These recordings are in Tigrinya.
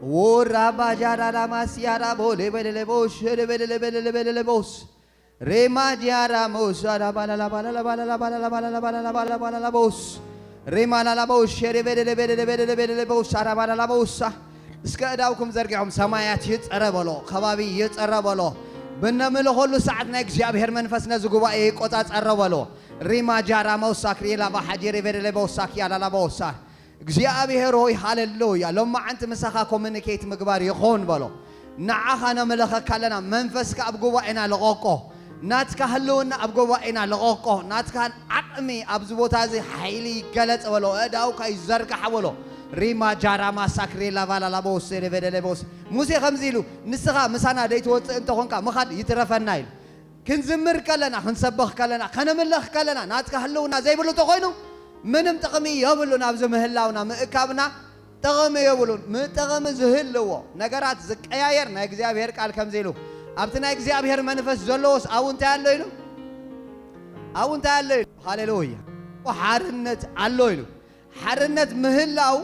Ora bajarara masiara bole bele le boshe le bele le bele le bele le bos. Rema diara mosa la bala la bala la bala la bala la bala la bala la bala la bala la bala la bos. Rema la la boshe le bele le bele le bele le bele le bosa la bala la bosa. እስከ እዳውኩም ዘርጊሖም ሰማያት ይጸረ በሎ፣ ከባቢ ይጸረ በሎ። ብነምልኸሉ ሰዓት ናይ እግዚኣብሔር መንፈስ ነዚ ጉባኤ ይቆጻጸረ በሎ። ሪማ ጃራ መውሳ ክሪላ ባሓ ጀሬ በደለ በውሳ ክያላ ላ በውሳ። እግዚኣብሔር ሆይ፣ ሃሌሉያ። ሎማዓንቲ ምሳኻ ኮሙኒኬት ምግባር ይኹን በሎ። ንዓኻ ነምልኸካ ኣለና። መንፈስካ ኣብ ጉባኤና ልቐቆ። ናትካ ህልውና ኣብ ጉባኤና ልቐቆ። ናትካ ዓቕሚ ኣብዚ ቦታ እዚ ሓይሊ ይገለጽ በሎ። እዳውካ ይዘርጋሕ በሎ። ሪማ ጃራ ማሳክሬ ላቫላ ላቦስ ሬ በደለ ቦስ። ሙሴ ከምዚ ኢሉ፣ ንስኻ ምሳና ደይትወጽእ እንተኾንካ ምኻድ ይትረፈና ኢሉ። ክንዝምር ከለና፣ ክንሰብኽ ከለና፣ ከነምልኽ ከለና ናትካ ህልውና ዘይብሉ እንተኾይኑ ምንም ጥቕሚ የብሉን። ኣብዚ ምህላውና ምእካብና ጥቕሚ የብሉን። ም-፣ ጥቕሚ ዝህልዎ ነገራት ዝቀያየር ናይ እግዚኣብሔር ቃል ከምዚ ኢሉ፣ ኣብቲ ናይ እግዚኣብሔር መንፈስ ዘለዎስ ኣብኡ እንታይ ኣሎ ኢሉ? ኣብኡ እንታይ ኣሎ ኢሉ? ሃሌሉያ። ሓርነት ኣሎ ኢሉ። ሓርነት ምህላው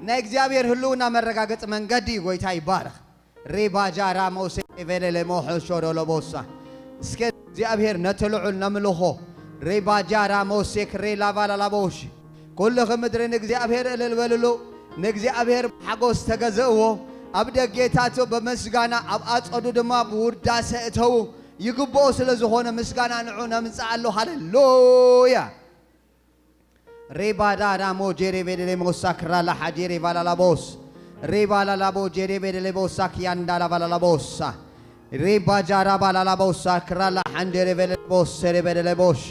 ናይ እግዚኣብሔር ህልውና መረጋገፂ መንገዲ እዩ። ጎይታ ይባረኽ። ሬባጃ ራሞሴ ቬሌሌ ሞሖ ሾዶሎ ቦሳ። እስከ እግዚኣብሔር ነቲ ልዑል ነምልኾ። ሬባጃ ራሞሴ ክሬ ላቫላላቦሽ። ኩልኺ ምድሪ ንእግዚኣብሔር እልል በልሉ፣ ንእግዚኣብሔር ብሓጎስ ተገዝእዎ። ኣብ ደጌታቱ ብምስጋና፣ ኣብ ኣጸዱ ድማ ብውዳሰ እተዉ። ይግብኦ ስለ ዝኾነ ምስጋና ንዑ ነምጽኣሉ። ሃሌሉያ። ሬባዳዳሞ ጄሬ ቤደሌ ሞሳ ክራላ ሓጄሬ ቫላላቦስ። ሬባላላቦ ጄሬ ቤደሌ ቦሳ ኪያንዳላ ቫላላቦሳ። ሬባጃራ ባላላቦሳ ክራላ ሓንዴሬ ቤደሌ ቦስ ሴሬ ቤደሌ ቦሻ።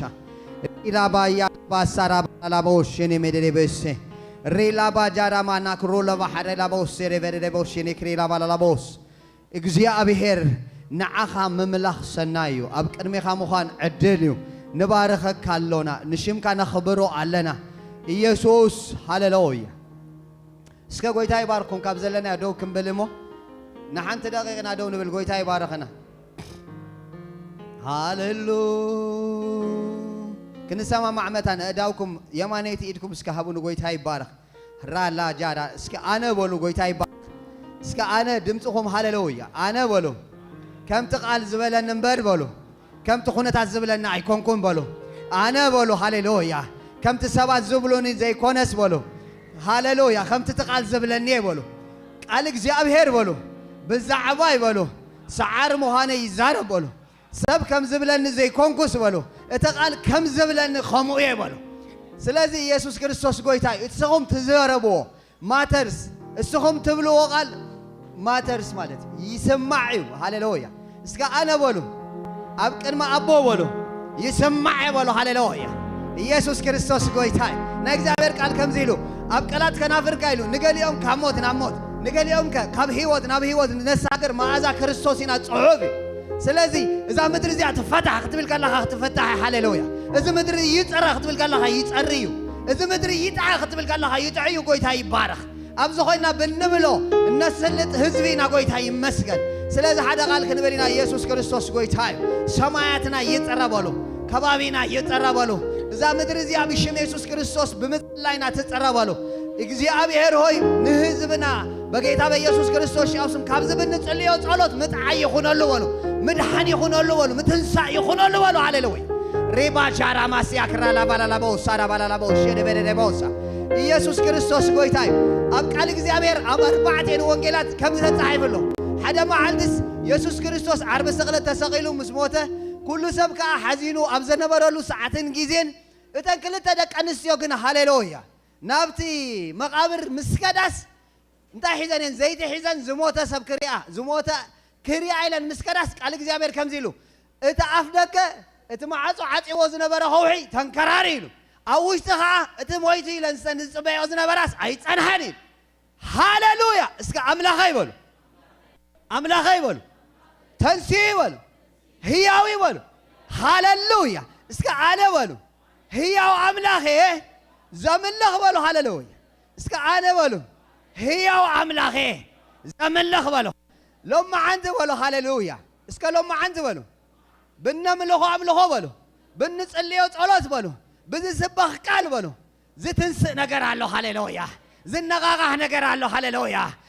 ሪላባያ ባሳራ ባላላቦሽ ኔ ሜደሌ ቤሴ። ሪላባጃራ ማናክሮ ለባሓሬ ላቦስ ሴሬ ቤደሌ ቦሽ ኔ ክሪላ ባላላቦስ። እግዚኣብሔር ንዓኻ ምምላኽ ሰናይ እዩ። ኣብ ቅድሜኻ ምዃን ዕድል እዩ። ንባርኸካ ኣሎና፣ ንሽምካ ነኽብሮ ኣለና። ኢየሱስ፣ ሃሌሉያ። እስከ ጎይታ ይባርኩም። ካብ ዘለናዮ ደው ክንብል እሞ ንሓንቲ ደቂቕና ደው ንብል። ጎይታ ይባርኽና። ሃሌሉ። ክንሰማማዕ መታን ኣእዳውኩም የማነይቲ ኢድኩም እስከ ሃቡ። ንጎይታ ይባረኽ። ራላ ጃራ። እስከ ኣነ በሉ፣ ጎይታ ይባረኽ። እስከ ኣነ፣ ድምፅኹም ሃሌሉያ። ኣነ በሉ። ከምቲ ቃል ዝበለኒ እምበር በሉ። ከምቲ ኩነታት ዝብለኒ ኣይኮንኩን በሉ። ኣነ በሉ፣ ሃሌሉያ። ከምቲ ሰባት ዝብሉኒ ዘይኮነስ በሉ። ሃሌሉያ። ከምቲ እቲ ቃል ዝብለኒ እየ በሉ። ቃል እግዚኣብሔር በሉ። ብዛዕባይ በሉ። ሰዓር ምዃነ ይዛረብ በሉ። ሰብ ከም ዝብለኒ ዘይኮንኩስ በሉ። እቲ ቃል ከም ዝብለኒ ከምኡ እየ በሉ። ስለዚ ኢየሱስ ክርስቶስ ጎይታ እዩ። እቲ ንስኹም ትዛረብዎ ማተርስ፣ እስኹም ትብልዎ ቃል ማተርስ ማለት እዩ። ይስማዕ እዩ። ሃሌሉያ። እስከ ኣነ በሉ፣ ኣብ ቅድሚ ኣቦ በሉ፣ ይስማዕ እየ በሉ። ሃሌሉያ። ኢየሱስ ክርስቶስ ጎይታ እዩ። ናይ እግዚኣብሔር ቃል ከምዚ ኢሉ፣ ኣብ ቃላት ከናፍርካ ኢሉ፣ ንገሊኦም ካብ ሞት ናብ ሞት፣ ንገሊኦም ከ ካብ ህይወት ናብ ህይወት ነሳግር መኣዛ ክርስቶስ ኢና ጽሑፍ እዩ። ስለዚ እዛ ምድሪ እዚኣ ትፈታሕ ክትብል ከለኻ ክትፈታሕ እዩ። ሃሌሉያ። እዚ ምድሪ ይጸረ ክትብል ከለኻ ይጸሪ እዩ። እዚ ምድሪ ይጥዐ ክትብል ከለኻ ይጥዐ እዩ። ጎይታ ይባረኽ። ኣብዚ ኮይና ብንብሎ እነስልጥ ህዝቢ ኢና። ጎይታ ይመስገን። ስለዚ ሓደ ቃል ክንብል ኢና። ኢየሱስ ክርስቶስ ጎይታ እዩ። ሰማያትና ይጸረ በሉ። ከባቢና ይጸረ በሉ። እዛ ምድሪ እዚኣ ብሽም የሱስ ክርስቶስ ብምጽላይና ትጸረ በሉ። እግዚኣብሔር ሆይ ንህዝብና በጌታ በኢየሱስ ክርስቶስ ያው ስም ካብዚ ብንጽልዮ ጸሎት ምጥዓይ ይኹነሉ በሉ። ምድሓን ይኹነሉ በሉ። ምትንሳእ ይኹነሉ በሉ። ሃሌሉያ። ሬባ ሻራ ማስያ ክራ ላባላላቦ ሳራ ባላላቦ ሸደ በደደ ቦሳ። ኢየሱስ ክርስቶስ ጎይታ እዩ። ኣብ ቃል እግዚኣብሔር ኣብ ኣርባዕቴን ወንጌላት ከምዚ ተጻሒፉ ኣሎ። ሓደ መዓልትስ የሱስ ክርስቶስ ዓርቢ ስቕለት ተሰቒሉ ምስ ሞተ፣ ኩሉ ሰብ ከኣ ሓዚኑ ኣብ ዘነበረሉ ሰዓትን ግዜን፣ እተን ክልተ ደቂ ኣንስትዮ ግን ሃሌሉያ ናብቲ መቓብር ምስ ከዳስ እንታይ ሒዘን እየን? ዘይቲ ሒዘን ዝሞተ ሰብ ክሪኣ፣ ዝሞተ ክሪኣ ኢለን ምስ ከዳስ ቃል እግዚኣብሔር ከምዚ ኢሉ፣ እቲ ኣፍ ደገ እቲ ማዕጾ ዓጺዎ ዝነበረ ከውሒ ተንከራሪ ኢሉ፣ ኣብ ውሽጢ ኸዓ እቲ ሞይቱ ኢለን ዝጸን-፣ ዝጽበያኦ ዝነበራስ ኣይጸንሐን ኢሉ። ሃሌሉያ! እስከ ኣምላኸይ በሉ። ኣምላኸይ በሉ። ተንስኡ በሉ። ህያው በሉ። ሃሌሉያ! እስከ ኣነ በሉ። ህያው ኣምላኽ እየ ዘምልኽ በሉ። ሃሌሉያ! እስከ ኣነ በሉ። ህያው ኣምላኽ እየ ዘምልኽ በሉ። ሎማዓንቲ በሉ። ሃሌሉያ! እስከ ሎማዓንቲ በሉ። ብነምልኾ ኣምልኾ በሉ። ብንጽልዮ ጸሎት በሉ። ብዝስበኽ ቃል በሉ። ዝትንስእ ነገር ኣሎ። ሃሌሉያ! ዝነቓቓሕ ነገር ኣሎ። ሃሌሉያ!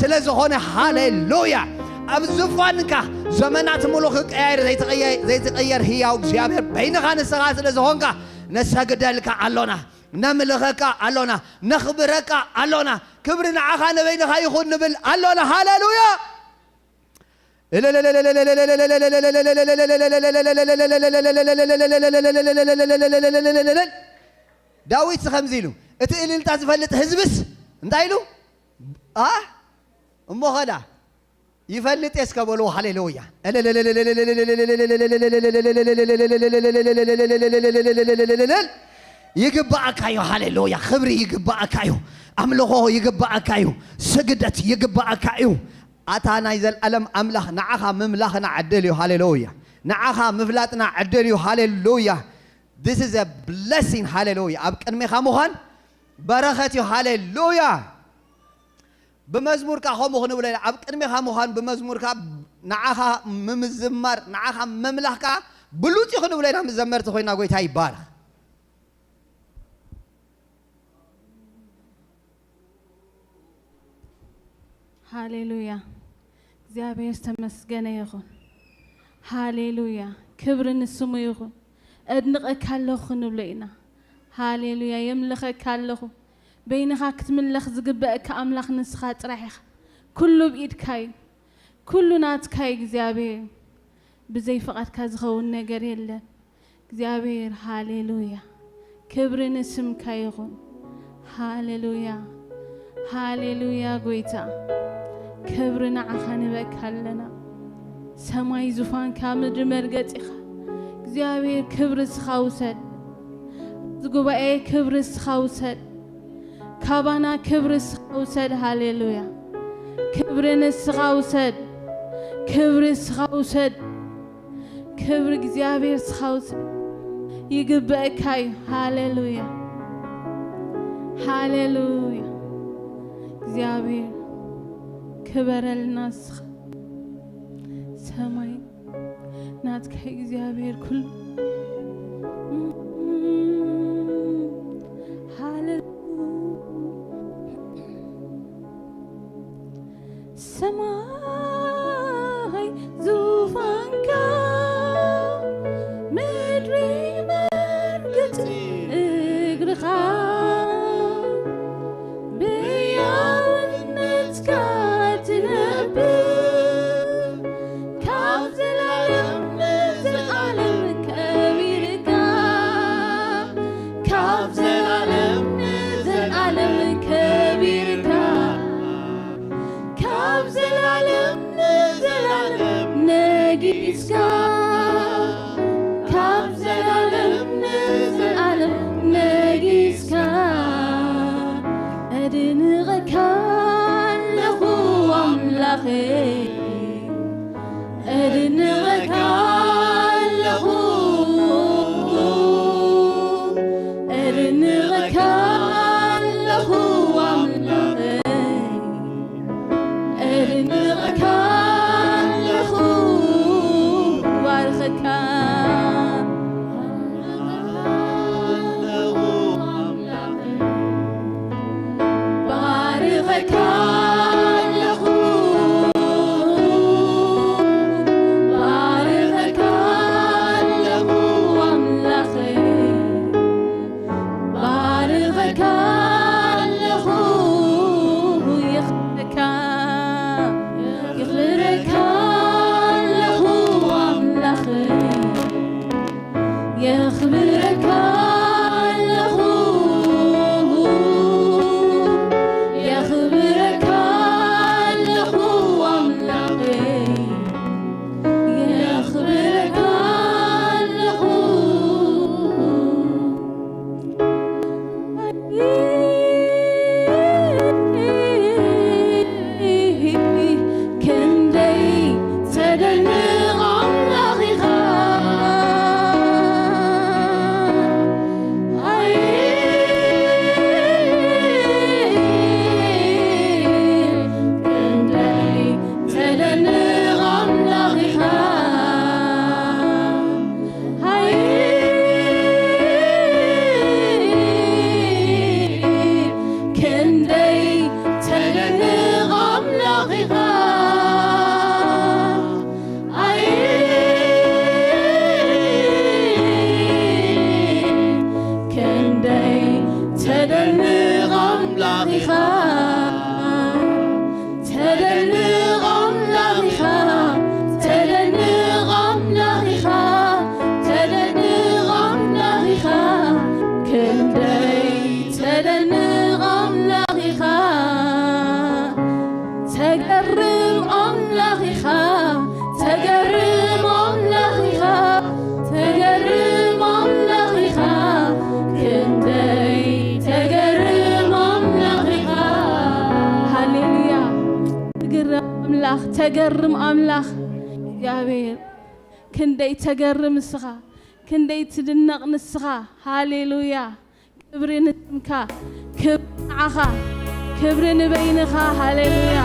ስለ ዝኾነ፣ ሃሌሉያ። ኣብ ዙፋንካ ዘመናት ሙሉ ክቀያየር ዘይትቐየ-፣ ዘይትቐየር ህያው እግዚኣብሔር በይንኻ ንስኻ ስለ ዝኾንካ፣ ነሰግደልካ ኣሎና፣ ነምልኸካ ኣሎና፣ ነኽብረካ ኣሎና። ክብሪ ንዓኻ ንበይንኻ ይኹን ንብል ኣሎና። ሃሌሉያ። ዳዊት ከምዚ ኢሉ፣ እቲ እልልታ ዝፈልጥ ህዝብስ እንታይ ኢሉ? ኣ፣ እሞ ኸዳ ይፈልጥ እስከ በልዎ። ሃሌሉያ። ይግባኣካ እዩ። ሃሌሉያ። ክብሪ ይግባኣካ እዩ። ኣምልኾ ይግባኣካ እዩ። ስግደት ይግባኣካ እዩ። ኣታ ናይ ዘልኣለም ኣምላኽ፣ ንዓኻ ምምላኽና ዕድል እዩ። ሃሌሉያ። ንዓኻ ምፍላጥና ዕድል እዩ። ሃሌሉያ። This is a blessing። ሃሌሉያ። ኣብ ቅድሜኻ ምዃን በረኸት እዩ። ሃሌሉያ። ብመዝሙርካ ከምኡ ክንብሎ ኢና። ኣብ ቅድሜኻ ምዃን ብመዝሙርካ ንዓኻ ምምዝማር፣ ንዓኻ ምምላኽካ ብሉጽ እዩ ክንብሎ ኢና። ምስ ዘመርቲ ኮይና ጎይታ ይባረኽ። ሃሌሉያ። እግዚኣብሔር ዝተመስገነ ይኹን። ሃሌሉያ። ክብሪ ንስሙ ይኹን። እድንቐካ ኣለኹ ክንብሎ ኢና። ሃሌሉያ። የምልኸካ ኣለኹ። በይንኻ ክትምለኽ ዝግበእካ ኣምላኽ ንስኻ ጥራሕ ኢኻ። ኩሉ ብኢድካ እዩ። ኩሉ ናትካ እዩ እግዚኣብሔር። ብዘይ ፍቓድካ ዝኸውን ነገር የለን። እግዚኣብሔር፣ ሃሌሉያ። ክብሪ ንስምካ ይኹን። ሃሌሉያ፣ ሃሌሉያ ጎይታ። ክብሪ ንዓኻ ንበካ ኣለና። ሰማይ ዙፋንካ፣ ምድሪ መርገጺኻ። እግዚኣብሔር፣ ክብሪ እስኻ ውሰድ። እዚ ጉባኤ ክብሪ እስኻ ውሰድ። ካባና ክብሪ እስኻ ውሰድ። ሃሌሉያ። ክብሪ ንስኻ ውሰድ። ክብሪ እስኻ ውሰድ። ክብሪ እግዚኣብሔር እስኻ ውሰድ። ይግበእካ እዩ። ሃሌሉያ፣ ሃሌሉያ። እግዚኣብሔር ክበረልና እስኻ። ሰማይ ናትካ እዩ እግዚኣብሔር ኩሉ። ሃሌሉያ። ሰማይ ዙፋንካ፣ ምድሪ መርገጺ እግርኻ፣ ብሕያውነትካ ትነብር፣ ካብ ዘላለም ንዘላለም ከቢርካ፣ ካብ ዘላለም ንዘላለም ከቢርካ፣ ካብ ዘላለም ንዘላለም ነጊስካ፣ ካብ ዘላለም ንዘላለም ነጊስካ፣ ኣድንቐካ ኣለኹ ኣምላኸይ። ኣድንቐካ ኣለኹ፣ ኣድንቐካ ኣለኹ ኣምላኸይ። ኣድንቐካ ኣለኹ፣ ባርኸካ ኣለኹ ኣምላኸይ። ባርኸካ ኣለኹ፣ ባርኸካ ኣለኹ ኣምላኸይ። ባርኸካ ኣለኹ፣ የኽብረካ፣ የኽብረካ ኣለኹ ኣምላኸይ። የኽብረካ ኣለኹ፣ የኽብረካ ኣለኹ ኣምላኸይ። የኽብረካ ኣለኹ። ክንደይ ተደንቕ ኣምላኽ ኢኻ። ኣይ፣ ክንደይ ተደንቕ ኣምላኽ ኢኻ። ኣይ፣ ክንደይ ተደንቕ ኣምላኽ ኢኻ። ኣይ፣ ክንደይ ተደንቕ ኣምላኽ ኢኻ። ተደንቕ ኣምላኽ ኢኻ፣ ተደንቕ ኣምላኽ ኢኻ፣ ተደንቕ ኣምላኽ ኢኻ። ክንደይ ተደንቕ ኣምላኽ ኢኻ። ተገርም ኣምላኽ ኢኻ፣ ተገርም ኣምላኽ ኢኻ፣ ተገርም ኣምላኽ ኢኻ። ክንደይ ተገርም ኣምላኽ ኢኻ። ሃሌሉያ። ትግረም ኣምላኽ፣ ተገርም ኣምላኽ እግዚኣብሔር። ክንደይ ተገርም ንስኻ፣ ክንደይ ትድነቕ ንስኻ። ሃሌሉያ። ክብሪ ንስምካ፣ ክብሪ ንዓኻ፣ ክብሪ ንበይንኻ። ሃሌሉያ።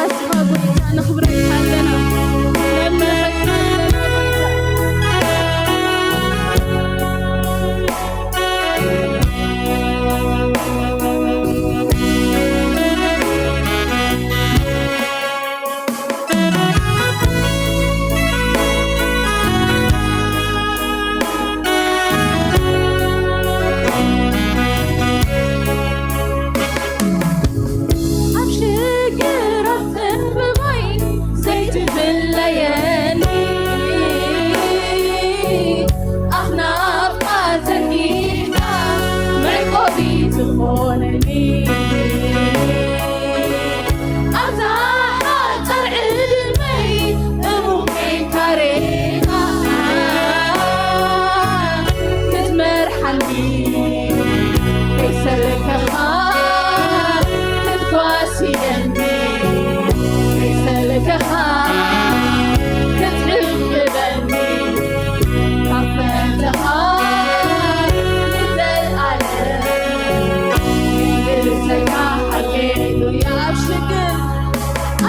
ኣስኻ ጎይታ ነኽብረካ ኣለና፣ ነምልኸካ ኣለና ጎይታ። ኣብ ሽግራት እንብባይ ዘይትፍለየኒ፣ ኣኽናፍካ ዘርጊሕካ መዕቆቢ ትኾነኒ። ኣብዛ ሓጻር ዕድመይ እሙን ኮይንካ ሬኻ ክትመርሓኒ፣ ከይሰልከኻ ክትጓስየኒ፣ ከይሰልከኻ ክትዕቅበኒ፣ ካብ ፈተኻ ንዘለኣለም። ንግሰካ ሃሌሉያ። ኣብ ሽግር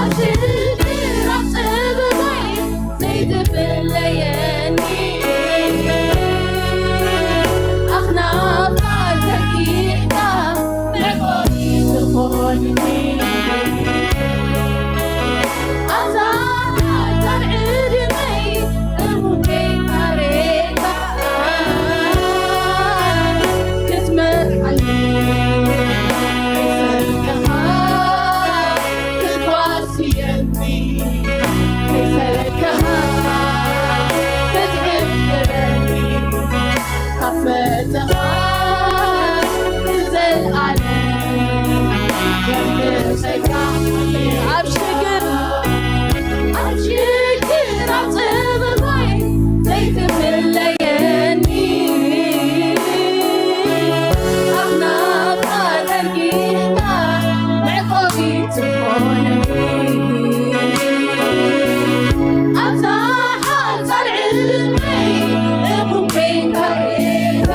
ኣብ ሽግር ኣብ ጸበባይ ዘይትፍለየኒ፣ ኣኽናፍካ ዘርጊሕካ መዕቆቢ ትኾንኒ። ኣብዛ ሓጻር ዕድመይ እሙን ኮይንካ ሬኻ ክትመርሓኒ፣ ከይሰልከኻ ክትጓስየኒ፣ ከይሰልከኻ ክትዕቅበኒ፣ ካብ ፈተኻ ንዘለኣለም። ኣብ ሽግር ኣብ ሽግር ኣብ ጸበባይ ዘይትፍለየኒ፣ ኣኽናፍካ ዘርጊሕካ መዕቆቢ ትኾነኒ። ኣብዛ ሓጻር ዕድመይ እሙን ኮይንካ ሬኻ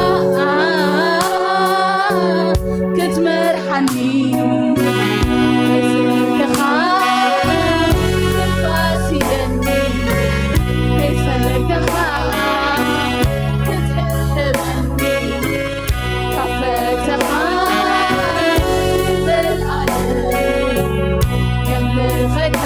ክትመርሓኒ፣ ከይሰልከኻ ክትጓስየኒ፣ ከይሰልከኻ ክትሕብሐኒ፣ ካብ ፈተኻ ንዘለኣለም የምልኸካ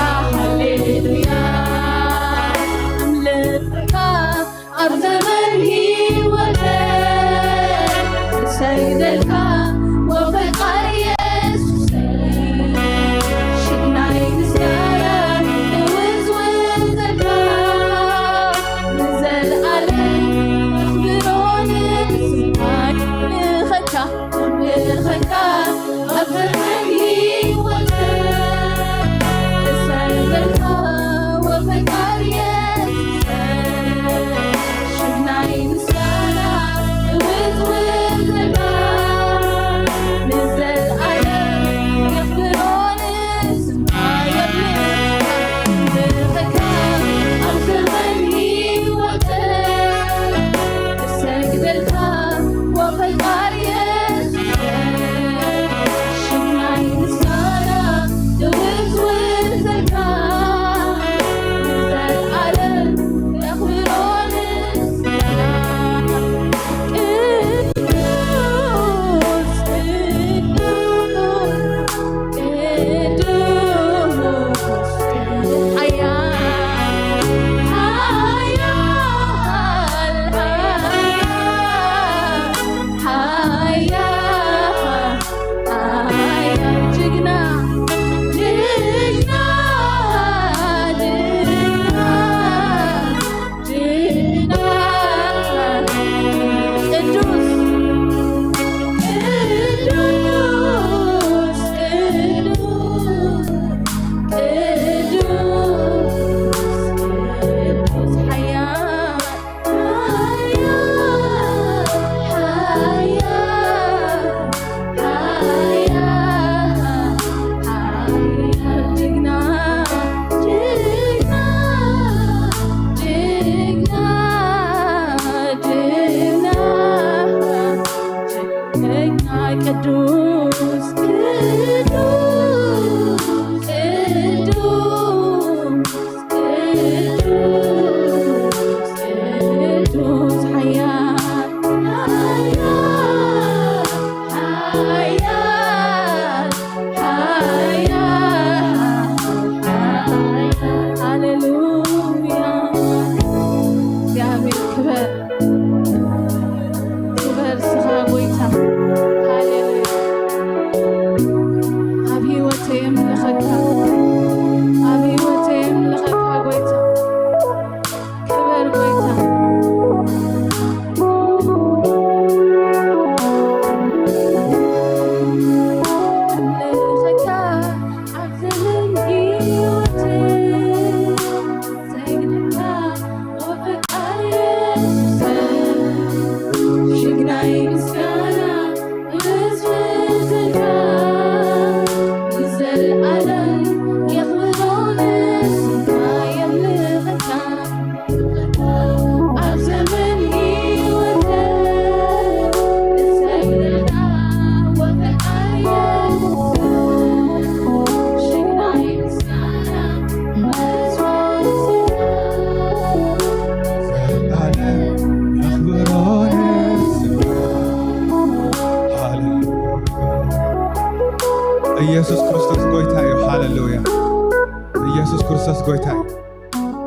ክርስቶስ ጎይታ እዩ።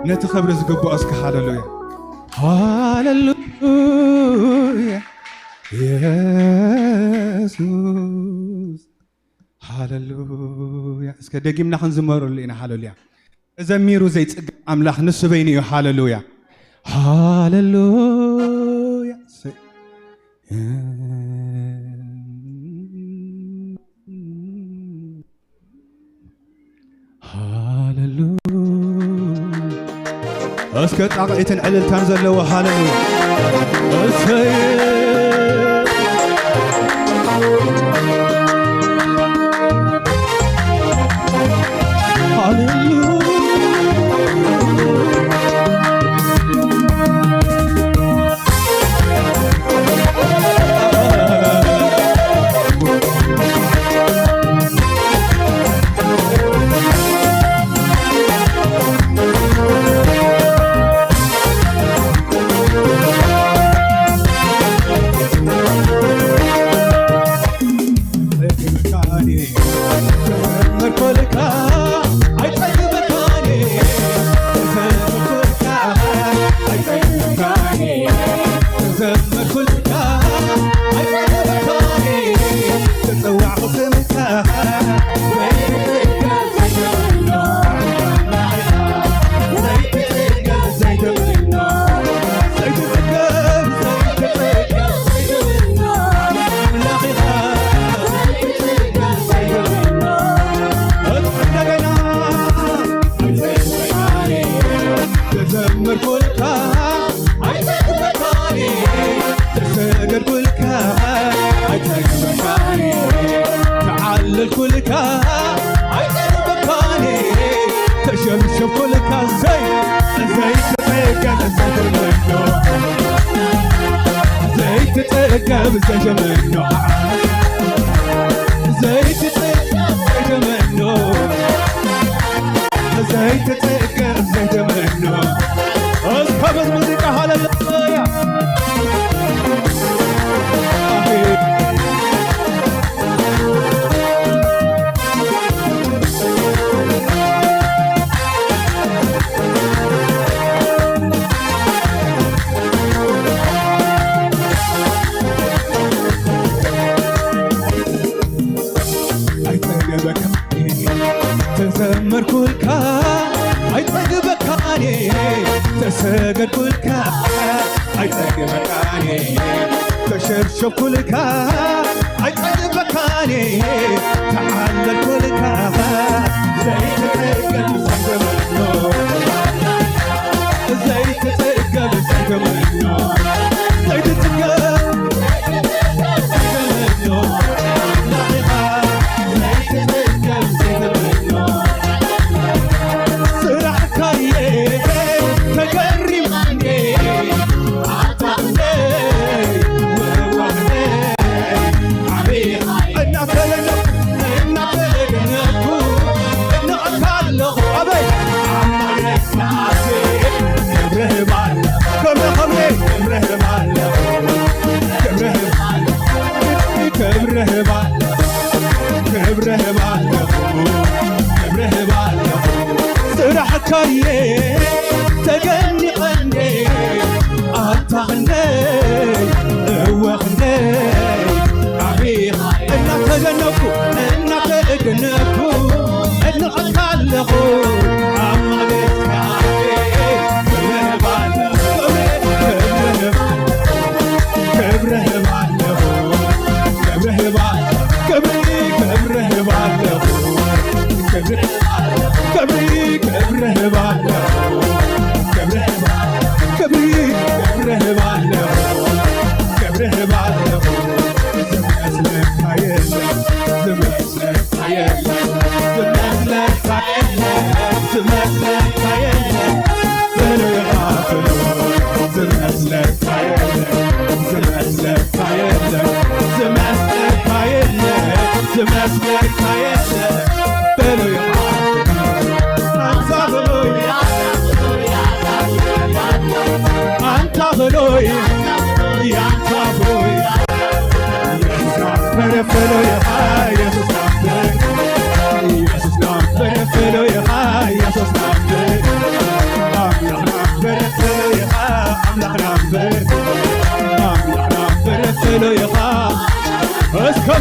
ነቲ ክብሪ ዝግብኦ እስከ ሃሌሉያ። ሃሌሉያ። ኢየሱስ። ሃሌሉያ። እስከ ደጊምና ክንዝመረሉ ኢና። ሃሌሉያ። ተዘሚሩ ዘይጽገብ ኣምላኽ ንሱ በይኑ እዩ። ሃሌሉያ። ሃሌሉያ። እሰይ። ሃሌሉያ። እስከ ጣቕዒትን ዕልልታን ዘለዎ ሃሌሉያ። እሰይ። ሃሌሉያ።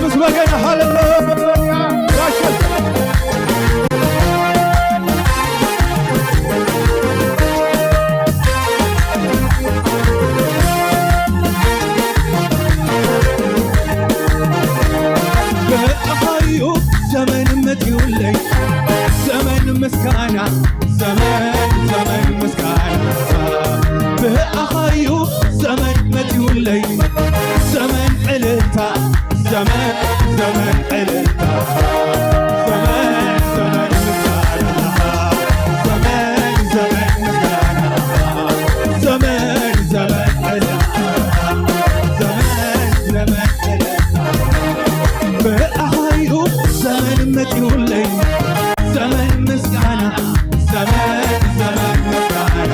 ምስ በገና ሃሌሉያ። ብኣኻዩ ዘመን መጺኡለይ፣ ዘመን ምስጋና፣ ዘመን፣ ዘመን ምስጋና። ብኣኻዩ ዘመን መጺኡለይ፣ ዘመን ዕልልታ፣ ዘመን፣ ዘመን ዕልልታ፣ ዘመን፣ ዘመን ምስጋና፣ ዘመን፣ ዘመን ምስጋና፣ ዘመን፣ ዘመን ዕልልታ፣ ዘመን፣ ዘመን ዕልልታ። ብኣኻዩ ዘመን መጺኡለይ፣ ዘመን ምስጋና፣ ዘመን፣ ዘመን ምስጋና።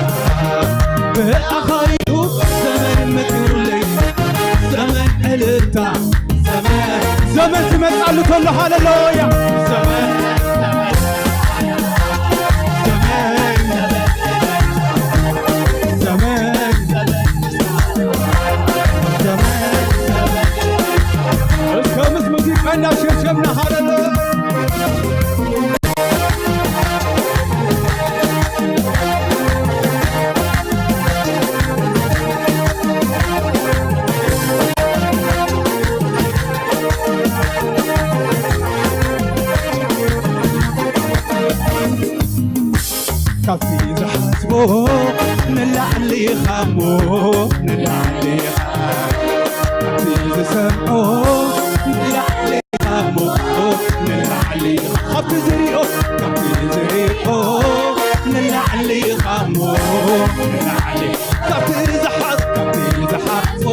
ብኣኻዩ ዘመን መጺኡለይ፣ ዘመን ዕልልታ፣ ዘመን፣ ዘመን ክመጽኣሉ ከሎ፣ ሃሌሉያ። ዘመን፣ ዘመን፣ ዘመን፣ ዘመን፣ እስከ ምስ ሙዚቃ እናሸብሸብና፣ ሃሌሉያ። ካብቲ ዝሓስቦ ንላዕሊ ኢኻ እሞ፣ ንላዕሊ ኢኻ። ካብቲ ዝሰምዖ ንላዕሊ ኢኻ እሞ፣ ንላዕሊ ኢኻ። ካብቲ ዝሪኦ፣ ካብቲ ዝሪኦ ንላዕሊ ኢኻ እሞ፣ ንላዕሊ። ካብቲ ዝሓስ-፣ ካብቲ ዝሓስቦ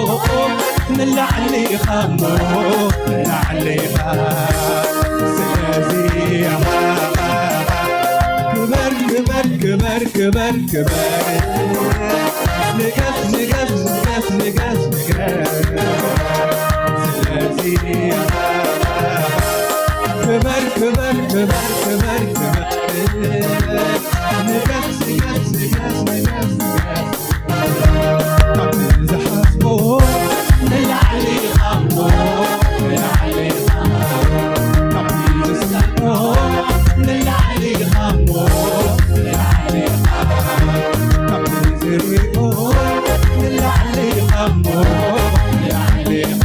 ንላዕሊ ኢኻ እሞ፣ ንላዕሊ ኢኻ። ስለዚ ክበር፣ ክበር፣ ክበር፣ ክበር፣ ክበር። ንገስ፣ ንገስ፣ ንገስ፣ ንገስ፣ ንገስ። ስለዚ ክበር፣ ክበር፣ ክበር፣ ክበር፣ ክበር። ንገስ፣ ንገስ፣ ንገስ፣ ንገስ፣ ንገስ። ካብቲ ዝሓስቦ ንላዕሊ ኢኻ እሞ፣ ንላዕሊ ኢኻ። ካብቲ ዝስምዖ ንላዕሊ ኢኻ እሞ፣ ንላዕሊ ኢኻ። ካብቲ ዝሪኦ ንላዕሊ ኢኻ እሞ፣ ንላዕሊ ኢኻ።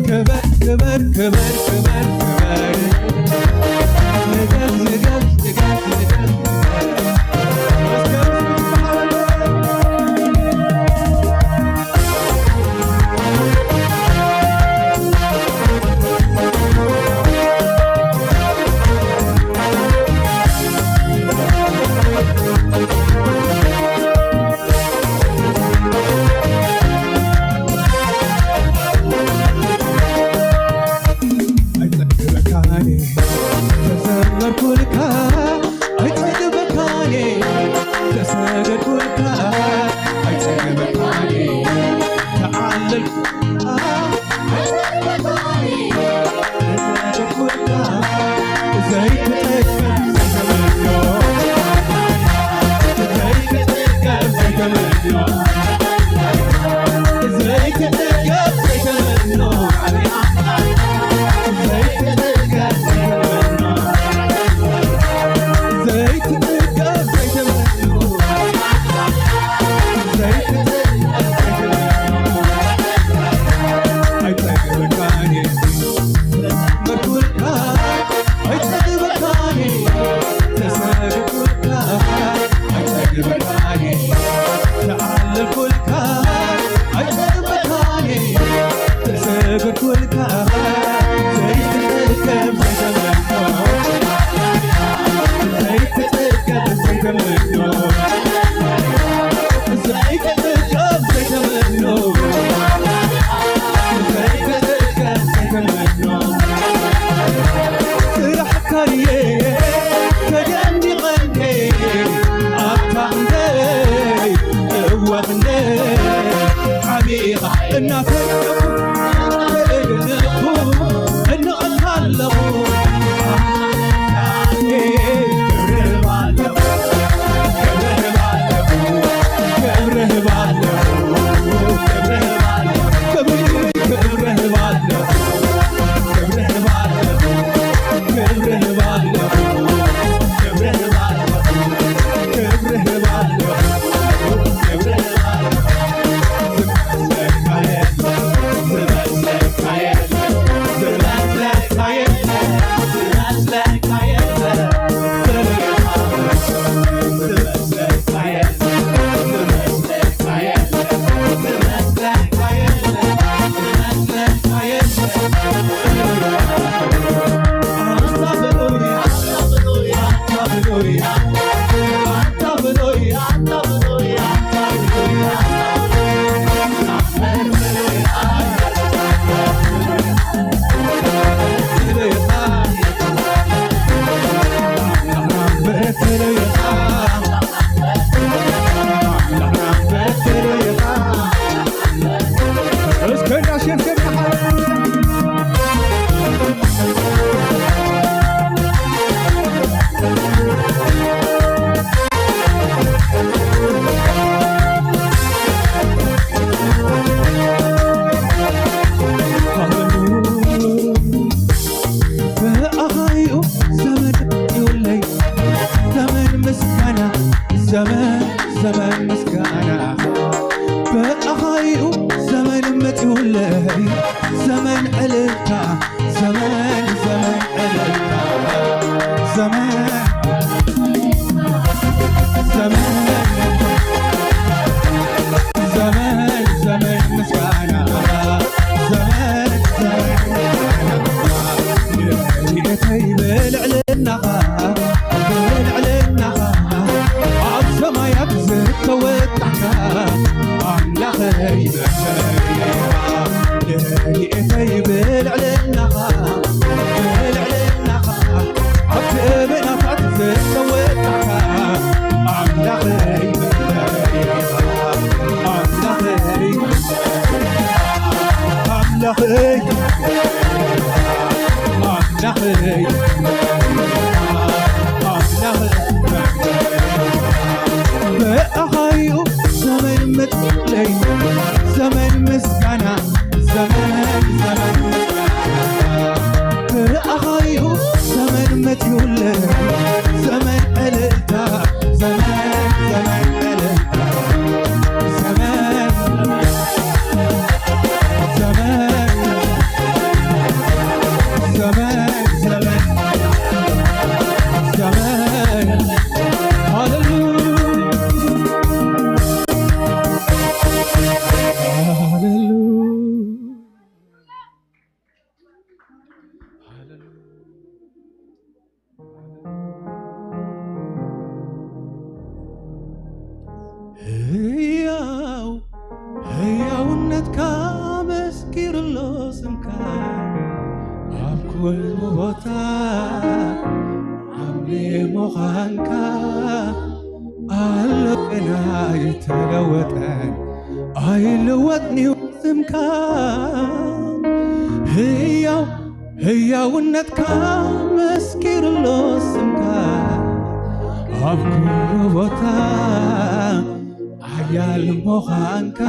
ክበር፣ ክበር፣ ክበር፣ ክበር፣ ክበር። ንገስ፣ ንገስ፣ ንገስ፣ ንገስ፣ ንገስ። ኣይጸግበካን ኣምላኽ ብኣኻዩ ዘመን መጽለይ፣ ዘመን ምስጋና፣ ዘመን፣ ዘመን ምስጋና። ብኣኻዩ ዘመን መጽዩለይ፣ ዘመን እልልታ፣ ዘመን፣ ዘመን እልልታ፣ ዘመን፣ ዘመን፣ ዘመን፣ ዘመን፣ ዘመን። ሃሌሉያ፣ ሃሌሉያ። ህያው፣ ህያውነትካ መስኪርሎ ስምካ ኣብ ኩሉ ቦታ። ዓቢ ምዃንካ ኣሎ፣ ገና ኣይተለወጠን፣ ኣይልወጥን'ዩ ስምካ። ህያው፣ ህያውነትካ መስኪርሎ ስምካ ኣብ ኩሉ ቦታ። ሓያል ምዃንካ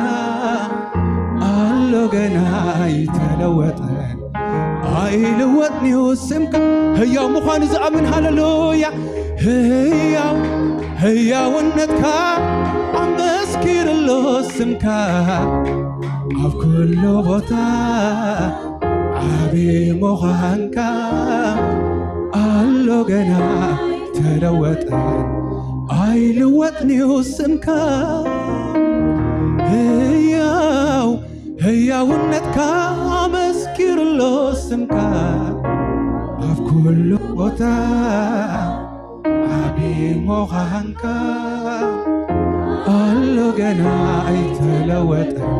ኣሎ፣ ገና ኣይተለወጠን፣ ኣይልወጥን'ዩ ስምካ። ህያው ምዃኑ ዝኣምን፣ ሃሌሉያ። ህያው፣ ህያውነትካ ኣመስኪርሎ ስምካ ኣብ ኩሉ ቦታ። ዓቢ ምዃንካ ኣሎ፣ ገና ተለወጠን፣ ኣይልወጥን'ዩ ስምካ። ህያው፣ ህያውነትካ ኣመስኪርሎ ስምካ ኣብ ኩሉ ቦታ። ዓቢ ምዃንካ ኣሎ፣ ገና ኣይተለወጠን፣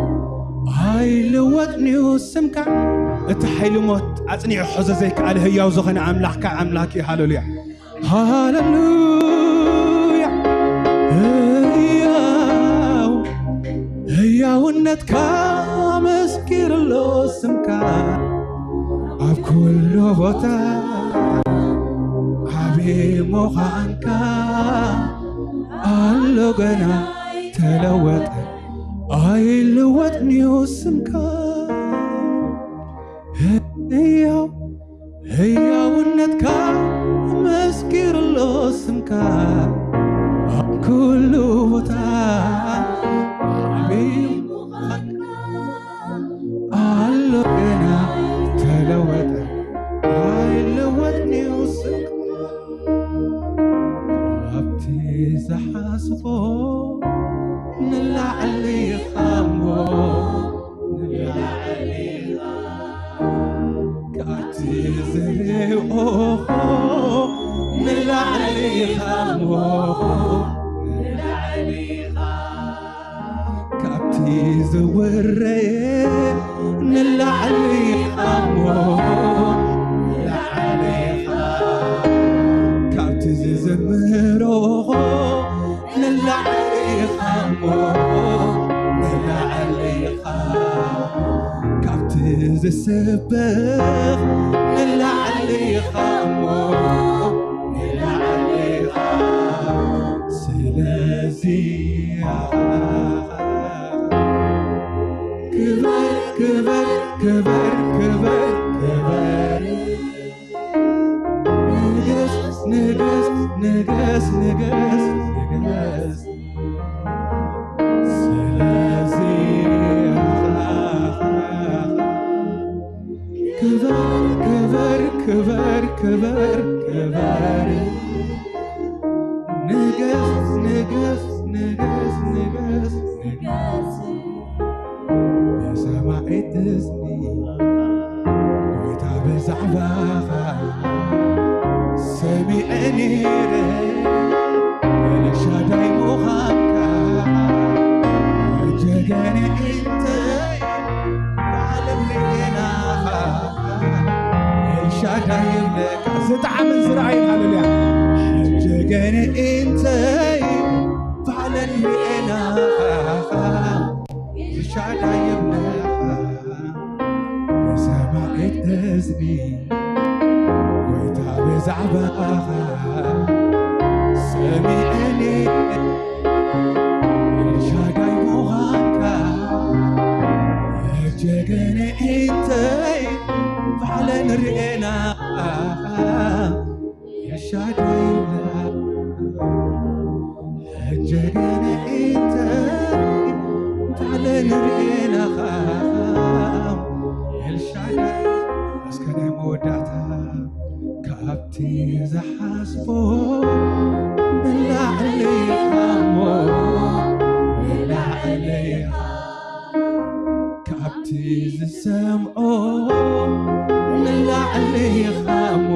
ኣይልወጥን'ዩ ስምካ። እቲ ሓይሊ ሞት ኣጽኒዑ ክሕዞ ዘይከኣለ ህያው ዝኾነ ኣምላኽካ ኣምላኽ እዩ። ሃሌሉያ፣ ሃሌሉያ። ህያው፣ ህያውነትካ መስኪርሎ ስምካ ኣብ ኩሉ ቦታ። ዓቢ ምዃንካ ኣሎ፣ ገና ተለወጠ፣ ኣይልወጥን'ዩ ስምካ። ህያው፣ ህያውነትካ መስኪርሎ ስምካ ኣብ ኩሉ ቦታ። ዓቢ ምዃንካ ኣሎ፣ ገና ተለወጠ፣ ኣይልወጥን'ዩ ስምካ። ካብቲ ዝሓስቦ ንላዕሊ ኢኻ እሞ፣ ንላዕሊ ኢኻ። ካብቲ ዝርኦኹ ንላዕሊ ኢኻ እሞ፣ ንላዕሊ ኢኻ። ካብቲ ዝውረየ ንላዕሊ ኢኻ እሞ፣ ንላዕሊ ኢኻ። ካብቲ ዝዝምሮኹ ንላዕሊ ኢኻ እሞ፣ ንላዕሊ ኢኻ። ካብቲ ዝስበኽ ንላዕሊ ኢኻ እሞ፣ ንላዕሊ ኢኻ። ስለዚ ክበር፣ ክበር፣ ክበር፣ ክበር፣ ክበር። ንገስ፣ ንገስ፣ ንገስ፣ ንገስ፣ ንገስ። ስለዚ ክበር፣ ክበር፣ ክበር፣ ክበር፣ ክበር። ንገስ፣ ንገስ፣ ንገስ፣ ንገስ፣ ንገስ። ብሰማዒት እዝኒ ጎይታ ብዛዕባኻ ሰሚዐ ነይረ፣ ኤልሻዳይ ምዃንካ ጀገነ እንተይ ባዕሎም ርኤናኻ። ኤልሻዳይ ይብለካ ዝጠዓመን ዝረኣየን፣ ሃሌሉያ። ጀገነ እንተይ ባዕለን ርኤናኻ። ኤልሻዳይ ይብለኻ ብሰማዒት እዝኒ ብዛዕባኻ ሰሚዐኒ ኤልሻዳይ ምዃንካ ሕጂ ግን እንተይ ባዕለን ርኤና ኤልሻዳይ ሕጂ ግን እንተይ ባዕለን ርኤናኻ ኤልሻዳይ። እስከ ናይ መወዳእታ ካብቲ ዝሓስቦ ንላዕሊ ኢኻ እሞ ንላዕሊ ኢኻ ካብቲ ዝሰምዖ ንላዕሊ ኢኻ እሞ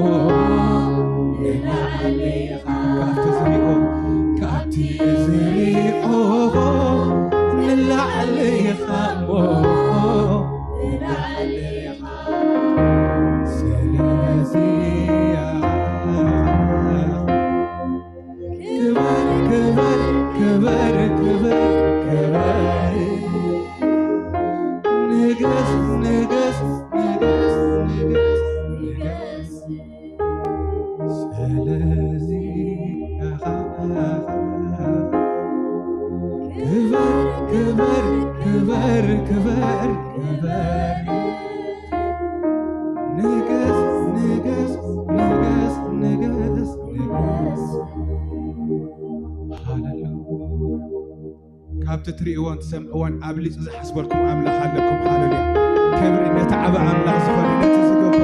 ንላዕሊ ኢኻ ካብቲ ዝሪኦ ካብቲ ዝሪኦ ንላዕሊ ኢኻ እሞ ንላዕሊ ኢኻ ስለዚ ክበር ክበር ክበር ክበር ክበር ንገስ ንገስ ንገስ ንገስ ንገስ ስለዚ ክበር ክበር ክበር ክበር ክበር ንገስ ንገስ ንገስ ንገስ ንገስ ሃሌሉያ። ካብቲ ትርእይዎን ትሰምዕዎን ኣብሊጹ ዝሓስበልኩም ኣምላኽ ኣለኩም። ሃሌሉያ። ክብሪ ነቲ ዓቢ ኣምላኽ ዝኾነ ነቲ ዝገበኦ።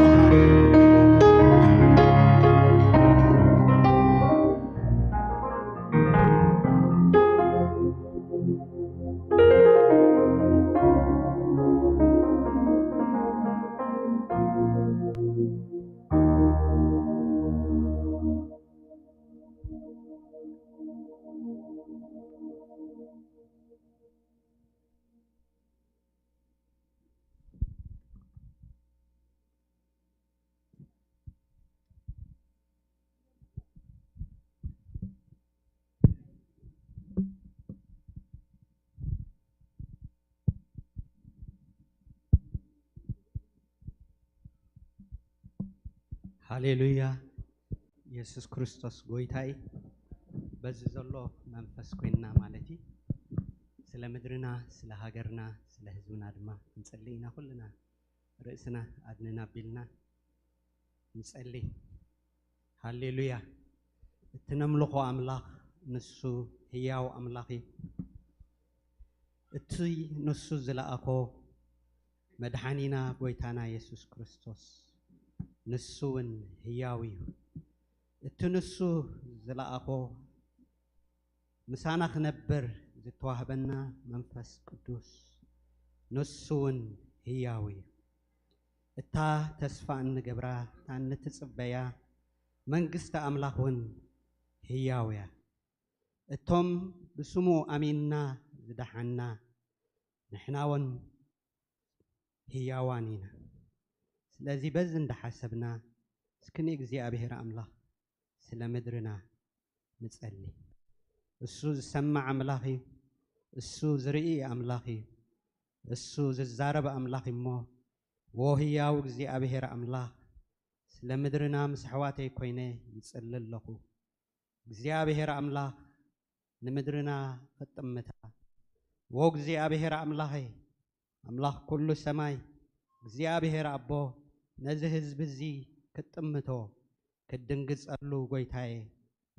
ሃሌሉያ። የሱስ ክርስቶስ ጎይታ እዩ። በዚ ዘሎ መንፈስ ኮይንና ማለት እዩ። ስለ ምድርና፣ ስለ ሃገርና፣ ስለ ህዝብና ድማ ክንጽሊ ኢና። ኩልና ርእስና ኣድንና ኣቢልና ንጸሊ። ሃሌሉያ። እቲ ነምልኾ ኣምላኽ ንሱ ህያው ኣምላኽ እዩ። እቲ ንሱ ዝለኣኾ መድሓኒና ጎይታና የሱስ ክርስቶስ ንሱ እውን ህያው እዩ። እቲ ንሱ ዝለኣኾ ምሳና ክነብር ዝተዋህበና መንፈስ ቅዱስ ንሱ እውን ህያው እዩ። እታ ተስፋ እንገብራ፣ እታ እንትጽበያ መንግስቲ ኣምላኽ እውን ህያው እያ። እቶም ብስሙ ኣሚንና ዝደሓንና ንሕና እውን ህያዋን ኢና። ስለዚ በዚ እንዳሓሰብና እስኪ ንእግዚኣብሔር ኣምላኽ ስለ ምድርና ንጸሊ። እሱ ዝሰምዕ ኣምላኽ እዩ። እሱ ዝርኢ ኣምላኽ እዩ። እሱ ዝዛረብ ኣምላኽ እዩ እሞ፣ ዎ ህያው እግዚኣብሔር ኣምላኽ፣ ስለ ምድርና ምስ ኣሕዋተይ ኮይነ ይጽሊ ኣለኹ። እግዚኣብሔር ኣምላኽ ንምድርና ክትጥምታ፣ ዎ እግዚኣብሔር ኣምላኸይ፣ ኣምላኽ ኩሉ ሰማይ፣ እግዚኣብሔር ኣቦ፣ ነዚ ህዝቢ እዚ ክትጥምቶ፣ ክትድንግጸሉ፣ ጎይታየ፣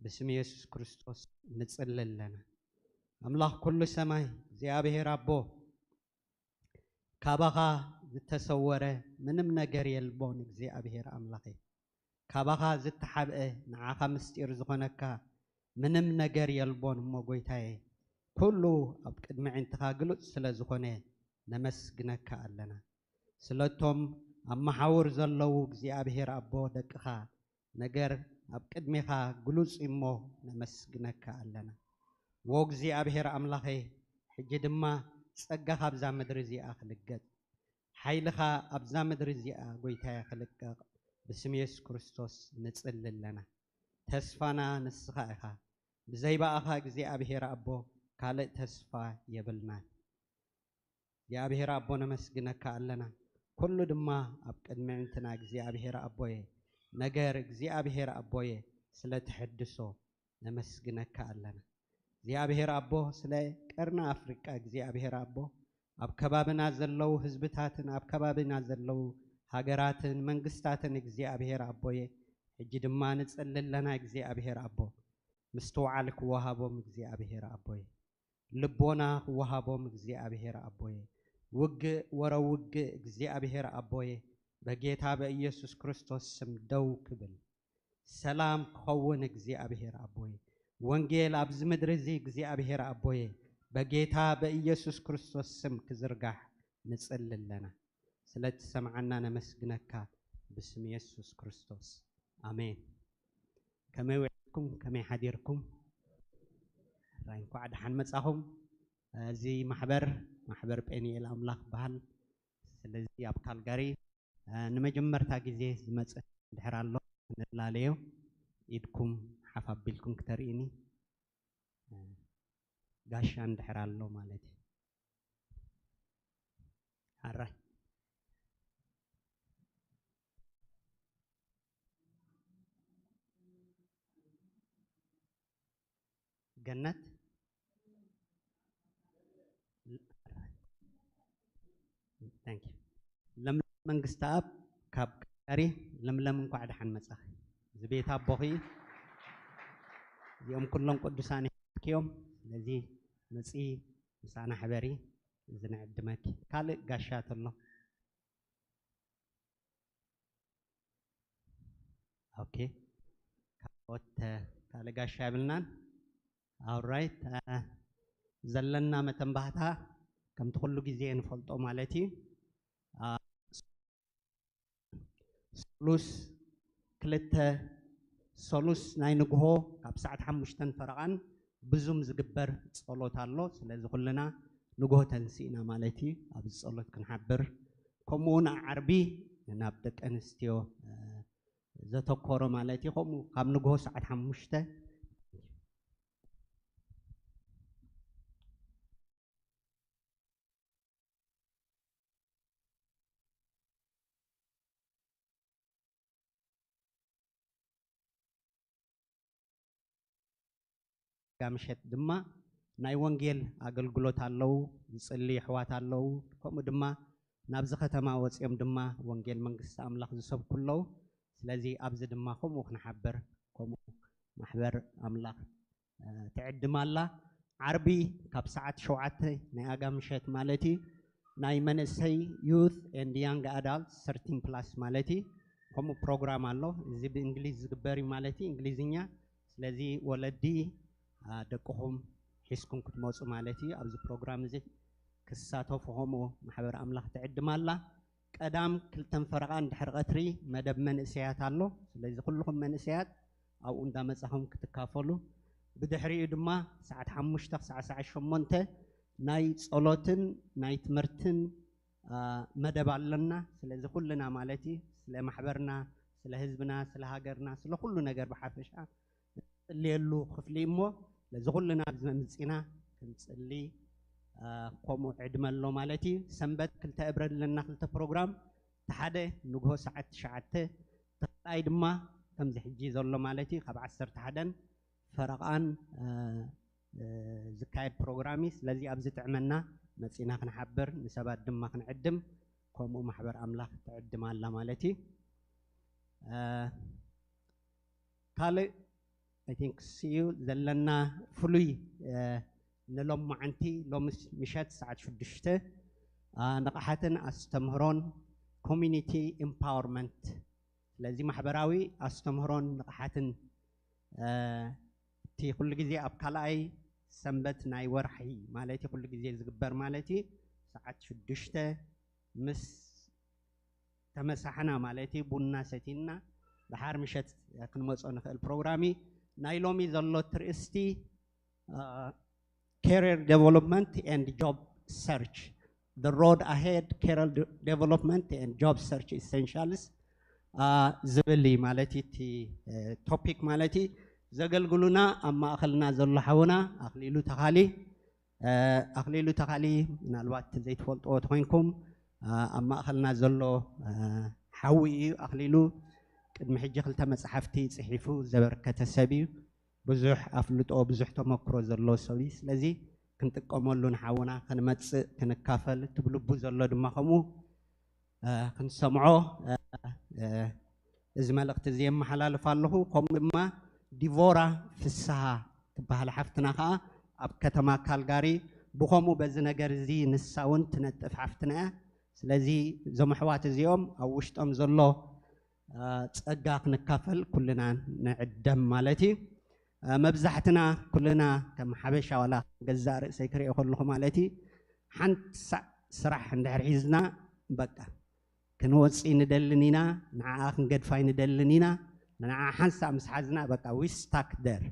ብስም የሱስ ክርስቶስ ንጽሊ ኣለና። ኣምላኽ ኩሉ ሰማይ፣ እግዚኣብሔር ኣቦ፣ ካባኻ ዝተሰወረ ምንም ነገር የልቦን፣ እግዚኣብሔር ኣምላኸይ። ካባኻ ዝተሓብአ፣ ንዓኻ ምስጢር ዝኾነካ ምንም ነገር የልቦን እሞ፣ ጎይታየ፣ ኩሉ ኣብ ቅድሚ ኣዒንትኻ ግሉጽ ስለ ዝኾነ፣ ነመስግነካ ኣለና። ስለቶም ኣብ መሓውር ዘለዉ፣ እግዚኣብሔር ኣቦ፣ ደቅኻ፣ ነገር ኣብ ቅድሜኻ ግሉጽ እዩ እሞ፣ ነመስግነካ ኣለና። ዎ እግዚኣብሔር ኣምላኸይ፣ ሕጂ ድማ ጸጋኻ ኣብዛ ምድሪ እዚኣ ክልገጽ፣ ሓይልኻ ኣብዛ ምድሪ እዚኣ፣ ጎይታየ፣ ክልቀቕ ብስም የሱስ ክርስቶስ ንጽሊ ኣለና። ተስፋና ንስኻ ኢኻ። ብዘይ ብኣኻ እግዚኣብሔር ኣቦ ካልእ ተስፋ የብልናን። እግዚኣብሔር ኣቦ ነመስግነካ ኣለና። ኩሉ ድማ ኣብ ቅድሚ ኣዒንትና እግዚኣብሔር ኣቦየ ነገር እግዚኣብሔር ኣቦየ፣ ስለ ትሕድሶ ነመስግነካ ኣለና። እግዚኣብሔር ኣቦ፣ ስለ ቀርኒ ኣፍሪቃ እግዚኣብሔር ኣቦ፣ ኣብ ከባብና ዘለዉ ህዝብታትን ኣብ ከባብና ዘለዉ ሃገራትን መንግስታትን እግዚኣብሔር ኣቦየ፣ ሕጂ ድማ ንጽሊ ኣለና እግዚኣብሔር ኣቦ፣ ምስትውዓል ክወሃቦም እግዚኣብሔር ኣቦየ፣ ልቦና ክወሃቦም እግዚኣብሔር ኣቦየ፣ ውግእ ወረ ውግእ እግዚኣብሔር ኣቦየ፣ በጌታ በኢየሱስ ክርስቶስ ስም ደው ክብል፣ ሰላም ክኸውን እግዚኣብሔር ኣቦየ፣ ወንጌል ኣብዚ ምድሪ እዚ እግዚኣብሔር ኣቦየ፣ በጌታ በኢየሱስ ክርስቶስ ስም ክዝርጋሕ ንጽሊ ኣለና። ስለ እትሰምዓና ነመስግነካ ብስም የሱስ ክርስቶስ። ኣሜን። ከመይ ውዒልኩም? ከመይ ሓዲርኩም? ሕራይ እንኳዕ ደሓን መጻኹም። እዚ ማሕበር፣ ማሕበር ጴንኤል ኣምላኽ በሃል። ስለዚ ኣብ ካልጋሪ፣ እ፣ ንመጀመርታ ግዜ ዝመጽእ እንድሕር ኣሎ፣ ንላለዮ፣ ኢድኩም ሓፍ ኣቢልኩም ክተርእይኒ፣ እ፣ ጋሻ እንድሕር ኣሎ ማለት እዩ። ሕራይ። ገነት። Thank you። ለምለም መንግስተኣብ ካብ ካሪ። ለምለም እንኳዕ ደሓን መጻኺ። እዚ ቤት ኣቦኺ። እዚኦም ኩሎም ቅዱሳን እዮም። ስለዚ መጺ ምሳና ሕበሪ። እዚ ንዕድመኪ። ካልእ ጋሻ ተሎ? ኦኬ። ካልኦት፣ ካልእ ጋሻ የብልናን። Alright፣ እ፣ ዘለና መተንባህታ ከምቲ ኩሉ ግዜ ንፈልጦ ማለት እዩ። እ፣ ሶሉስ ክልተ፣ ሶሉስ ናይ ንግሆ ካብ ሰዓት ሓሙሽተን ፈረቓን ብዙም ዝግበር ጸሎት ኣሎ። ስለዚ ኩልና ንግሆ ተንሲእና ማለት እዩ ኣብዚ ጸሎት ክንሓብር። ከምኡ እውን ዓርቢ ናብ ደቂ ኣንስትዮ፣ እ፣ ዘተኮረ ማለት እዩ። ከምኡ ካብ ንግሆ ሰዓት ሓሙሽተ ምሸት ድማ ናይ ወንጌል ኣገልግሎት ኣለዉ፣ ዝጽልዩ ኣሕዋት ኣለዉ። ከምኡ ድማ ናብዚ ከተማ ወጺኦም ድማ ወንጌል መንግስቲ ኣምላኽ ዝሰብኩ ኣለዉ። ስለዚ ኣብዚ ድማ ከምኡ ክንሓብር፣ ከምኡ ማሕበር ኣምላኽ፣ እ፣ ትዕድም ኣላ። ዓርቢ ካብ ሰዓት ሸውዓተ ናይ ኣጋ ምሸት ማለት እዩ፣ ናይ መንእሰይ፣ youth and young adults፣ thirteen plus ማለት እዩ። ከምኡ ፕሮግራም ኣሎ። እዚ ብእንግሊዝ ዝግበር እዩ ማለት እዩ፣ እንግሊዝኛ። ስለዚ ወለዲ፣ አ፣ ደቅኹም ሒዝኩም ክትመጹ ማለት እዩ። ኣብዚ ፕሮግራም እዚ ክሳተፉ ከምኡ ማሕበር ኣምላኽ ትዕድም ኣላ። ቀዳም ክልተን ፈረቓ እንድሕር ቀትሪ መደብ መንእሰያት ኣሎ። ስለዚ ኩልኹም መንእሰያት ኣብኡ እንዳመጻኹም ክትካፈሉ። ብድሕሪኡ ድማ ሰዓት ሓሙሽተ ክሳዕ ሰዓት ሸሞንተ ናይ ጸሎትን ናይ ትምህርትን፣ አ፣ መደብ ኣለና። ስለዚ ኩልና ማለት እዩ፣ ስለ ማሕበርና፣ ስለ ህዝብና፣ ስለ ሃገርና፣ ስለ ኩሉ ነገር ብሓፈሻ ንጽልየሉ ክፍሊ እሞ፣ ስለዚ ኩልና ኣብዚ መምጽኢና ክንጽሊ፣ አ፣ ከምኡ ዕድመ ኣሎ ማለት እዩ። ሰንበት ክልተ እብረ ኣለና፣ ክልተ ፕሮግራም። እቲ ሓደ ንግሆ ሰዓት ትሽዓተ፣ እቲ ካልኣይ ድማ ከምዚ ሕጂ ዘሎ ማለት እዩ፣ ካብ ዓሰርተ ሓደን ፈረቓን፣ እ፣ እ፣ ዝካየድ ፕሮግራም እዩ። ስለዚ ኣብዚ ጥዕመና መጺና ክንሓብር፣ ንሰባት ድማ ክንዕድም፣ ከምኡ ማሕበር ኣምላኽ ትዕድም ኣላ ማለት እዩ። እ፣ ካልእ፣ I think፣ ስዩ ዘለና ፍሉይ፣ እ፣ ንሎማዓንቲ፣ ሎሚ ምሸት ሰዓት ሽዱሽተ፣ አ፣ ንቕሓትን ኣስተምህሮን፣ ኮሚኒቲ ኢምፓወርመንት። ስለዚ ማሕበራዊ ኣስተምህሮን ንቕሓትን፣ እ፣ እቲ ኩሉ ግዜ ኣብ ካልኣይ ሰንበት ናይ ወርሒ ማለት እዩ፣ ኩሉ ግዜ ዝግበር ማለት እዩ፣ ሰዓት ሽዱሽተ ምስ ተመሳሕና ማለት እዩ፣ ቡና ሰቲና ድሓር ምሸት ክንመጾ ንኽእል ፕሮግራም እዩ። ናይ ሎሚ ዘሎ ትርእስቲ፣ እ፣ Career Development and Job Search, The Road Ahead, Career De-, Development and Job Search Essentials፣ አ፣ ዝብል እዩ ማለት እዩ። እቲ፣ እ፣ ቶፒክ ማለት እዩ። ዘገልግሉና ኣብ ማእኸልና ዘሎ ሓውና ኣኽሊሉ ተኻሊ፣ እ፣ ኣኽሊሉ ተኻሊ ምናልባት ዘይትፈልጥዎ ተኾይንኩም፣ እ፣ ኣብ ማእኸልና ዘሎ፣ እ፣ ሓዊ እዩ። ኣኽሊሉ ቅድሚ ሕጂ ክልተ መጽሓፍቲ ጽሒፉ ዘበርከተ ሰብ እዩ። ብዙሕ ኣፍልጦ፣ ብዙሕ ተመክሮ ዘለዎ ሰብ እዩ። ስለዚ ክንጥቀመሉ ንሓውና ክንመጽእ፣ ክንካፈል፣ እቲ ብልቡ ዘሎ ድማ ከምኡ፣ እ፣ ክንሰምዖ፣ እ፣ እ፣ እዚ መልእኽቲ እዚ የመሓላልፍ ኣለኹ። ከምኡ ድማ ዲቮራ ፍስሃ ትበሃል ሓፍትና ከኣ ኣብ ከተማ ካልጋሪ ብኸምኡ በዚ ነገር እዚ ንሳ እውን ትነጥፍ ሓፍትና እያ። ስለዚ እዞም ኣሕዋት እዚኦም ኣብ ውሽጦም ዘሎ፣ እ፣ ጸጋ ክንካፈል ኩልና ንዕደም ማለት እዩ። እ፣ መብዛሕትና ኩልና ከም ሓበሻ ዋላ ገዛእ ርእሰይ ክርእዮ ከለኹ ማለት እዩ፣ ሓንቲ ሳዕ ስራሕ እንድሕር ሒዝና በቃ ክንወጽእ ንደልን ኢና፣ ንዓኣ ክንገድፋ ኣይንደልን ኢና። ንዓኣ ሓንሳእ ምስ ሓዝና በቃ we stuck there።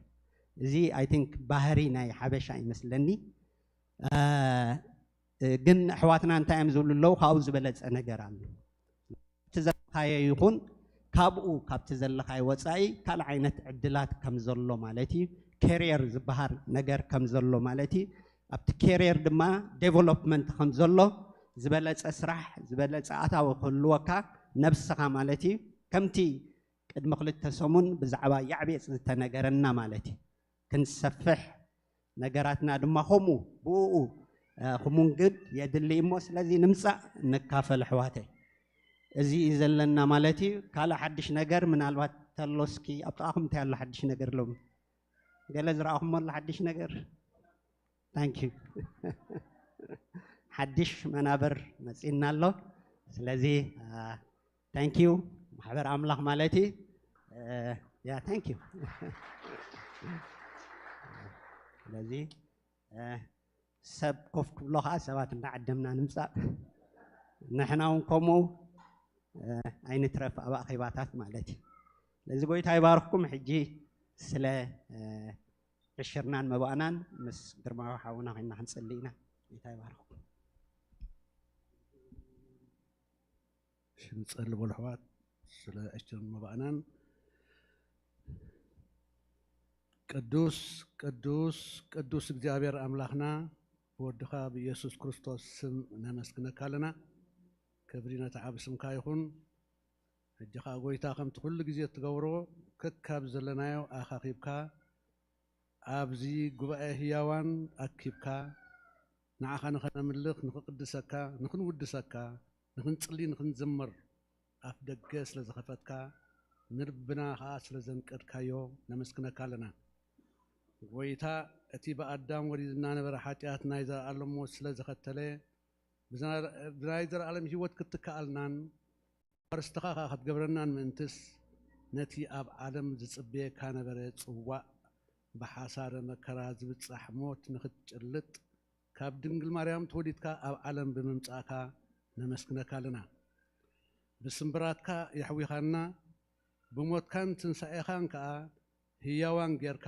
እዚ I think ባህሪ ናይ ሓበሻ ይመስለኒ። እ፣ ግን ኣሕዋትና እንታይ እዮም ዝብሉ ኣለዉ? ካብኡ ዝበለጸ ነገር ኣሎ። እቲ ዘለኻዮ ይኹን ካብኡ፣ ካብቲ ዘለኻዮ ወጻኢ ካልእ ዓይነት ዕድላት ከም ዘሎ ማለት እዩ። ኬሪየር ዝበሃል ነገር ከም ዘሎ ማለት እዩ። ኣብቲ ኬሪየር ድማ ዴቨሎፕመንት ከም ዘሎ፣ ዝበለጸ ስራሕ፣ ዝበለጸ ኣታዊ ክህልወካ ነብስኻ ማለት እዩ። ከምቲ ቅድሚ ክልተ ሰሙን ብዛዕባ ያዕቤጽ ዝተነገረና ማለት እዩ። ክንሰፍሕ ነገራትና ድማ ከምኡ ብእኡ፣ እ፣ ክሙንግድ የድሊ እሞ፣ ስለዚ ንምጻእ ንካፈል ኣሕዋተይ። እዚ እዩ ዘለና ማለት እዩ። ካልእ ሓድሽ ነገር ምናልባት ተሎ እስኪ ኣብ ጥቓኹም እንታይ ኣሎ ሓድሽ ነገር ሎሚ? ገለ ዝረኣኹሞ ኣሎ ሓድሽ ነገር? ታንክ ዩ። ሓድሽ መናብር መጺእና ኣሎ። ስለዚ፣ እ፣ ታንክ ዩ ማሕበር ኣምላኽ ማለት እዩ። እ፣ ያ ታንክ ዩ። ስለዚ፣ እ፣ ሰብ ኮፍ ክብሎ ኸዓ ሰባት እንዳዓደምና ንምጻእ፣ ንሕና እውን ከምኡ፣ እ፣ ኣይንትረፍ ኣብ ኣኼባታት ማለት እዩ። ስለዚ ጎይታ ይባርኽኩም። ሕጂ ስለ፣ እ፣ ዕሽርናን መባእናን ምስ ግርማዊ ሓውና ኮይንና ክንጽሊ ኢና። ጎይታ ይባርኽኩም። እሺ፣ ንጸሊ በሉ ኣሕዋት፣ ስለ ዕሽርናን መባእናን። ቅዱስ፣ ቅዱስ፣ ቅዱስ እግዚኣብሔር ኣምላኽና፣ ብወድኻ ብኢየሱስ ክርስቶስ ስም ነመስግነካ ኣለና። ክብሪ ነቲ ዓቢ ስምካ ይኹን። ሕጂ ኸኣ ጎይታ፣ ከምቲ ኩሉ ግዜ እትገብሮ፣ ከካብ ዘለናዮ ኣኻኺብካ፣ ኣብዚ ጉባኤ ህያዋን ኣኪብካ፣ ንዓኻ ንኸነምልኽ፣ ንኽቕድሰካ፣ ንኽንውድሰካ፣ ንኽንጽሊ፣ ንኽንዝምር ኣፍ ደገ ስለ ዝኸፈትካ፣ ንልብና ኸኣ ስለ ዘንቀድካዮ ነመስግነካ ኣለና። ጎይታ፣ እቲ ብኣዳም ወሪድና ነበረ ሓጢኣት ናይ ዘረኣለሞ ስለ ዝኸተለ፣ ብዘ-፣ ብናይ ዘረኣለም ህይወት ክትከኣልናን ኣዋርስትኻ ኸኣ ክትገብረናን ምእንትስ፣ ነቲ ኣብ ዓለም ዝጽበየካ ነበረ ጽዋእ ብሓሳረ መከራ ዝብጻሕ ሞት ንኽትጭልጥ፣ ካብ ድንግል ማርያም ተወሊድካ ኣብ ዓለም ብምምጻእካ ነመስግነካ ኣለና። ብስምብራትካ የሕዊኻና፣ ብሞትካን ትንሳኤኻን ከኣ ህያዋን ጌርካ፣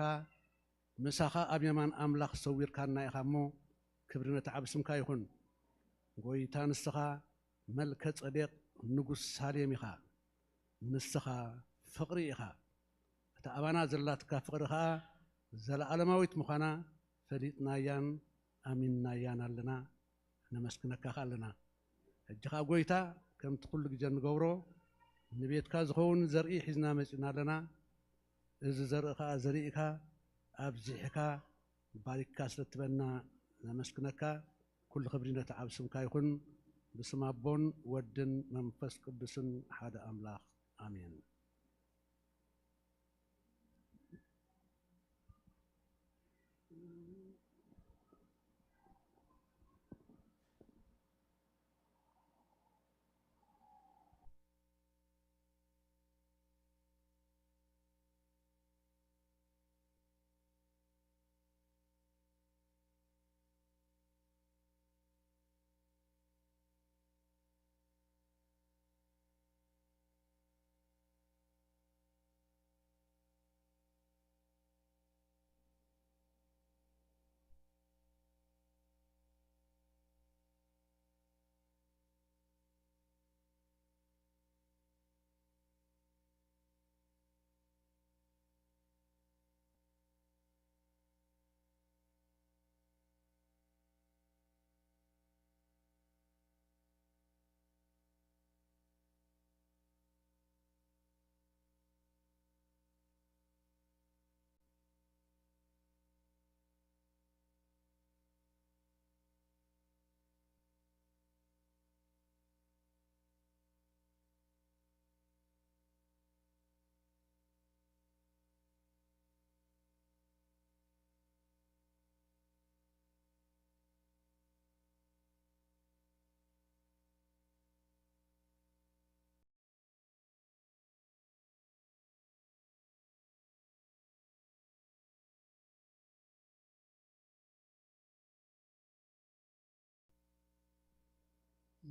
ምሳኻ ኣብ የማን ኣምላኽ ሰዊርካና ኢኻ እሞ፣ ክብሪ ነቲ ዓቢ ስምካ ይኹን። ጎይታ፣ ንስኻ መልከ ጸዴቅ ንጉስ ሳሌም ኢኻ። ንስኻ ፍቕሪ ኢኻ። እታ ኣባና ዘላትካ ፍቕሪ ኸኣ ዘለኣለማዊት ምዃና ፈሊጥናያን ኣሚንናያን ኣለና። ነመስግነካ ኸኣ ኣለና። ሕጂ ኸኣ ጎይታ፣ ከምቲ ኩሉ ግዜ እንገብሮ፣ ንቤትካ ዝኸውን ዘርኢ ሒዝና መጺእና ኣለና። እዚ ዘርኢ ኸኣ ዘሪእካ፣ ኣብዚሕካ፣ ባሪክካ ስለ እትበና ነመስግነካ። ኩሉ ክብሪ ነቲ ዓብ ስምካ ይኹን። ብስም ኣቦን ወድን መንፈስ ቅዱስን ሓደ ኣምላኽ፣ ኣሜን።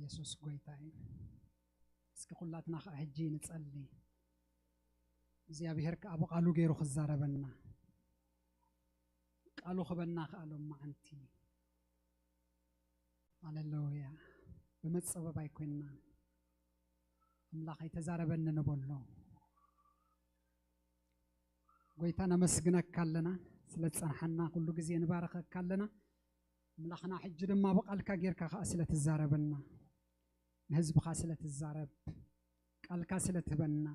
የሱስ ጎይታ እዩ። እስኪ ኩላትና ኸዓ ሕጂ ንጸሊ። እግዚኣብሔር ከኣ ብቓሉ ገይሩ ክዛረበና፣ ቃሉ ክበና ከኣ ሎማዓንቲ። ሃሌሉያ። ብመጸበብ ኣይኮንና፣ ኣምላኸይ ተዛረበኒ ንበሎ። ጎይታ ነመስግነካ ኣለና፣ ስለ ዝጸንሓና ኩሉ ግዜ ንባረኸካ ኣለና። ኣምላኽና ሕጂ ድማ ብቓልካ ጌርካ ከኣ ስለ ትዛረበና፣ ንህዝብኻ ስለ ትዛረብ፣ ቃልካ ስለ ትህበና፣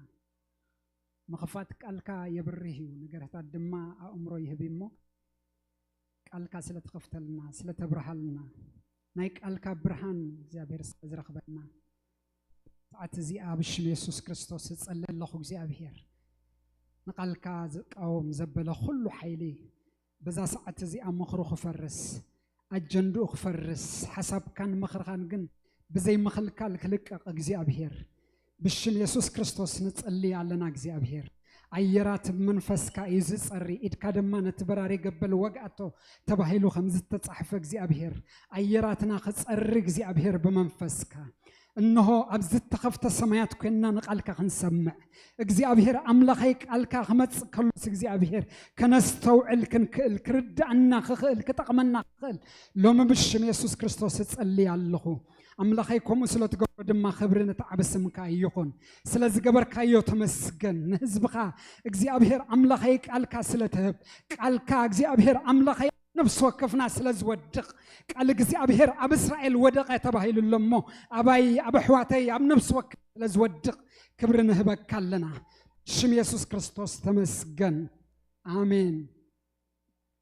ምኽፋት ቃልካ የብርህ እዩ፣ ንገርህታት ድማ ኣእምሮ ይህብ እሞ፣ ቃልካ ስለ ትኸፍተልና፣ ስለ ተብርሃልና፣ ናይ ቃልካ ብርሃን እግዚኣብሔር ስለ ዝረኽበና፣ ሰዓት እዚኣ ብሽም የሱስ ክርስቶስ እጸሊ ኣለኹ። እግዚኣብሔር ንቓልካ ዝቃወም ዘበለ ኩሉ ሓይሊ በዛ ሰዓት እዚኣ ምኽሩ ክፈርስ፣ ኣጀንድኡ ክፈርስ፣ ሓሳብካን ምኽርኻን ግን ብዘይ ምኽልካል ክልቀቕ እግዚኣብሔር ብሽም የሱስ ክርስቶስ ንጸሊ ኣለና። እግዚኣብሔር ኣየራት ብመንፈስካ እዩ ዝጸሪ፣ ኢድካ ድማ ነቲ በራሪ ገበል ወግኣቶ ተባሂሉ ከም ዝተጻሕፈ እግዚኣብሔር ኣየራትና ክጸሪ እግዚኣብሔር ብመንፈስካ እንሆ ኣብ ዝተኸፍተ ሰማያት ኮይንና ንቓልካ ክንሰምዕ እግዚኣብሔር ኣምላኸይ ቃልካ ክመጽእ ከሎስ እግዚኣብሔር ከነስተውዕል ክንክእል ክርዳእና ክኽእል ክጠቕመና ክኽእል ሎሚ ብሽም የሱስ ክርስቶስ እጸሊ ኣለኹ። ኣምላኸይ ከምኡ ስለ ትገብሮ ድማ ክብሪ ነቲ ዓቢ ስምካ ይኹን። ስለ ዝገበርካዮ ተመስገን። ንህዝብኻ እግዚኣብሔር ኣምላኸይ ቃልካ ስለ ትህብ ቃልካ እግዚኣብሔር ኣምላኸይ ነፍሲ ወከፍና ስለ ዝወድቕ ቃል እግዚኣብሔር ኣብ እስራኤል ወደቐ ተባሂሉ ኣሎ እሞ ኣባይ ኣብ ኣሕዋተይ ኣብ ነፍሲ ወከፍ ስለ ዝወድቕ ክብሪ ንህበካ ኣለና። ሽም የሱስ ክርስቶስ ተመስገን። ኣሜን።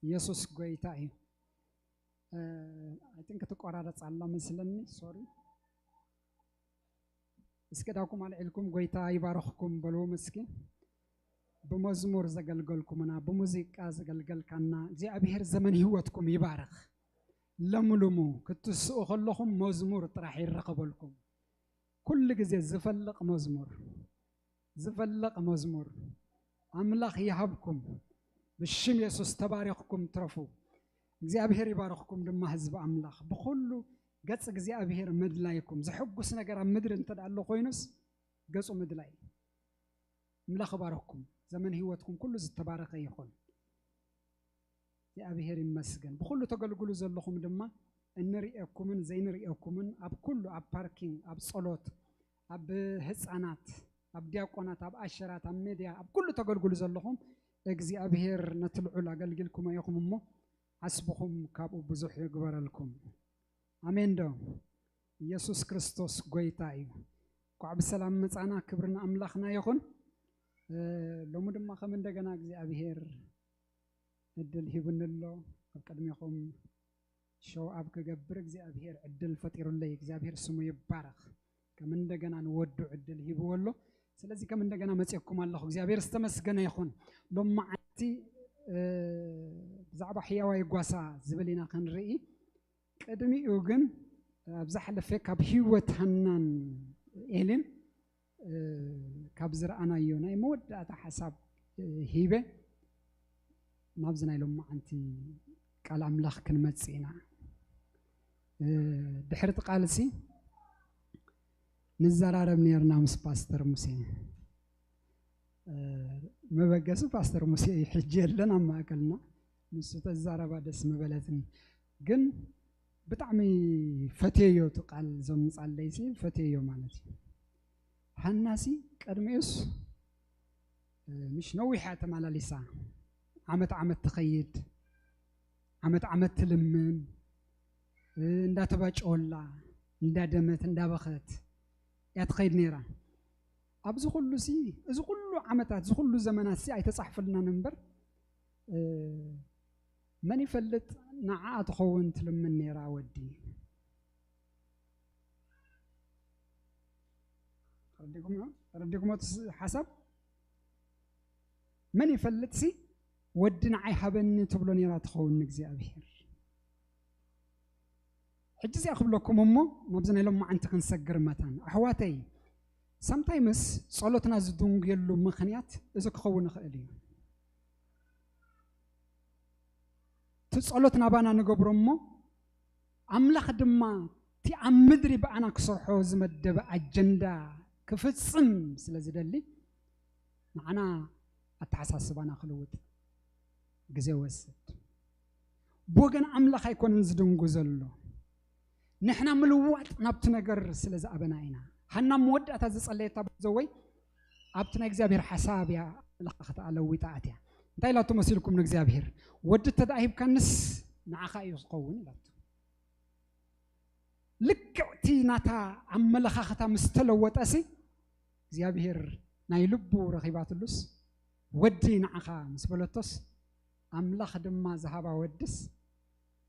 የሱስ ጎይታ እዩ። I think ትቆራረጽ ኣላ መስለኒ። ሶሪ። እስኪ ዳኩም ኣልዒልኩም ጎይታ ይባርኽኩም በልዎም እስኪ። ብመዝሙር ዘገልገልኩምና ብሙዚቃ ዘገልገልካና እግዚኣብሔር ዘመን ህይወትኩም ይባርኽ። ለምልሙ ክትስኡ ከለኹም መዝሙር ጥራሕ ይረኸበልኩም። ኩሉ ግዜ ዝፈልቕ መዝሙር ዝፈልቕ መዝሙር ኣምላኽ ይሃብኩም። ብሽም የሱስ ተባሪኽኩም ትረፉ። እግዚኣብሔር ይባርኽኩም ድማ ህዝቢ ኣምላኽ ብኹሉ ገጽ እግዚኣብሔር ምድላይኩም። ዘሐጉስ ነገር ኣብ ምድሪ እንተ ኣሎ ኮይኑስ ገጹ ምድላይ። ኣምላኽ ይባርኽኩም። ዘመን ህይወትኩም ኩሉ ዝተባረኸ ይኹን። እግዚኣብሔር ይመስገን። ብኹሉ ተገልግሉ ዘለኹም ድማ እንርእየኩምን ዘይንርእየኩምን ኣብ ኩሉ ኣብ ፓርኪንግ ኣብ ጸሎት ኣብ ህፃናት ኣብ ዲያቆናት ኣብ ኣሸራት ኣብ ሜድያ ኣብ ኩሉ ተገልግሉ ዘለኹም እግዚኣብሔር ነቲ ልዑል ኣገልጊልኩም ኢኹም እሞ ዓስብኹም ካብኡ ብዙሕ ይግበረልኩም። ኣሜን ዶ? ኢየሱስ ክርስቶስ ጎይታ እዩ። እንኳዕ ብሰላም መጻና። ክብሪ ንኣምላኽና ይኹን። እ፣ ሎሚ ድማ ከም እንደገና እግዚኣብሔር ዕድል ሂቡኒ ኣሎ። ኣብ ቅድሜኹም ሸው ኣብ ክገብር እግዚኣብሔር ዕድል ፈጢሩለይ። እግዚኣብሔር ስሙ ይባረኽ። ከም እንደገና ንወዱ ዕድል ሂብዎ ኣሎ። ስለዚ ከም እንደገና መጺእኩም ኣለኹ። እግዚኣብሔር ዝተመስገነ ይኹን። ሎማዓንቲ፣ እ፣ ብዛዕባ ሕያዋይ ጓሳ ዝብል ኢና ክንርኢ። ቅድሚኡ ግን ኣብ ዝሓለፈ ካብ ህይወት ሃናን ኤልን፣ እ፣ ካብ ዝረኣናዮ ናይ መወዳእታ ሓሳብ፣ እ፣ ሂበ ናብዚ ናይ ሎማዓንቲ ቃል ኣምላኽ ክንመጽእ ኢና። እ፣ ድሕሪ እቲ ቃልሲ ንዘራረብ ነርና ምስ ፓስተር ሙሴ። እ፣ መበገሲ ፓስተር ሙሴ እዩ፣ ሕጂ የለን ኣብ ማእከልና። ንሱ ተዛረባ ደስ ምበለትኒ። ግን ብጣዕሚ ፈትየዮ እቲ ቃል ዘምጻለይሲ፣ ፈትየዮ ማለት እዩ። ሃናሲ ቀድሚኡስ፣ እ፣ ምሽ ነዊሕ እያ ተመላሊሳ። ዓመት ዓመት ትኸይድ፣ ዓመት ዓመት ትልምን፣ እ፣ እንዳተባጨወላ፣ እንዳደመት፣ እንዳበኸት እያ ትኸይድ ነይራ። ኣብዚ ኩሉ ሲ፣ እዚ ኩሉ ዓመታት፣ እዚ ኩሉ ዘመናት ሲ ኣይተጻሕፈልናን እምበር፣ እ፣ መን ይፈልጥ ንዓኣ ትኸውን ትልምን ነይራ ወዲ። ተረዲእኩሞ? ተረዲእኩሞ እቲ ስ-፣ ሓሳብ? መን ይፈልጥ ሲ ወዲ ንዓይ ሃበኒ ትብሎ ነይራ ትኸውን ንእግዚኣብሔር። ሕጂ እዚኣ ክብለኩም እሞ ናብዚ ናይ ሎማዓንቲ ክንሰግር መታን። ኣሕዋተይ፣ ሳምታይምስ ጸሎትና ዝድንጉየሉ ምኽንያት እዚ ክኸውን ይኽእል እዩ። እቲ ጸሎት ናባና ንገብሮ እሞ ኣምላኽ ድማ እቲ ኣብ ምድሪ ብኣና ክሰርሖ ዝመደበ ኣጀንዳ ክፍጽም ስለ ዝደሊ፣ ንዓና ኣተሓሳስባና ክልውጥ ግዜ ወስድ። ብወገን ኣምላኽ ኣይኮነን ዝድንጉ ዘሎ። ንሕና ምልዋጥ ናብቲ ነገር ስለ ዝኣበና ኢና። ሃና መወዳእታ ዝጸለየታ ዘወይ ኣብቲ ናይ እግዚኣብሔር ሓሳብ እያ። ኣመለኻኽታ ለዊጣ ኣትያ። እንታይ ኢላቶ መሲልኩም ንእግዚኣብሔር? "ወዲ እንተ ደኣ ሂብካንስ ንዓኻ እዩ ዝኸውን" ኢላቶ። ልክዕቲ ናታ ኣመለኻኽታ ምስ ተለወጠሲ እግዚኣብሔር ናይ ልቡ ረኺባትሉስ፣ "ወዲ ንዓኻ" ምስ በለቶስ፣ ኣምላኽ ድማ ዝሃባ ወድስ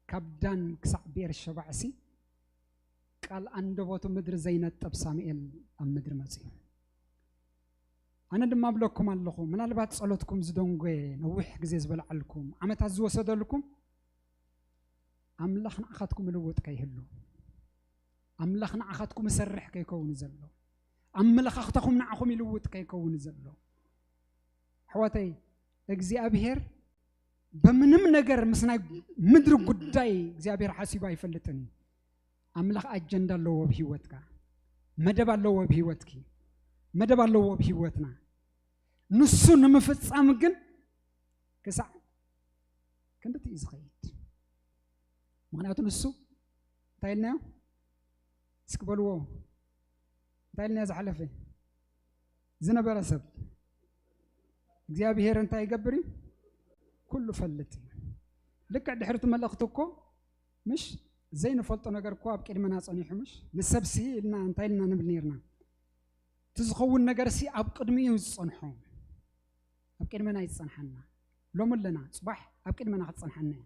ካብ ዳን ክሳዕ ቤርሸባዕሲ ቃል ኣንደበቱ ምድሪ ዘይነጥብ ሳሙኤል ኣብ ምድሪ መጺኡ። ኣነ ድማ እብለኩም ኣለኹ፣ ምናልባት ጸሎትኩም ዝደንጎየ፣ ነዊሕ ግዜ ዝበልዓልኩም፣ ዓመታት ዝወሰደልኩም፣ ኣምላኽ ንዓኻትኩም ልውጥ ከይህሉ፣ ኣምላኽ ንዓኻትኩም ይሰርሕ ከይከውን ዘሎ፣ ኣመለኻኽታኹም ንዓኹም ይልውጥ ከይከውን ዘሎ። ኣሕዋተይ፣ እግዚኣብሔር በምንም ነገር ምስ ናይ ምድሪ ጉዳይ እግዚኣብሔር ሓሲቡ ኣይፈልጥን እዩ። ኣምላኽ ኣጀንዳ ኣለዎ ኣብ ህይወትካ፣ መደብ ኣለዎ ኣብ ህይወትኪ፣ መደብ ኣለዎ ኣብ ህይወትና። ንሱ ንምፍጻም ግን ክሳዕ ክንድቲ እዩ ዝኸይድ። ምኽንያቱ ንሱ እንታይ ኢልናዮ? እስኪ በልዎ፣ እንታይ ኢልናዮ ዝሓለፈ? ዝነበረ ሰብ እግዚኣብሔር እንታይ ይገብር እዩ? ኩሉ ፈልጥ እዩ። ልክዕ ድሕርቲ መልእኽቲ እኮ ምሽ ዘይንፈልጦ ነገር እኮ ኣብ ቅድመና ጸኒሑ ምሽ ንሰብሲ ኢልና እንታይ ኢልና ንብል ነርና? እቲ ዝኸውን ነገርሲ ኣብ ቅድሚ እዩ ዝጸንሖ። ኣብ ቅድመና እዩ ዝጸንሓና። ሎሚ ኣለና፣ ጽባሕ ኣብ ቅድመና ክትጸንሓና እያ።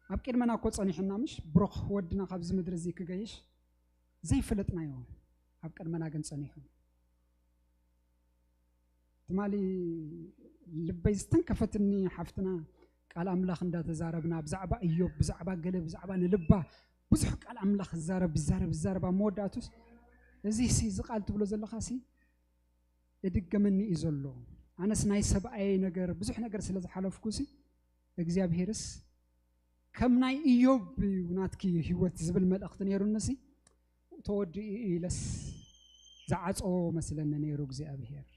ኣብ ቅድመና እኮ ጸኒሑና ምሽ ብሩኽ ወድና ካብዚ ምድሪ እዚ ክገይሽ ዘይፈለጥናዮ ኣብ ቅድመና ግን ጸኒሑ። ትማሊ ልበይ ዝተንከፈትኒ ሓፍትና ቃል ኣምላኽ እንዳተዛረብና ብዛዕባ እዮብ፣ ብዛዕባ ገለ፣ ብዛዕባ ንልባ ብዙሕ ቃል ኣምላኽ ዝዛረብ፣ ዝዛረብ፣ ዝዛረብ ኣብ መወዳእቱስ እዚ ሲ፣ እዚ ቃል ትብሎ ዘለኻ ሲ እድገመኒ እዩ ዘሎ። ኣነስ ናይ ሰብኣይ ነገር ብዙሕ ነገር ስለ ዝሓለፍኩ ሲ እግዚኣብሄርስ ከም ናይ እዮብ እዩ ናትኪ ህይወት ዝብል መልእኽቲ ነይሩኒ ሲ ተወዲኡ ኢለስ ዝዓጾ መስለኒ ነይሩ እግዚኣብሄር።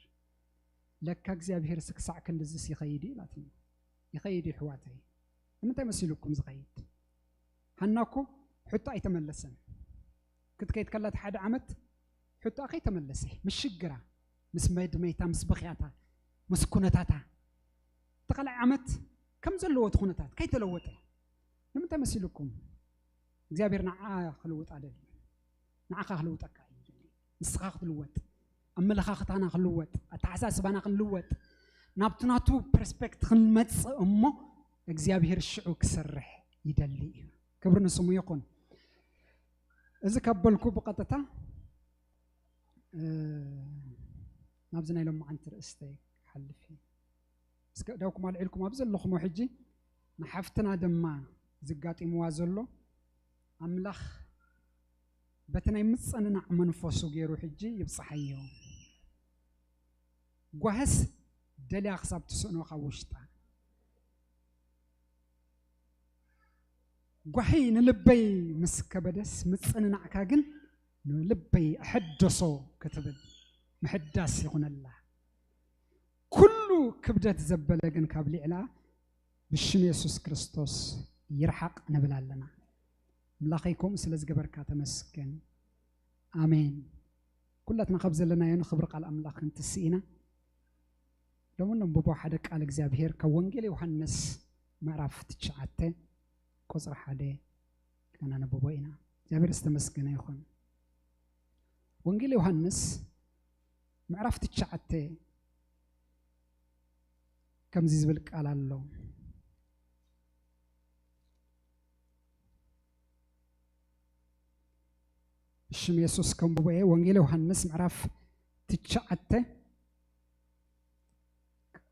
ለካ እግዚኣብሄርስ ክሳዕ ክንድዝስ ይኸይድ እዩ ኢላትኒ። ይኸይድ እዩ ኣሕዋተይ። ንምንታይ መሲሉኩም ዝኸይድ? ሃና እኮ ሕቶ ኣይተመለሰን። ክትከይድ ከላ እቲ ሓደ ዓመት ሕቶኣ ከይተመለሰ፣ ምስ ሽግራ፣ ምስ መድመይታ፣ ምስ ብኽያታ፣ ምስ ኩነታታ፣ እቲ ካልኣይ ዓመት ከም ዘለዎ እቲ ኩነታት ከይተለወጠ። ንምንታይ መሲሉኩም? እግዚኣብሔር ንዓ ክልውጣ ደልዩ። ንዓኻ ክልውጠካ እዩ ዝደሊ። ንስኻ ክትልወጥ፣ ኣመለኻኽታና ክልወጥ፣ ኣተሓሳስባና ክንልወጥ፣ ናብቲ ናቱ ፐርስፔክት ክንመጽእ እሞ እግዚኣብሔር ሽዑ ክሰርሕ ይደሊ እዩ። ክብሪ ንስሙ ይኹን። እዚ ካብ በልኩ ብቐጥታ፣ እ፣ ናብዚ ናይ ሎማዓንቲ ርእስተይ ክሓልፍ እየ። እስከ እዳውኩም ኣልዒልኩም ኣብ ዘለኹሞ ሕጂ ንሓፍትና ድማ ዝጋጢምዋ ዘሎ ኣምላኽ በቲ ናይ ምጽንናዕ መንፈሱ ገይሩ ሕጂ ይብጽሓዮ። ጓህስ ደልያ ክሳብ ትስእኖ ካብ ውሽጣ። ጓሂ ንልበይ ምስ ከበደስ ምጽንናዕካ ግን ንልበይ ኣሐደሶ ክትብል ምሕዳስ ይኹነላ። ኩሉ ክብደት ዘበለ ግን ካብ ሊዕላ ብሽም የሱስ ክርስቶስ ይርሓቕ ንብል ኣለና። ኣምላኸይ ከምኡ ስለ ዝገበርካ ተመስገን። ኣሜን። ኩላትና ካብ ዘለናዮ ንኽብሪ ቃል ኣምላኽ ክንትስእ ኢና። ሎሚ ነንብቦ ሓደ ቃል እግዚኣብሔር ካብ ወንጌል ዮሃንስ ምዕራፍ ትሽዓተ ቁጽሪ ሓደ ከነንብቦ ኢና። እግዚኣብሔር ዝተመስገነ ይኹን። ወንጌል ዮሃንስ ምዕራፍ ትሽዓተ ከምዚ ዝብል ቃል ኣሎ። ብሽም የሱስ ከንብቦ እየ። ወንጌል ዮሃንስ ምዕራፍ ትሽዓተ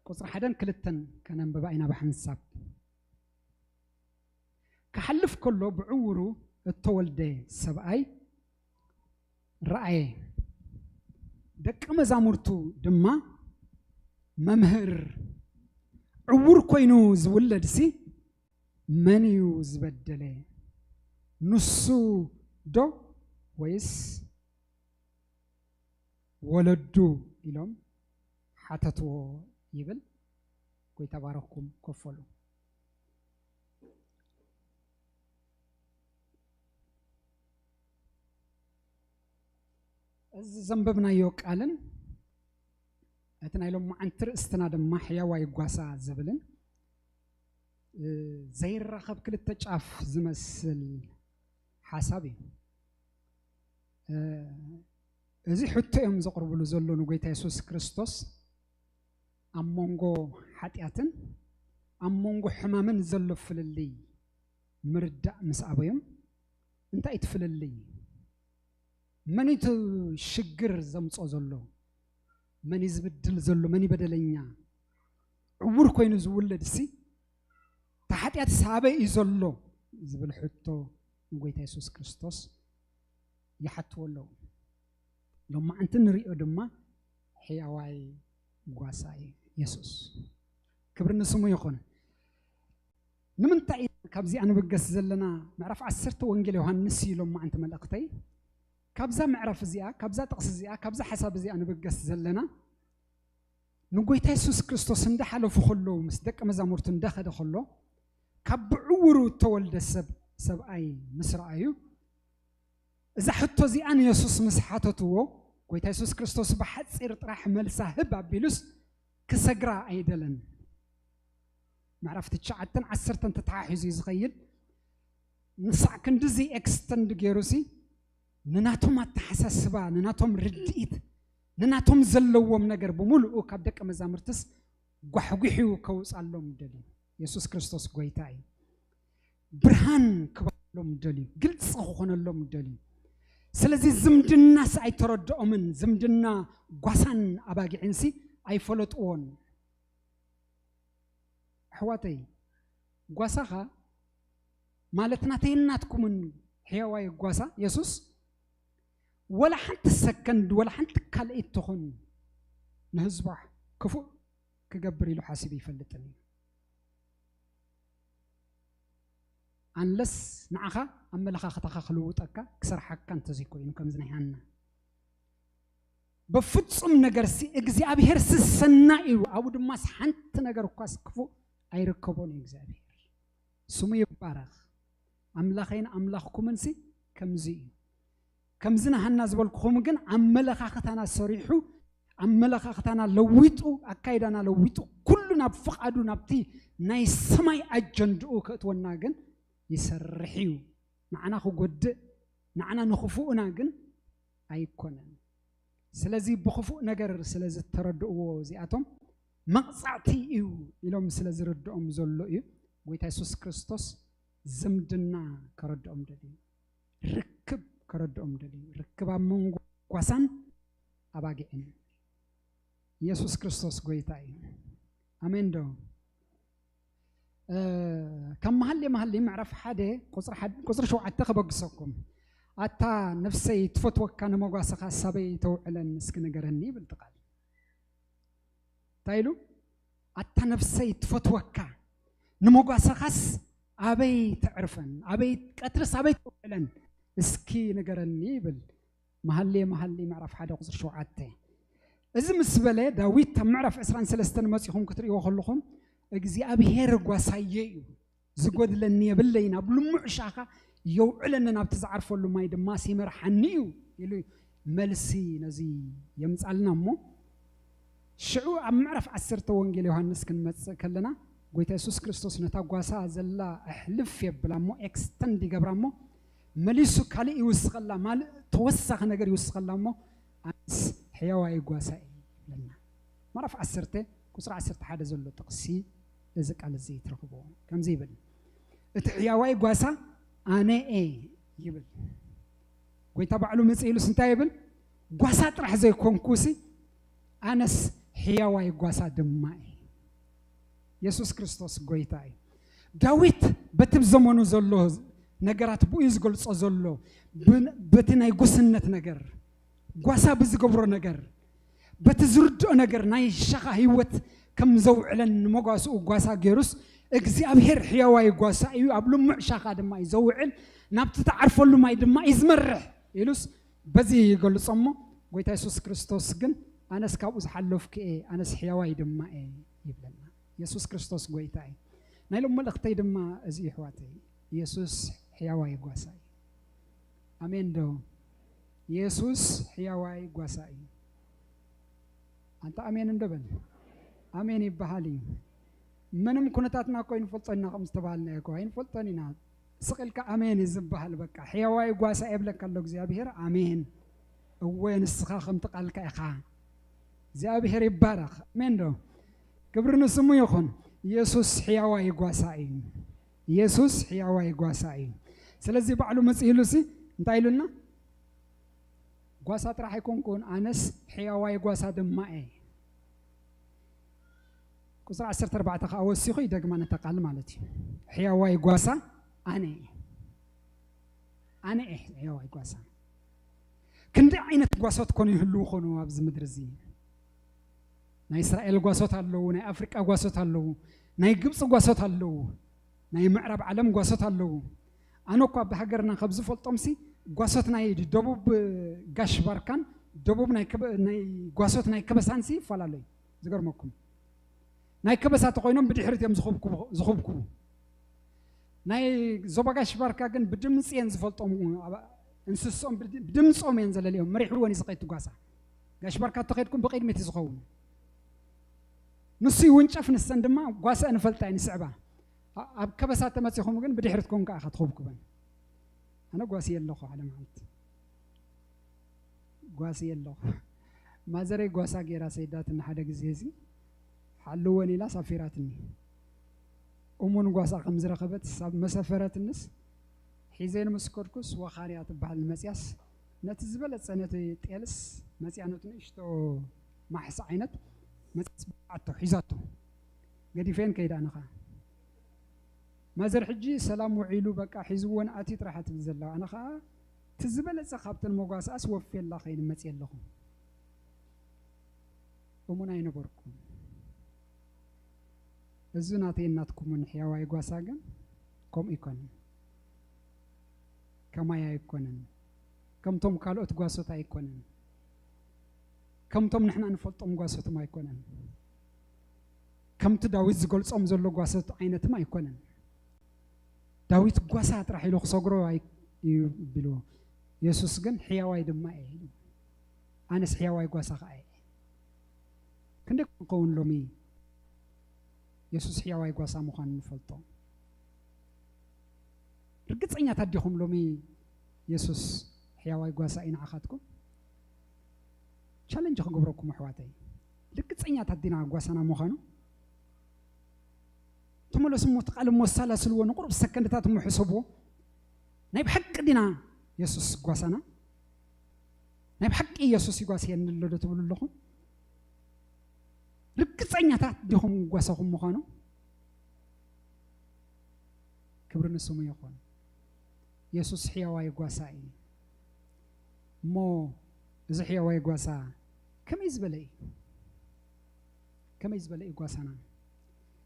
ቁጽሪ ሓደን ክልተን ከነንብባ ኢና ብሓንሳብ። ክሓልፍ ከሎ ብዕውሩ እተወልደ ሰብኣይ ረኣየ። ደቂ መዛሙርቱ ድማ፣ "መምህር፣ ዕውር ኮይኑ ዝውለድሲ መን እዩ ዝበደለ? ንሱ ዶ ወይስ ወለዱ ኢሎም ሓተትዎ ይብል። ጎይታ ባረኽኩም። ኮፍ በሉ። እዚ ዘንበብናዮ ቃልን እቲ ናይ ሎማዓንቲ ርእስትና ድማ ሕያዋይ ጓሳ ዝብልን እ፣ ዘይራኸብ ክልተ ጫፍ ዝመስል ሓሳብ እዩ። እ፣ እዚ ሕቶ እዮም ዘቕርብሉ ዘሎ ንጎይታ የሱስ ክርስቶስ። ኣብ መንጎ ሓጢኣትን ኣብ መንጎ ሕማምን ዘሎ ፍልልይ ምርዳእ ምስ ኣበዮም፣ እንታይ እቲ ፍልልይ? መን እቲ ሽግር ዘምጾ ዘሎ? መን እዩ ዝብድል ዘሎ? መን እዩ በደለኛ? ዕውር ኮይኑ ዝውለድ ሲ፣ እቲ ሓጢኣት ሳበይ እዩ ዘሎ ዝብል ሕቶ ንጎይታ የሱስ ክርስቶስ ይሓትዎ ኣለዉ። ሎማዓንቲ ንሪኦ ድማ ሕያዋይ ጓሳ እዩ የሱስ። ክብሪ ንስሙ ይኹን። ንምንታይ ኢና ካብዚኣ ንብገስ ዘለና? ምዕራፍ ዓሰርተ ወንጌል ዮሃንስ እዩ ሎማዓንቲ መልእኽተይ። ካብዛ ምዕራፍ እዚኣ፣ ካብዛ ጥቕሲ እዚኣ፣ ካብዛ ሓሳብ እዚኣ ንብገስ ዘለና፣ ንጎይታ የሱስ ክርስቶስ እንዳሓለፉ ከለዉ፣ ምስ ደቂ መዛሙርቱ እንዳኸደ ከሎ፣ ካብ ብዕውሩ እተወልደ ሰብ፣ ሰብኣይ ምስ ረኣዩ፣ እዛ ሕቶ እዚኣ ንየሱስ ምስ ሓተትዎ፣ ጎይታ የሱስ ክርስቶስ ብሓጺር ጥራሕ መልሳ ህብ ኣቢሉስ ክሰግራ ኣይደለን። ምዕራፍ ትሽዓተን ዓሰርተን ተተሓሒዙ እዩ ዝኸይድ። ንሳዕ ክንድዚ ኤክስተንድ ገይሩሲ ንናቶም ኣተሓሳስባ፣ ንናቶም ርድኢት፣ ንናቶም ዘለዎም ነገር ብምሉኡ ካብ ደቂ መዛሙርትስ ጓሕጒሑ ከውጻሎም ደልዩ። የሱስ ክርስቶስ ጎይታ እዩ። ብርሃን ክባሎም ደልዩ፣ ግልጺ ክኾነሎም ደልዩ። ስለዚ ዝምድናስ ኣይተረድኦምን፣ ዝምድና ጓሳን ኣባጊዕንሲ ኣይፈለጥዎን። ኣሕዋተይ፣ ጓሳኻ ማለት ናተይን ናትኩምን ሕያዋይ ጓሳ የሱስ ወላ ሓንቲ ሰከንድ፣ ወላ ሓንቲ ካልኢት ትኹን ንህዝባ ክፉእ ክገብር ኢሉ ሓሲቡ ይፈልጥን እዩ። ኣንለስ ንዓኻ ኣመለኻኽታኻ ክልውጠካ ክሰርሓካ እንተዘይኮይኑ፣ ከምዚ ናይ ሃና። በፍጹም ነገርሲ እግዚኣብሔር ስሰና እዩ፣ ኣብኡ ድማስ ሓንቲ ነገር እኳስ ክፉእ ኣይርከቦን እዩ እግዚኣብሔር። ስሙ ይባረኽ። ኣምላኸይን ኣምላኽኩምንሲ ከምዚ እዩ። ከምዚ ንሃና ዝበልኩኹም ግን ኣመለኻኽታና ሰሪሑ፣ ኣመለኻኽታና ለዊጡ፣ ኣካይዳና ለዊጡ፣ ኩሉ ናብ ፍቓዱ፣ ናብቲ ናይ ሰማይ ኣጀንድኡ ከእትወና ግን ይሰርሕ እዩ። ንዓና ክጎድእ፣ ንዓና ንኽፉእና ግን ኣይኮነን። ስለዚ ብኽፉእ ነገር ስለ ዝተረድእዎ እዚኣቶም መቕጻዕቲ እዩ ኢሎም ስለ ዝርድኦም ዘሎ እዩ። ጎይታ የሱስ ክርስቶስ ዝምድና ከረድኦም ደልዩ፣ ርክብ ከረድኦም ደልዩ፣ ርክብ ኣብ መንጎ ጓሳን ኣባጊዕን። የሱስ ክርስቶስ ጎይታ እዩ። ኣሜን ዶ? እ፣ ካብ መሃሌ መሃሌ ምዕራፍ ሓደ ቁጽሪ ሓደ፣ ቁጽሪ ሸውዓተ ከበግሰኩም። ኣታ ነፍሰይ ትፈትወካ ንመጓሰኻ ሳበይ ተውዕለን እስኪ ንገረኒ ይብል እቲ ቃል። እንታይ ኢሉ? ኣታ ነፍሰይ ትፈትወካ ንመጓሰኻስ ኣበይ ተዕርፈን፣ ኣበይ ቀትርስ ኣበይ ተውዕለን እስኪ ንገረኒ ይብል። መሃሌ መሃሌ ምዕራፍ ሓደ ቁጽሪ ሸውዓተ። እዚ ምስ በለ ዳዊት ኣብ ምዕራፍ ዕስራን ሰለስተን መጺኹም ክትርእይዎ ከለኹም እግዚኣብሔር ጓሳየ እዩ፣ ዝጎድለኒ የብለይን፣ ኣብ ልሙዕ ሻኻ የውዕለኒ፣ ናብቲ ዝዓርፈሉ ማይ ድማ ሲመርሓኒ እዩ ኢሉ መልሲ ነዚ የምጻልና። እሞ ሽዑ ኣብ ምዕራፍ ዓሰርተ ወንጌል ዮሃንስ ክንመጽእ ከለና ጎይታ የሱስ ክርስቶስ ነታ ጓሳ ዘላ ኣሕልፍ የብላ እሞ ኤክስተንድ ይገብራ እሞ መሊሱ ካልእ ይውስኸላ፣ ማልእ ተወሳኺ ነገር ይውስኸላ እሞ ኣነስ ሕያዋይ ጓሳ እየ ይብለና። ምዕራፍ ዓሰርተ ቁጽሪ ዓሰርተ ሓደ ዘሎ ጥቕሲ እዚ ቃል እዚ ትረኽቦ ከምዚ ይብል፣ እቲ ሕያዋይ ጓሳ ኣነ እየ ይብል። ጎይታ ባዕሉ ምጽእ ኢሉስ እንታይ ይብል? ጓሳ ጥራሕ ዘይኮንኩሲ ኣነስ ሕያዋይ ጓሳ ድማ እየ። የሱስ ክርስቶስ ጎይታ እዩ። ዳዊት በቲ ብዘመኑ ዘሎ ነገራት ብኡ እዩ ዝገልጾ ዘሎ። ብ-፣ በቲ ናይ ጉስነት ነገር፣ ጓሳ ብዝገብሮ ነገር፣ በቲ ዝርድኦ ነገር ናይ ሻኻ ህይወት ከም ዘውዕለን ንመጓስኡ ጓሳ ገይሩስ እግዚኣብሔር ሕያዋይ ጓሳ እዩ፣ ኣብ ልሙዕ ሻኻ ድማ እዩ ዘውዕል፣ ናብቲ ትዓርፈሉ ማይ ድማ እዩ ዝመርሕ። ኢሉስ በዚ ይገልጾ እሞ፣ ጎይታ የሱስ ክርስቶስ ግን ኣነስ ካብኡ ዝሓለፍኩ እየ፣ ኣነስ ሕያዋይ ድማ እየ ይብለና። የሱስ ክርስቶስ ጎይታ እዩ። ናይ ሎም መልእኽተይ ድማ እዚ እዩ ኣሕዋተይ። የሱስ ሕያዋይ ጓሳ እዩ። ኣሜን ዶ? የሱስ ሕያዋይ ጓሳ እዩ። ኣንታ ኣሜን እንዶ በል። ኣሜን ይበሃል እዩ። ምንም ኩነታትና እኮ ኣይንፈልጦ ኢና፣ ከም ዝተባሃልና እኮ ኣይንፈልጦን ኢና። ስቕ ኢልካ ኣሜን እዩ ዝበሃል። በቃ ሕያዋይ ጓሳ የብለካ ኣሎ እግዚኣብሔር። ኣሜን። እወ ንስኻ ከምቲ ቃልካ ኢኻ። እግዚኣብሔር ይባረኽ። ኣሜን ዶ? ክብሪ ንስሙ ይኹን። የሱስ ሕያዋይ ጓሳ እዩ። የሱስ ሕያዋይ ጓሳ እዩ። ስለዚ ባዕሉ መጽእ ኢሉ ሲ እንታይ ኢሉና? ጓሳ ጥራሕ ኣይኮንኩን፣ ኣነስ ሕያዋይ ጓሳ ድማ እየ። ቁፅሪ ዓሰርተ ኣርባዕተ ከዓ ወሲኹ ይደግማ ነታ ቃል ማለት እዩ። ሕያዋይ ጓሳ ኣነ እየ። ኣነ እየ ሕያዋይ ጓሳ። ክንደይ ዓይነት ጓሶት ኮኑ ይህልዉ ኮኑ ኣብዚ ምድሪ እዚ። ናይ እስራኤል ጓሶት ኣለዉ፣ ናይ ኣፍሪቃ ጓሶት ኣለዉ፣ ናይ ግብፂ ጓሶት ኣለዉ፣ ናይ ምዕራብ ዓለም ጓሶት ኣለዉ። ኣነ እኳ ብሃገርና ካብ ዝፈልጦምሲ ጓሶት ናይ ደቡብ ጋሽ ባርካን ደቡብ ናይ ከበ-፣ ናይ ጓሶት ናይ ከበሳንሲ ይፈላለዩ። ዝገርመኩም ናይ ከበሳ ተኾይኖም ብድሕሪት እዮም ዝኹብኩቡ፣ ዝኹብኩቡ። ናይ ዞባ ጋሽ ባርካ ግን ብድምፂ እየን ዝፈልጦም፣ ኣብ-፣ እንስሶም ብድ-፣ ብድምፆም እየን ዘለልዮም መሪሕወን እዩ ዝኸይድ ጓሳ። ጋሽ ባርካ ተኸይድኩም ብቕድሚት እዩ ዝኸውን። ንሱ ይውንጨፍ፣ ንሰን ድማ ጓሳ ንፈልጣ እየን ይስዕባ። ኣ-፣ ኣብ ከበሳ ተመፂኹም ግን ብድሕሪት ኮንካ ኢኻ ትኹብኩበን። ኣነ ጓሲ ኣለኹ ሓደ መዓልቲ። ጓሲ ኣለኹ። ማዘረይ ጓሳ ገይራ ሰይዳትኒ ሓደ ግዜ እዚ ሓልወን ኢላ ሳፊራትኒ። እሙን ጓሳ ከም ዝረኸበት ሳብ መሰፈረትንስ ሒዘን ምስ ከድኩስ ወኻርያ ትበሃል መፅያስ ነቲ ዝበለፀ ነቲ ጤልስ መፅያ ነቲ ንእሽቶ ማሕስ ዓይነት መፅያስ ብዓቶ ሒዛቶ ገዲፈን ከይዳ ኣነ ኸዓ ማዘር ሕጂ ሰላም ውዒሉ በቃ ሒዝወን ኣትዩ ጥራሕ ትብል ዘላ ኣነ ኸዓ እቲ ዝበለፀ ካብተን መጓስኣስ ወፌላ ከይኒ መፅየ ኣለኹ። እሙን ኣይነበርኩን። እዚ ናተይ እናትኩምን ሕያዋይ ጓሳ ግን ከምኡ ኣይኮነን። ከማይ ኣይኮነን። ከምቶም ካልኦት ጓሶት ኣይኮነን። ከምቶም ንሕና ንፈልጦም ጓሶትም ኣይኮነን። ከምቲ ዳዊት ዝገልጾም ዘሎ ጓሶት ዓይነትም ኣይኮነን። ዳዊት ጓሳ ጥራሕ ኢሉ ክሰግሮ ኣይ-፣ እዩ ቢልዎ። የሱስ ግን ሕያዋይ ድማ እየ ኢሉ። ኣነስ ሕያዋይ ጓሳ ኸዓ እየ። ክንደይ ክንከውን ሎሚ የሱስ ሕያዋይ ጓሳ ምዃኑ ንፈልጦ? ርግጸኛታት ዲኹም ሎሚ የሱስ ሕያዋይ ጓሳ እዩ ንዓኻትኩም? ቻለንጅ ክገብረኩም ኣሕዋተይ። ርግጸኛታት ዲና ጓሳና ምዃኑ? ተመለሱ እሞ እቲ ቃል እሞ ኣሰላስልዎ፣ ንቁሩብ ሰከንድታት እሞ ሕሰብዎ። ናይ ብሓቂ ዲና የሱስ ጓሳና? ናይ ብሓቂ የሱስ ይጓስየኒ ኣሎ ዶ ትብሉ ኣለኹም? ርግጸኛታት ዲኹም ጓሳኹም ምዃኑ? ክብሪ ንስሙ ይኹን። የሱስ ሕያዋይ ጓሳ እዩ። እሞ እዚ ሕያዋይ ጓሳ ከመይ ዝበለ እዩ? ከመይ ዝበለ እዩ ጓሳና?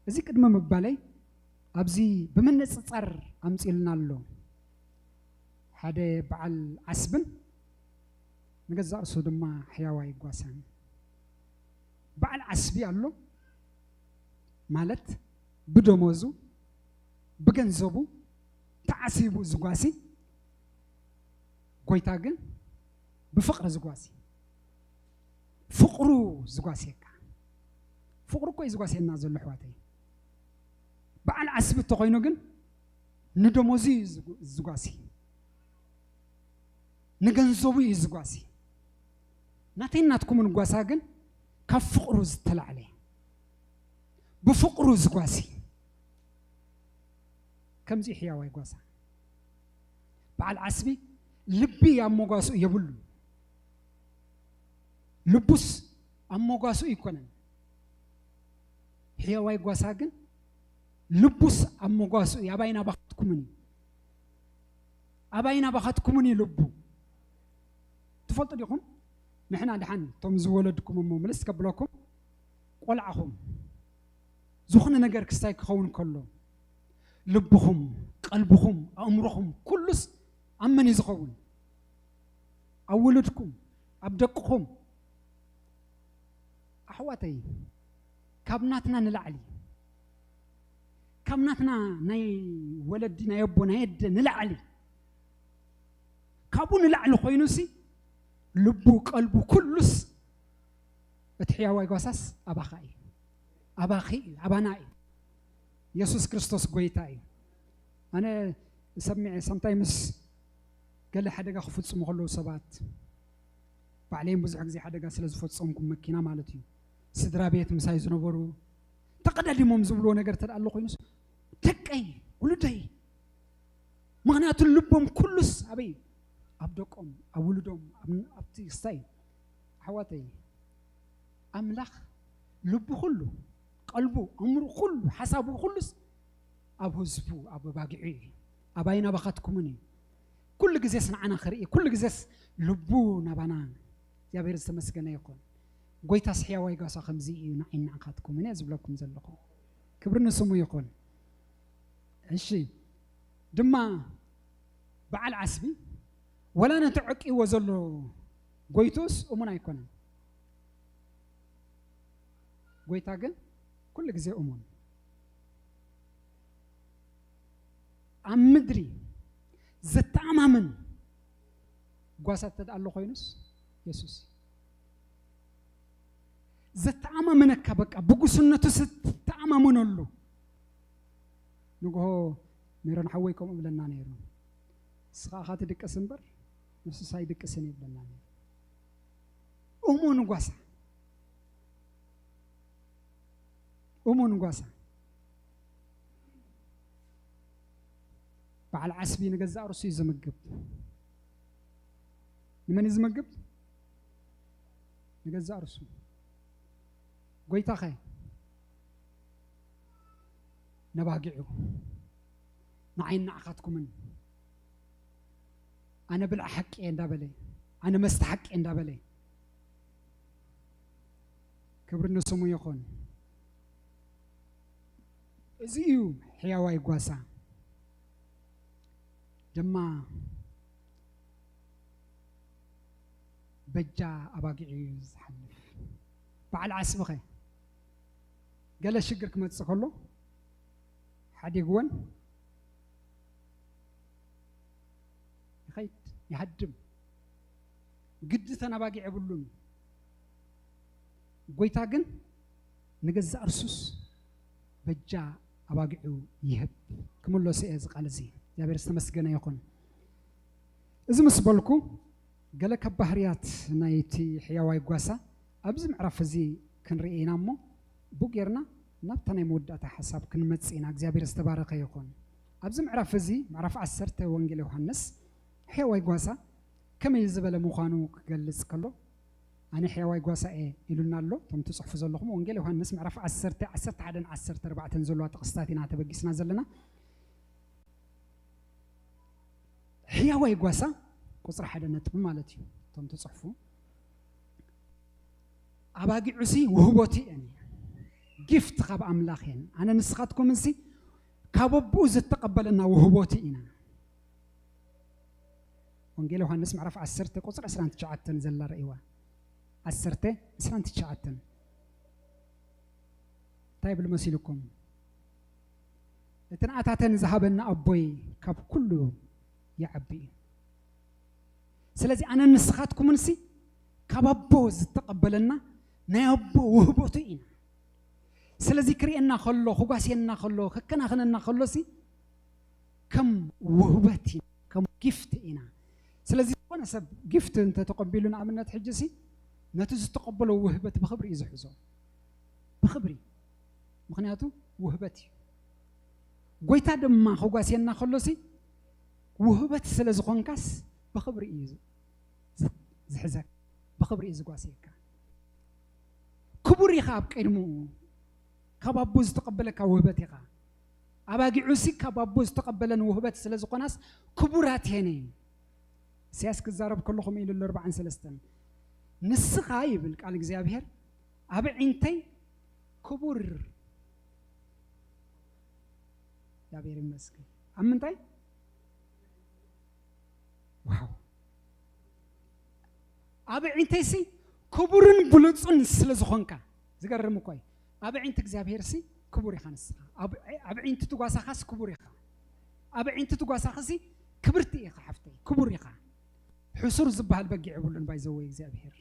እዚ ቅድሚ ምባለይ ኣብዚ ብምንጽጻር ኣምጺልና ኣሎ። ሓደ በዓል ዓስብን ንገዛእ ርእሱ ድማ ሕያዋይ ጓሳን። በዓል ዓስቢ ኣሎ ማለት ብደሞዙ ብገንዘቡ ተዓሲቡ ዝጓሲ፣ ጎይታ ግን ብፍቕሪ ዝጓሲ፣ ፍቕሩ ዝጓስየካ። ፍቕሩ እኮ እዩ ዝጓስየና ዘሎ ኣሕዋተይ። በዓል ዓስቢ እንተኾይኑ ግን ንደሞዙ እዩ ዝጉ-፣ ዝጓሲ፣ ንገንዘቡ እዩ ዝጓሲ። ናተይ ናትኩምን ጓሳ ግን ካብ ፍቕሩ ዝተላዕለ፣ ብፍቕሩ ዝጓሲ። ከምዚ ሕያዋይ ጓሳ። በዓል ዓስቢ ልቢ ኣብ መጓስኡ የብሉ። ልቡስ ኣብ መጓስኡ ኣይኮነን። ሕያዋይ ጓሳ ግን ልቡስ ኣብ መጓስኡ እዩ። ኣባይን ኣባኻትኩምን እዩ። ኣባይን ኣባኻትኩምን እዩ ልቡ። ትፈልጡ ዲኹም? ንሕና ደሓን እቶም ዝወለድኩም እሞ ምልስ ከብለኩም፣ ቆልዓኹም ዝኾነ ነገር ክስታይ ክኸውን ከሎ ልብኹም፣ ቀልብኹም፣ ኣእምሮኹም ኩሉስ ኣብ መን እዩ ዝኸውን? ኣብ ውሉድኩም፣ ኣብ ደቅኹም፣ ኣሕዋተይ፣ ካብ ናትና ንላዕሊ፣ ካብ ናትና ናይ ወለዲ፣ ናይ ኣቦ፣ ናይ ኣደ ንላዕሊ፣ ካብኡ ንላዕሊ ኮይኑሲ፣ ልቡ፣ ቀልቡ፣ ኩሉስ፣ እቲ ሕያዋይ ጓሳስ ኣባኻ እዩ። ኣባኺ እዩ፣ ኣባና እዩ። የሱስ ክርስቶስ ጎይታ እዩ። ኣነ ሰሚዐ፣ sometimes ገለ ሓደጋ ክፍጽሙ ከለዉ ሰባት፣ ባዕለይም ብዙሕ ግዜ ሓደጋ ስለ ዝፈጸምኩ፣ መኪና ማለት እዩ፣ ስድራ ቤት ምሳይ ዝነበሩ ተቐዳዲሞም ዝብልዎ ነገር እንተ ደኣ ኣሎ ኮይኑስ፣ ደቀይ፣ ውሉደይ፣ ምኽንያቱ ልቦም ኩሉስ ኣበይ? ኣብ ደቆም፣ ኣብ ውሉዶም፣ ኣብ፣ ኣብቲ ክስታይ። ኣሕዋተይ፣ ኣምላኽ ልቡ ኩሉ፣ ቀልቡ፣ ኣእምሩ ኩሉ፣ ሓሳቡ ኩሉስ ኣብ ህዝቡ፣ ኣብ ኣባጊዑ እዩ። ኣባይን ኣባኻትኩምን እዩ። ኩሉ ግዜስ ንዓና ክርኢ፣ ኩሉ ግዜስ ልቡ ናባና። እግዚኣብሔር ዝተመስገነ ይኹን። ጎይታስ ሕያዋይ ጓሳ ከምዚ እዩ፣ ንዓይን ንዓኻትኩምን እየ ዝብለኩም ዘለኹ። ክብሪ ንስሙ ይኹን። እሺ፣ ድማ በዓል ዓስቢ፣ ወላ ነቲ ዐቂዎ ዘሎ ጎይቶስ እሙን ኣይኮነን። ጎይታ ግን ኩሉ ግዜ እሙን። ኣብ ምድሪ ዘተኣማምን ጓሳ እንተ ኣሎ ኮይኑስ የሱስ እዩ። ዘተኣማምነካ፣ በቃ ብጉስነቱ ስትተኣማምነሉ። ንግሆ ሜሮን ሓወይ ከምኡ ብለና ነይሩ። "ንስኻ ኢኻ ትድቅስ እምበር ንሱስ ኣይድቅስን" እዩ ብለና ነይሩ። እሙን ጓሳ፣ እሙን ጓሳ። በዓል ዓስቢ ንገዛእ ርእሱ እዩ ዝምግብ። ንመን እዩ ዝምግብ? ንገዛእ ርእሱ። ጎይታኸ ነባጊዑ፣ ንዓይን ንዓኻትኩምን፣ ኣነ ብልዒ ሓቂ እየ እንዳበለ፣ ኣነ መስተ ሓቂ እየ እንዳበለ፣ ክብሪ ንስሙ ይኹን። እዚ እዩ ሕያዋይ ጓሳ። ድማ በጃ ኣባጊዑ እዩ ዝሓልፍ። በዓል ዓስብኸ ገለ ሽግር ክመጽእ ከሎ ሓዲግወን ይኸይድ፣ ይሃድም። ግዲ ተን ኣባጊዕ የብሉን። ጎይታ ግን ንገዛእ እርሱስ በጃ ኣባጊዑ ይህብ። ክምለሶ እየ እዚ ቃል እዚ። እግዚኣብሔር ዝተመስገነ ይኹን። እዚ ምስ በልኩ፣ ገለ ካብ ባህርያት ናይቲ ሕያዋይ ጓሳ ኣብዚ ምዕራፍ እዚ ክንርኢ ኢና እሞ፣ ብኡ ጌርና ናብታ ናይ መወዳእታ ሓሳብ ክንመጽእ ኢና። እግዚኣብሔር ዝተባረኸ ይኹን። ኣብዚ ምዕራፍ እዚ፣ ምዕራፍ ዓሰርተ ወንጌል ዮሃንስ፣ ሕያዋይ ጓሳ ከመይ ዝበለ ምዃኑ ክገልጽ ከሎ፣ "ኣነ ሕያዋይ ጓሳ እየ" ኢሉና ኣሎ። እቶም ትጽሕፉ ዘለኹም፣ ወንጌል ዮሃንስ ምዕራፍ ዓሰርተ፣ ዓሰርተ ሓደን ዓሰርተ ኣርባዕተን ዘለዋ ጥቕስታት ኢና ተበጊስና ዘለና። ሕያዋይ ጓሳ ቁጽሪ ሓደ ነጥቢ ማለት እዩ። እቶም ትጽሕፉ፣ ኣባጊዑሲ ውህቦት እየን፣ ጊፍት ካብ ኣምላኽ እየን። ኣነ ንስኻትኩምንሲ ካብ ኣቦኡ ዝተቐበለና ውህቦት ኢና። ወንጌል ዮሃንስ ምዕራፍ ዓሰርተ ቁጽሪ ዕስራን ትሽዓተን ዘላ ርእይዋ። ዓሰርተ ዕስራን ትሽዓተን። እንታይ ይብል መሲልኩም? "እቲ ንኣታተን ዝሃበና ኣቦይ ካብ ኩሉ ይዓቢ እዩ። ስለዚ ኣነን ንስኻትኩምንሲ ካብ ኣቦ ዝተቐበለና ናይ ኣቦ ውህቦቱ ኢና። ስለዚ ክርእየና ከሎ፣ ክጓስየና ከሎ፣ ከከናኽነና ከሎሲ ከም ውህበት ኢና፣ ከም ጊፍት ኢና። ስለዚ ዝኾነ ሰብ ጊፍት እንተተቐቢሉ፣ ንኣብነት ሕጂሲ ነቲ ዝተቐበሎ ውህበት ብኽብሪ እዩ ዝሕዞ፣ ብኽብሪ፣ ምኽንያቱ ውህበት እዩ። ጎይታ ድማ ክጓስየና ከሎሲ ውህበት ስለ ዝኾንካስ ብኽብሪ እዩ ዝ-፣ ዝ-፣ ዝሕዘካ፣ ብኽብሪ እዩ ዝጓስየካ። ክቡር ኢኻ ኣብ ቅድሚኡ፣ ካብ ኣቦ ዝተቐበለካ ውህበት ኢኻ። ኣባጊዑሲ ካብ ኣቦ ዝተቐበለን ውህበት ስለ ዝኾናስ ክቡራት እየን እዩ። ኢሳያስ ክዛረብ ከሎ ከምኡ ኢሉ ኣሎ፣ ኣርባዓን ሰለስተን። "ንስኻ" ይብል ቃል እግዚኣብሔር፣ "ኣብ ኣዒንተይ ክቡር"። እግዚኣብሔር ይመስገን። ኣብ ምንታይ? ዋው። ኣብ ዒንተይሲ ክቡርን ብሉጽን ስለ ዝኾንካ። ዝገርም እኮ እዩ። ኣብ ዒንቲ እግዚኣብሄርሲ ክቡር ኢኻ ንስኻ። ኣብ፣ ኣብ ዒንቲ ትጓሳኻስ ክቡር ኢኻ። ኣብ ዒንቲ ትጓሳኽሲ ክብርቲ ኢኻ ሓፍተይ፣ ክቡር ኢኻ። ሕሱር ዝበሃል በጊዕ የብሉን ባይዘወይ እግዚኣብሄር።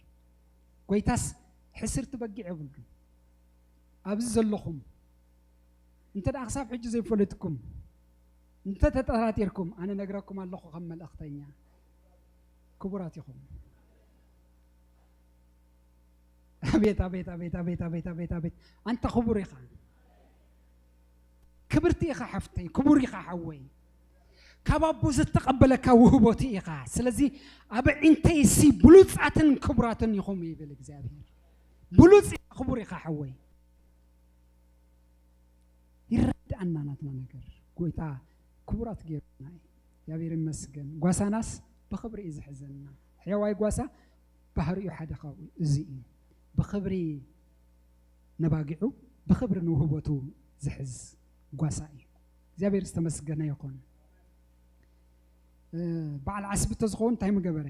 ጎይታስ ሕስርቲ በጊዕ የብሉን። ኣብዚ ዘለኹም እንተ ደኣ ክሳብ ሕጂ ዘይፈለጥኩም፣ እንተ ተጠራጢርኩም፣ ኣነ ነግረኩም ኣለኹ ከም መልእኽተኛ። ክቡራት ኢኹም። ኣቤት፣ ኣቤት፣ ኣቤት፣ ኣቤት፣ ኣቤት፣ ኣቤት፣ ኣቤት። ኣንታ ክቡር ኢኻ። ክብርቲ ኢኻ ሓፍተይ፣ ክቡር ኢኻ ሓወይ። ካብ ኣቦ ዝተቐበለካ ውህቦት ኢኻ። ስለዚ ኣብ ዒንተይሲ ብሉጻትን ክቡራትን ኢኹም ይብል እግዚኣብሔር። ብሉጽ ኢኻ፣ ክቡር ኢኻ ሓወይ። ይረድኣና ናትና ነገር። ጎይታ ክቡራት ገይሩና እዩ። እግዚኣብሔር ይመስገን። ጓሳናስ ብኽብሪ እዩ ዝሕዘና። ሕያዋይ ጓሳ ባህሪኡ ሓደ ካብኡ እዚ እዩ። ብኽብሪ ነባጊዑ፣ ብኽብሪ ንውህቦቱ ዝሕዝ ጓሳ እዩ። እግዚኣብሔር ዝተመስገነ ይኹን። እ፣ በዓል ዓስቢ ተዝኸውን እንታይ ምገበረ?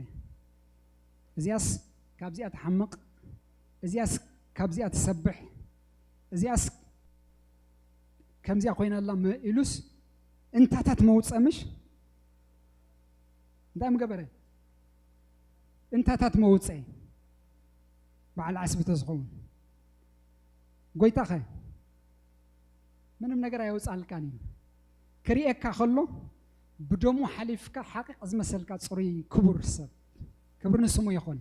እዚኣስ ካብዚኣ ትሓምቕ፣ እዚኣስ ካብዚኣ ትሰብሕ፣ እዚኣስ ከምዚኣ ኮይና ኣላ መ-፣ ኢሉስ እንታታት መውፀ ምሽ? እንታይ ምገበረ? እንታታት መውፀ በዓል ዓስቢ ተዝኸውን። ጎይታኸ ምንም ነገር ኣየውፃልካን እዩ። ክርእየካ ከሎ ብደሙ ሓሊፍካ ሓቂቕ ዝመሰልካ ፅሩይ ክቡር ሰብ። ክብሪ ንስሙ ይኹን።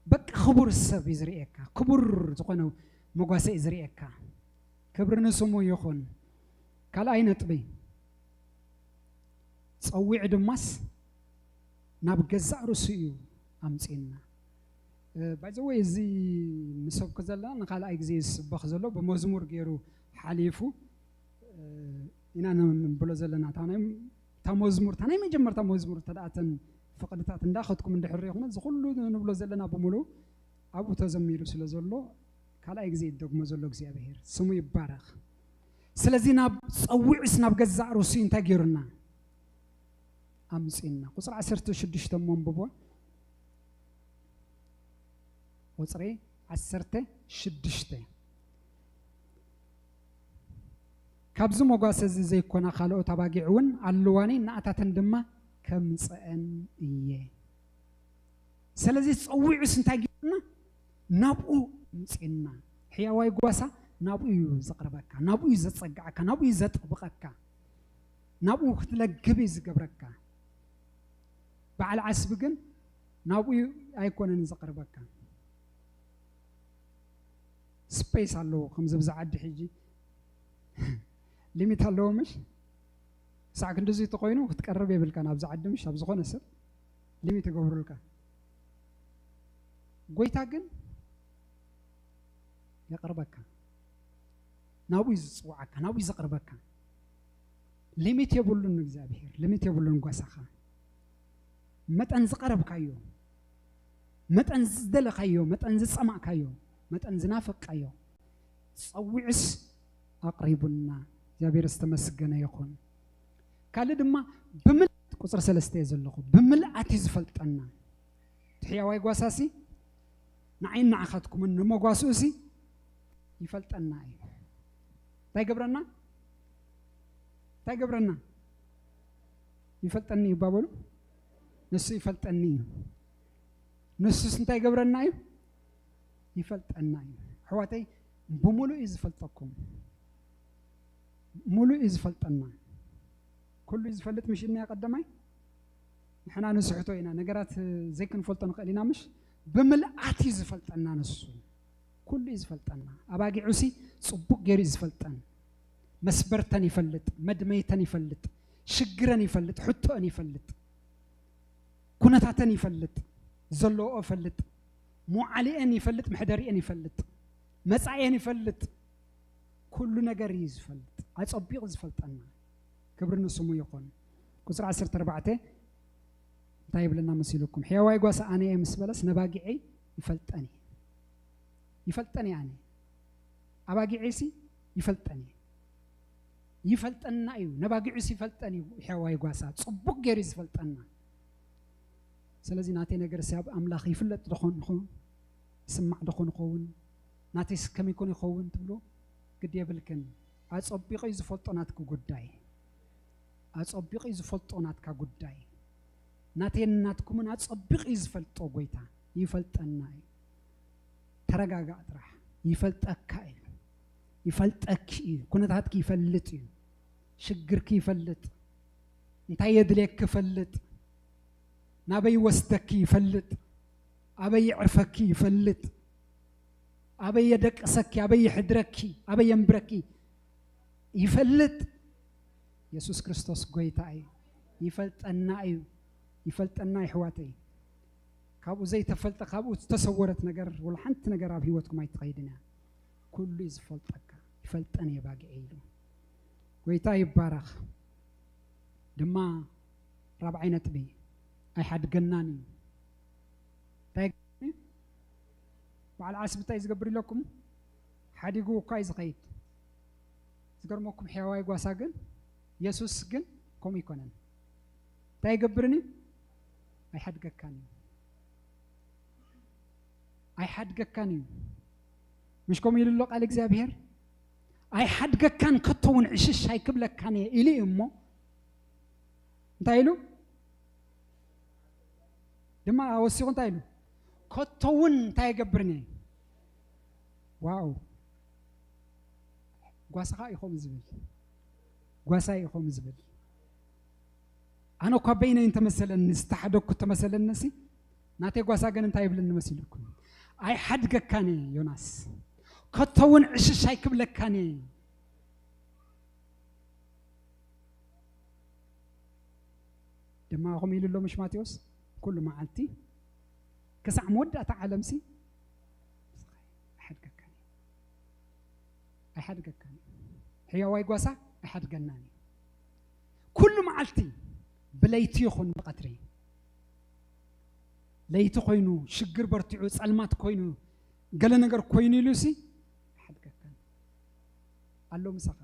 በቃ ክቡር ሰብ እዩ ዝርእየካ። ክቡር ዝኾነ መጓሰ እዩ ዝርእየካ። ክብሪ ንስሙ ይኹን። ካልኣይ ነጥቢ፣ ጸዊዑ ድማስ ናብ ገዛእ ርእሱ እዩ ኣምጺኡና። እ፣ by the way፣ እዚ ንሰብኩ ዘለና ንኻልኣይ ግዜ ዝስበኽ ዘሎ ብመዝሙር ገይሩ ሓሊፉ፣ እ፣ ኢና ንብሎ ዘለና። እታ ናይ፣ እታ መዝሙር፣ እታ ናይ መጀመርታ መዝሙር፣ እተ ደኣ እተን ፍቕድታት እንዳኸድኩም እንድሕር ርኢኹም፣ እዚ ኩሉ ንብሎ ዘለና ብምሉእ ኣብኡ ተዘሚሩ ስለ ዘሎ፣ ካልኣይ ግዜ ይደግሞ ዘሎ እግዚኣብሔር ስሙ ይባረኽ። ስለዚ ናብ ጸዊዑስ ናብ ገዛእ ርእሱ እንታይ ገይሩና? ኣምጺኡና። ቁጽሪ ዓሰርተ ሽዱሽተ እሞ ኣንብቦ። ቁጽሪ ዓሰርተ ሽዱሽተ። ካብዚ መጓሰ እዚ ዘይኮና ካልኦት ኣባጊዕ እውን ኣለዋኒ፣ ንኣታተን ድማ ከምጽአን እየ። ስለዚ ጸዊዑስ እንታይ ገይሩና? ናብኡ ኣምጺኡና። ሕያዋይ ጓሳ ናብኡ እዩ ዘቕርበካ፣ ናብኡ እዩ ዘጸግዓካ፣ ናብኡ እዩ ዘጥብቐካ፣ ናብኡ ክትለግብ እዩ ዝገብረካ። በዓል ዓስቢ ግን ናብኡ ኣይኮነን ዘቕርበካ። ስፔስ ኣለዎ፣ ከምዚ ኣብዚ ዓዲ ሕጂ ሊሚት ኣለዎ ምሽ? ክሳዕ ክንድዚ ተኾይኑ ክትቀርብ የብልካ ናብዚ ዓዲ ምሽ? ኣብ ዝኾነ ሰብ ሊሚት ይገብሩልካ። ጎይታ ግን የቕርበካ። ናብኡ እዩ ዝጽውዓካ፣ ናብኡ እዩ ዘቕርበካ። ሊሚት የብሉን እግዚኣብሔር፣ ሊሚት የብሉን ጓሳኻ። መጠን ዝቐረብካዮ፣ መጠን ዝደለኻዮ፣ መጠን ዝጸማእካዮ፣ መጠን ዝናፈቃዮ ጸዊዑስ ኣቕሪቡና። እግዚኣብሔር ዝተመስገነ ይኹን። ካልእ ድማ ብምልኣት፣ ቁጽሪ ሰለስተ እየ ዘለኹ፣ ብምልኣት እዩ ዝፈልጠና። እቲ ሕያዋይ ጓሳሲ ንዓይን ንዓኻትኩምን ንመጓስኡሲ ይፈልጠና እዩ። እንታይ ገብረና? እንታይ ገብረና? ይፈልጠኒ እዩ ባበሉ። ንሱ ይፈልጠኒ እዩ። ንሱስ እንታይ ገብረና እዩ? ይፈልጠና እዩ። ኣሕዋተይ፣ ብምሉእ እዩ ዝፈልጠኩም። ምሉእ እዩ ዝፈልጠና። ኩሉ እዩ ዝፈልጥ ምሽ ኢልና ቀዳማይ? ንሕና ንስሕቶ ኢና። ነገራት ዘይክንፈልጦ ንኽእል ኢና ምሽ? ብምልኣት እዩ ዝፈልጠና ንሱ። ኩሉ እዩ ዝፈልጠና። ኣባጊዑሲ ጽቡቕ ገይሩ እዩ ዝፈልጠን። መስበርተን ይፈልጥ፣ መድመይተን ይፈልጥ፣ ሽግረን ይፈልጥ፣ ሕቶአን ይፈልጥ፣ ኩነታተን ይፈልጥ፣ ዘለዎኦ ይፈልጥ፣ መውዓሊአን ይፈልጥ፣ መሕደሪአን ይፈልጥ፣ መጻኢአን ይፈልጥ። ኩሉ ነገር እዩ ዝፈልጥ፣ ኣጸቢቑ ዝፈልጠና። ክብሪ ንስሙ ይኹን። ቁጽሪ ዓሰርተ ኣርባዕተ እንታይ ይብለና መሲልኩም? ሕያዋይ ጓሳ ኣነ እየ ምስ በለስ ነባጊዐይ ይፈልጠን እዩ። ይፈልጠን እየ ኣነ። ኣባጊዐይሲ ይፈልጠን እየ። ይፈልጠና እዩ። ነባጊዑስ ይፈልጠን እዩ። ሕያዋይ ጓሳ ጽቡቕ ገይሩ እዩ ዝፈልጠና። ስለዚ ናተይ ነገር ሰብ ኣምላኽ ይፍለጥ ዶ ኾን ይኸውን? ይስማዕ ዶ ኾን ይኸውን? ናተይስ ከመይ ኮን ይኸውን ትብሉ? ግዲ የብልክን። ኣጸቢቑ እዩ ዝፈልጦ ናትኪ ጉዳይ። ኣጸቢቑ እዩ ዝፈልጦ ናትካ ጉዳይ። ናተይን ናትኩምን ኣጸቢቑ እዩ ዝፈልጦ ጎይታ። ይፈልጠና እዩ። ተረጋጋእ ጥራሕ። ይፈልጠካ እዩ። ይፈልጠኪ እዩ። ኩነታትኪ ይፈልጥ እዩ። ሽግርኪ ይፈልጥ። እንታይ የድልየኪ ይፈልጥ። ናበይ ይወስደኪ ይፈልጥ። ኣበይ የዕርፈኪ ይፈልጥ። ኣበይ የደቅሰኪ፣ ኣበይ የሕድረኪ፣ ኣበይ የንብረኪ ይፈልጥ። የሱስ ክርስቶስ ጎይታ እዩ። ይፈልጠና እዩ። ይፈልጠና የሕዋተይ። ካብኡ ዘይተፈልጠ፣ ካብኡ ዝተሰወረት ነገር፣ ወላ ሓንቲ ነገር ኣብ ህይወትኩም ኣይትኸይድን እያ። ኩሉ እዩ ዝፈልጠካ። ይፈልጠን እየ ባግዐ ኢሉ። ጎይታ ይባረኽ። ድማ ራብዓይ ነጥቢ፣ ኣይሓድገናን እዩ። እንታይ ይገብርኒ? በዓል ዓስቢ እንታይ ዝገብር ኢለኩም? ሓዲጉ እኳ እዩ ዝኸይድ። ዝገርመኩም ሕያዋይ ጓሳ ግን፣ የሱስ ግን ከምኡ ይኮነን። እንታይ ይገብርኒ? ኣይሓድገካን እዩ። ኣይሓድገካን እዩ። ምሽ ከምኡ ኢሉ ኣሎ ቃል እግዚኣብሔር? ኣይሓድገካን፣ ከቶ እውን ዕሽሽ ኣይክብለካን እየ ኢሉ እዩ እሞ፣ እንታይ ኢሉ? ድማ ወሲኹ እንታይ ኢሉ? ከቶ እውን እንታይ ይገብርን እየ? ዋው! ጓሳኻ እዩ ከምኡ ዝብል። ጓሳ እዩ ከምኡ ዝብል። ኣነ እኳ በይነይ እንተመሰለኒ፣ ዝተሓደግኩ እንተመሰለኒ ሲ፣ ናተይ ጓሳ ግን እንታይ ይብለኒ መሲልኩም? ኣይሓድገካን እየ ዮናስ። ከቶ እውን ዕሽሽ ኣይክብለካን እየ። ድማ ከምኡ ኢሉ ኣሎ ምሽ ማቴዎስ፣ ኩሉ መዓልቲ ክሳዕ መወዳእታ ዓለምሲ ኣይሓድገካን እዩ። ኣይሓድገካን እዩ። ሕያዋይ ጓሳ ኣይሓድገናን እዩ። ኩሉ መዓልቲ ብለይቲ ይኹን ብቐትሪ፣ ለይቲ ኮይኑ፣ ሽግር በርቲዑ፣ ጸልማት ኮይኑ፣ ገለ ነገር ኮይኑ ኢሉሲ ኣይሓድገካን። ኣሎ ምሳኻ፣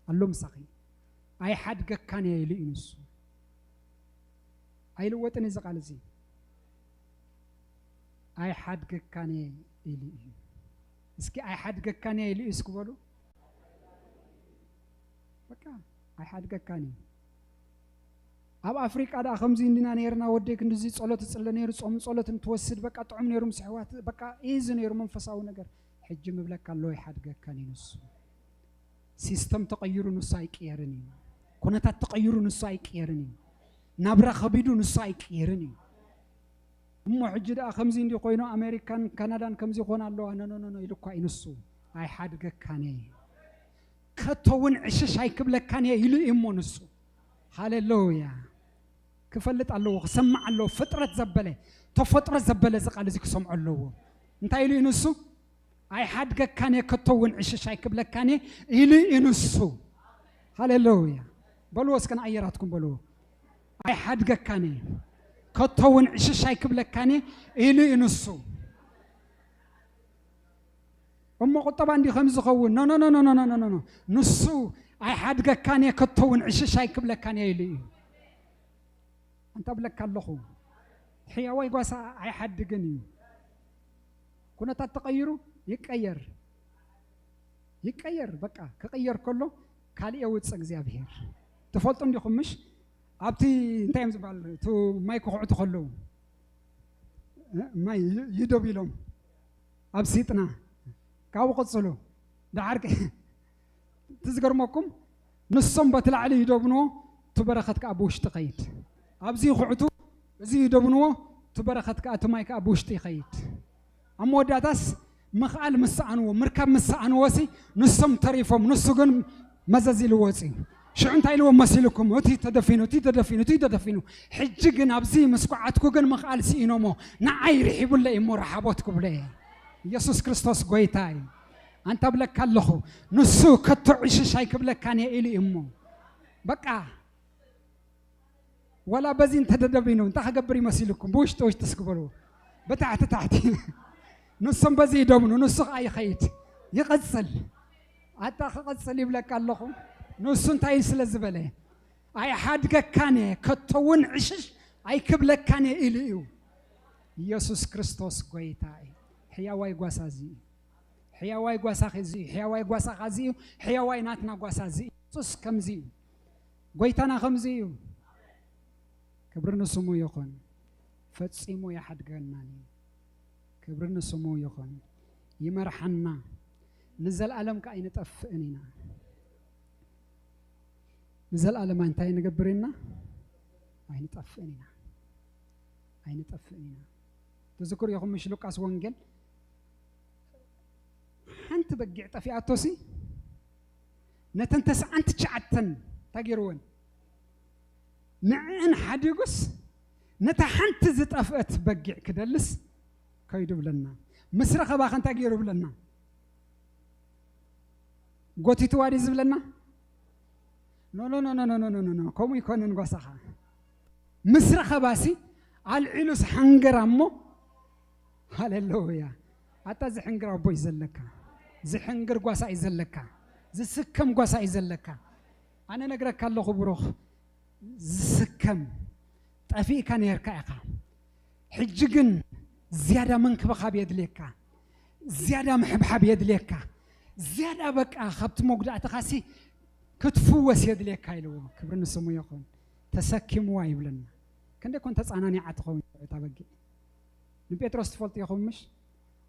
ኣሎ ምሳኺ። ኣይሓድገካን እየ ኢሉ እዩ ንሱ። ኣይልወጥን እዚ ቃል እዚ። ኣይሓድገካን እየ ኢሉ እዩ። እስኪ ኣይሓድገካን እየ ኢሉ እዩ እስኪ በሉ። በቃ ኣይሓድገካን እዩ። ኣብ ኣፍሪቃ ደኣ ከምዚ እንዲና ነይርና፣ ወደይ ክንድዚ ጸሎት ይጽለ ነይሩ፣ ጾም ጸሎት እንትወስድ በቃ ጥዑም ነይሩ ምስ ኣሕዋት፣ በቃ ኢዚ ነይሩ መንፈሳዊ ነገር። ሕጂ ምብለካ ኣሎ ኣይሓድገካን እዩ ንሱ። ሲስተም ተቐይሩ ንሱ ኣይቅየርን እዩ። ኩነታት ተቐይሩ ንሱ ኣይቅየርን እዩ። ናብራ ከቢዱ ንሱ ኣይቅየርን እዩ። እሞ ሕጂ ደኣ ከምዚ እንዲ ኮይኑ ኣሜሪካን ካናዳን ከምዚ ይኾን ኣለዋ፣ ኖ፣ ኖ፣ ኖ፣ ኖ ኢሉ እኳ እዩ ንሱ። ኣይሓድገካን እየ። ከቶ እውን ዕሽሽ ኣይክብለካን እየ ኢሉ እዩ እሞ ንሱ። ሃሌሉያ። ክፈልጥ ኣለዎ፣ ክሰማዕ ኣለዎ። ፍጥረት ዘበለ፣ ተፈጥሮ ዘበለ እዚ ቃል እዚ ክሰምዖ ኣለዎ። እንታይ ኢሉ እዩ ንሱ? ኣይሓድገካን እየ፣ ከቶ እውን ዕሽሽ ኣይክብለካን እየ ኢሉ እዩ ንሱ። ሃሌሉያ። በልዎ እስከ ንኣየራትኩም በልዎ። ኣይሓድገካን እየ፣ ከቶ እውን ዕሽሽ ኣይክብለካን እየ ኢሉ እዩ ንሱ። እሞ ቁጠባ እንዲ ከም ዝኸውን? ኖ፣ ኖ፣ ኖ። ንሱ ኣይሓድገካን እየ፣ ከቶ እውን ዕሽሽ ኣይክብለካን እየ ኢሉ እዩ። ኣንታ ብለካ ኣለኹ፣ ሕያዋይ ጓሳ ኣይሓድግን እዩ። ኩነታት ተቐይሩ ይቀየር፣ ይቀየር። በቃ ክቕየር ከሎ ካልእ የውፅእ እግዚኣብሄር። ትፈልጡ እንዲኹም ምሽ? ኣብቲ እንታይ እዮም ዝበሃል? እቱ ማይ ክኹዕቱ ከለዉ፣ እ፣ ማይ ይ-፣ ይደብ ኢሎም ኣብ ሲጥና ካብኡ ቅጽሉ። ደሓር ከ-፣ እቲ ዝገርመኩም ንሶም በቲ ላዕሊ ይደብንዎ፣ እቲ በረኸት ከኣ ብውሽጢ ይኸይድ። ኣብዚ ይኹዕቱ፣ እዚ ይደብንዎ፣ እቲ በረኸት ከኣ፣ እቲ ማይ ከኣ ብውሽጢ ይኸይድ። ኣብ መወዳእታስ ምኽኣል ምስ ሰኣንዎ፣ ምርካብ ምስ ሰኣንዎ ሲ ንሶም ተሪፎም፣ ንሱ ግን መዘዝ ኢሉ ወፂኡ። ሽዑ እንታይ ኢልዎም መሲልኩም? እቲ ተደፊኑ፣ እቲ ተደፊኑ፣ እቲ ተደፊኑ። ሕጂ ግን ኣብዚ ምስ ኳዓትኩ ግን ምኽኣል ስኢኖሞ፣ ንዓይ ርሒቡለይ እሞ ረሓቦት ክብሎ እየ። ኢየሱስ ክርስቶስ ጎይታ እዩ። ኣንታ ብለካ ኣለኹ፣ ንሱ ከቶ ዕሽሽ ኣይክብለካን እየ ኢሉ እዩ እሞ። በቃ፣ ወላ በዚ እንተደደቢኑ፣ እንታይ ክገብር ይመሲልኩም? ብውሽጢ ውሽጢ እስኪ በልዎ። ብታሕቲ ታሕቲ። ንሶም በዚ ይደብኑ፣ ንሱ ኸዓ ይኸይድ። ይቐጽል። ኣታ ክቐጽል ይብለካ ኣለኹ። ንሱ እንታይ ስለ ዝበለ? ኣይሓድገካን እየ፣ ከቶ እውን ዕሽሽ ኣይክብለካን እየ ኢሉ እዩ። ኢየሱስ ክርስቶስ ጎይታ እዩ። ሕያዋይ ጓሳ እዚ እዩ። ሕያዋይ ጓሳኺ እዚ እዩ። ሕያዋይ ጓሳኻ እዚ እዩ። ሕያዋይ ናትና ጓሳ እዚ እዩ። ኢየሱስ ከምዚ እዩ። ጎይታና ከምዚ እዩ። ክብሪ ንስሙ ይኹን። ፈጺሙ ይሓድገናን እዩ። ክብሪ ንስሙ ይኹን። ይመርሓና። ንዘለኣለም ከኣ ኣይንጠፍእን ኢና። ንዘለኣለም እንታይ ንገብር ኢና? ኣይንጠፍእን ኢና። ኣይንጠፍእን ኢና። ትዝክሩ ኢኹም ምሽ ሉቃስ ወንጌል ሓንቲ በጊዕ ጠፊኣቶሲ ነተን ተስዓን ትሽዓተን እንታይ ገይርወን? ንዕን ሓዲጉስ ነታ ሓንቲ ዝጠፍአት በጊዕ ክደልስ ከይዱ ብለና። ምስ ረኸባ ከ እንታይ ገይሩ ብለና? ጎቲትዋ ድዩ ዝብለና? ኖ፣ ኖ፣ ኖ፣ ኖ፣ ኖ፣ ኖ፣ ኖ፣ ኖ፣ ኖ። ከምኡ ይኮንን ጓሳኻ። ምስ ረኸባሲ ኣልዒሉስ ሓንገራ እሞ፣ ሃሌሉያ። ኣታ ዝሕንግር ኣቦ እዩ ዘለካ። ዝሕንግር ጓሳ እዩ ዘለካ። ዝስከም ጓሳ እዩ ዘለካ። ኣነ ነግረካ ኣለኹ ብሩኽ፣ ዝስከም ጠፊእካ ነርካ ኢኻ። ሕጂ ግን ዝያዳ ምንክብኻብ የድልየካ፣ ዝያዳ ምሕብሓብ የድልየካ፣ ዝያዳ በቃ ካብቲ መጉዳእትኻሲ ክትፍወስ የድልየካ ኢልዎ። ክብሪ ንስሙ ይኹን። ተሰኪምዋ ይብለና። ክንደይ ኮን ተጻናኒዓ ትኸውን እታ በጊዕ። ንጴጥሮስ ትፈልጡ ኢኹም ምሽ?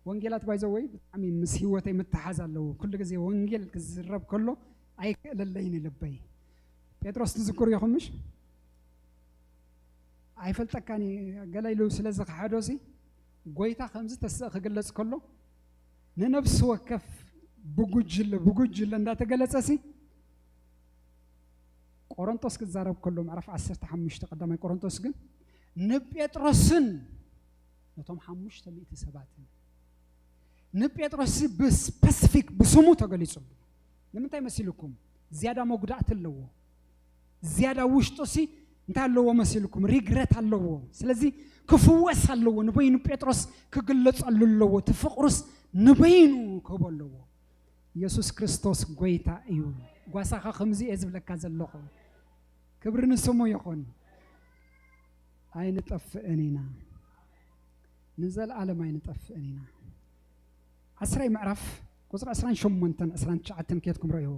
ወንጌላት ባይዘወይ ብጣዕሚ ምስ ህይወተይ ምትሓዝ ኣለዎ። ኩሉ ግዜ ወንጌል ክዝረብ ከሎ ኣይክእለለይን ልበይ። ጴጥሮስ ትዝክሩ ኢኹም ምሽ? ኣይፈልጠካን እየ ገለ ኢሉ ስለ ዝኸሓዶሲ፣ ጎይታ ከምዚ ተስእ ክግለጽ ከሎ፣ ንነፍሲ ወከፍ ብጉጅለ፣ ብጉጅለ እንዳተገለጸሲ፣ ቆሮንቶስ ክዛረብ ከሎ፣ ምዕራፍ ዓሰርተ ሓሙሽተ ቀዳማይ ቆሮንቶስ ግን ንጴጥሮስን ነቶም ሓሙሽተ ሚእቲ ሰባትን፣ ንጴጥሮስ ብስፐሲፊክ ብስሙ ተገሊጹሉ። ንምንታይ መሲልኩም? ዝያዳ መጉዳእቲ ኣለዎ። ዝያዳ ውሽጡሲ እንታይ ኣለዎ መሲልኩም? ሪግረት ኣለዎ። ስለዚ ክፍወስ ኣለዎ። ንበይኑ ጴጥሮስ ክግለጸሉ ኣለዎ። እቲ ፍቕሩስ ንበይኑ ክህቦ ኣለዎ። ኢየሱስ ክርስቶስ ጎይታ እዩ። ጓሳኻ ከምዚ እየ ዝብለካ ዘለኹ። ክብሪ ንስሙ ይኹን። ኣይንጠፍእን ኢና። ንዘለኣለም ኣይንጠፍእን ኢና። ዓስራይ ምዕራፍ ቁጽሪ ዕስራን ሸሞንተን ዕስራን ትሽዓተን ኬድኩም ረእይዎ።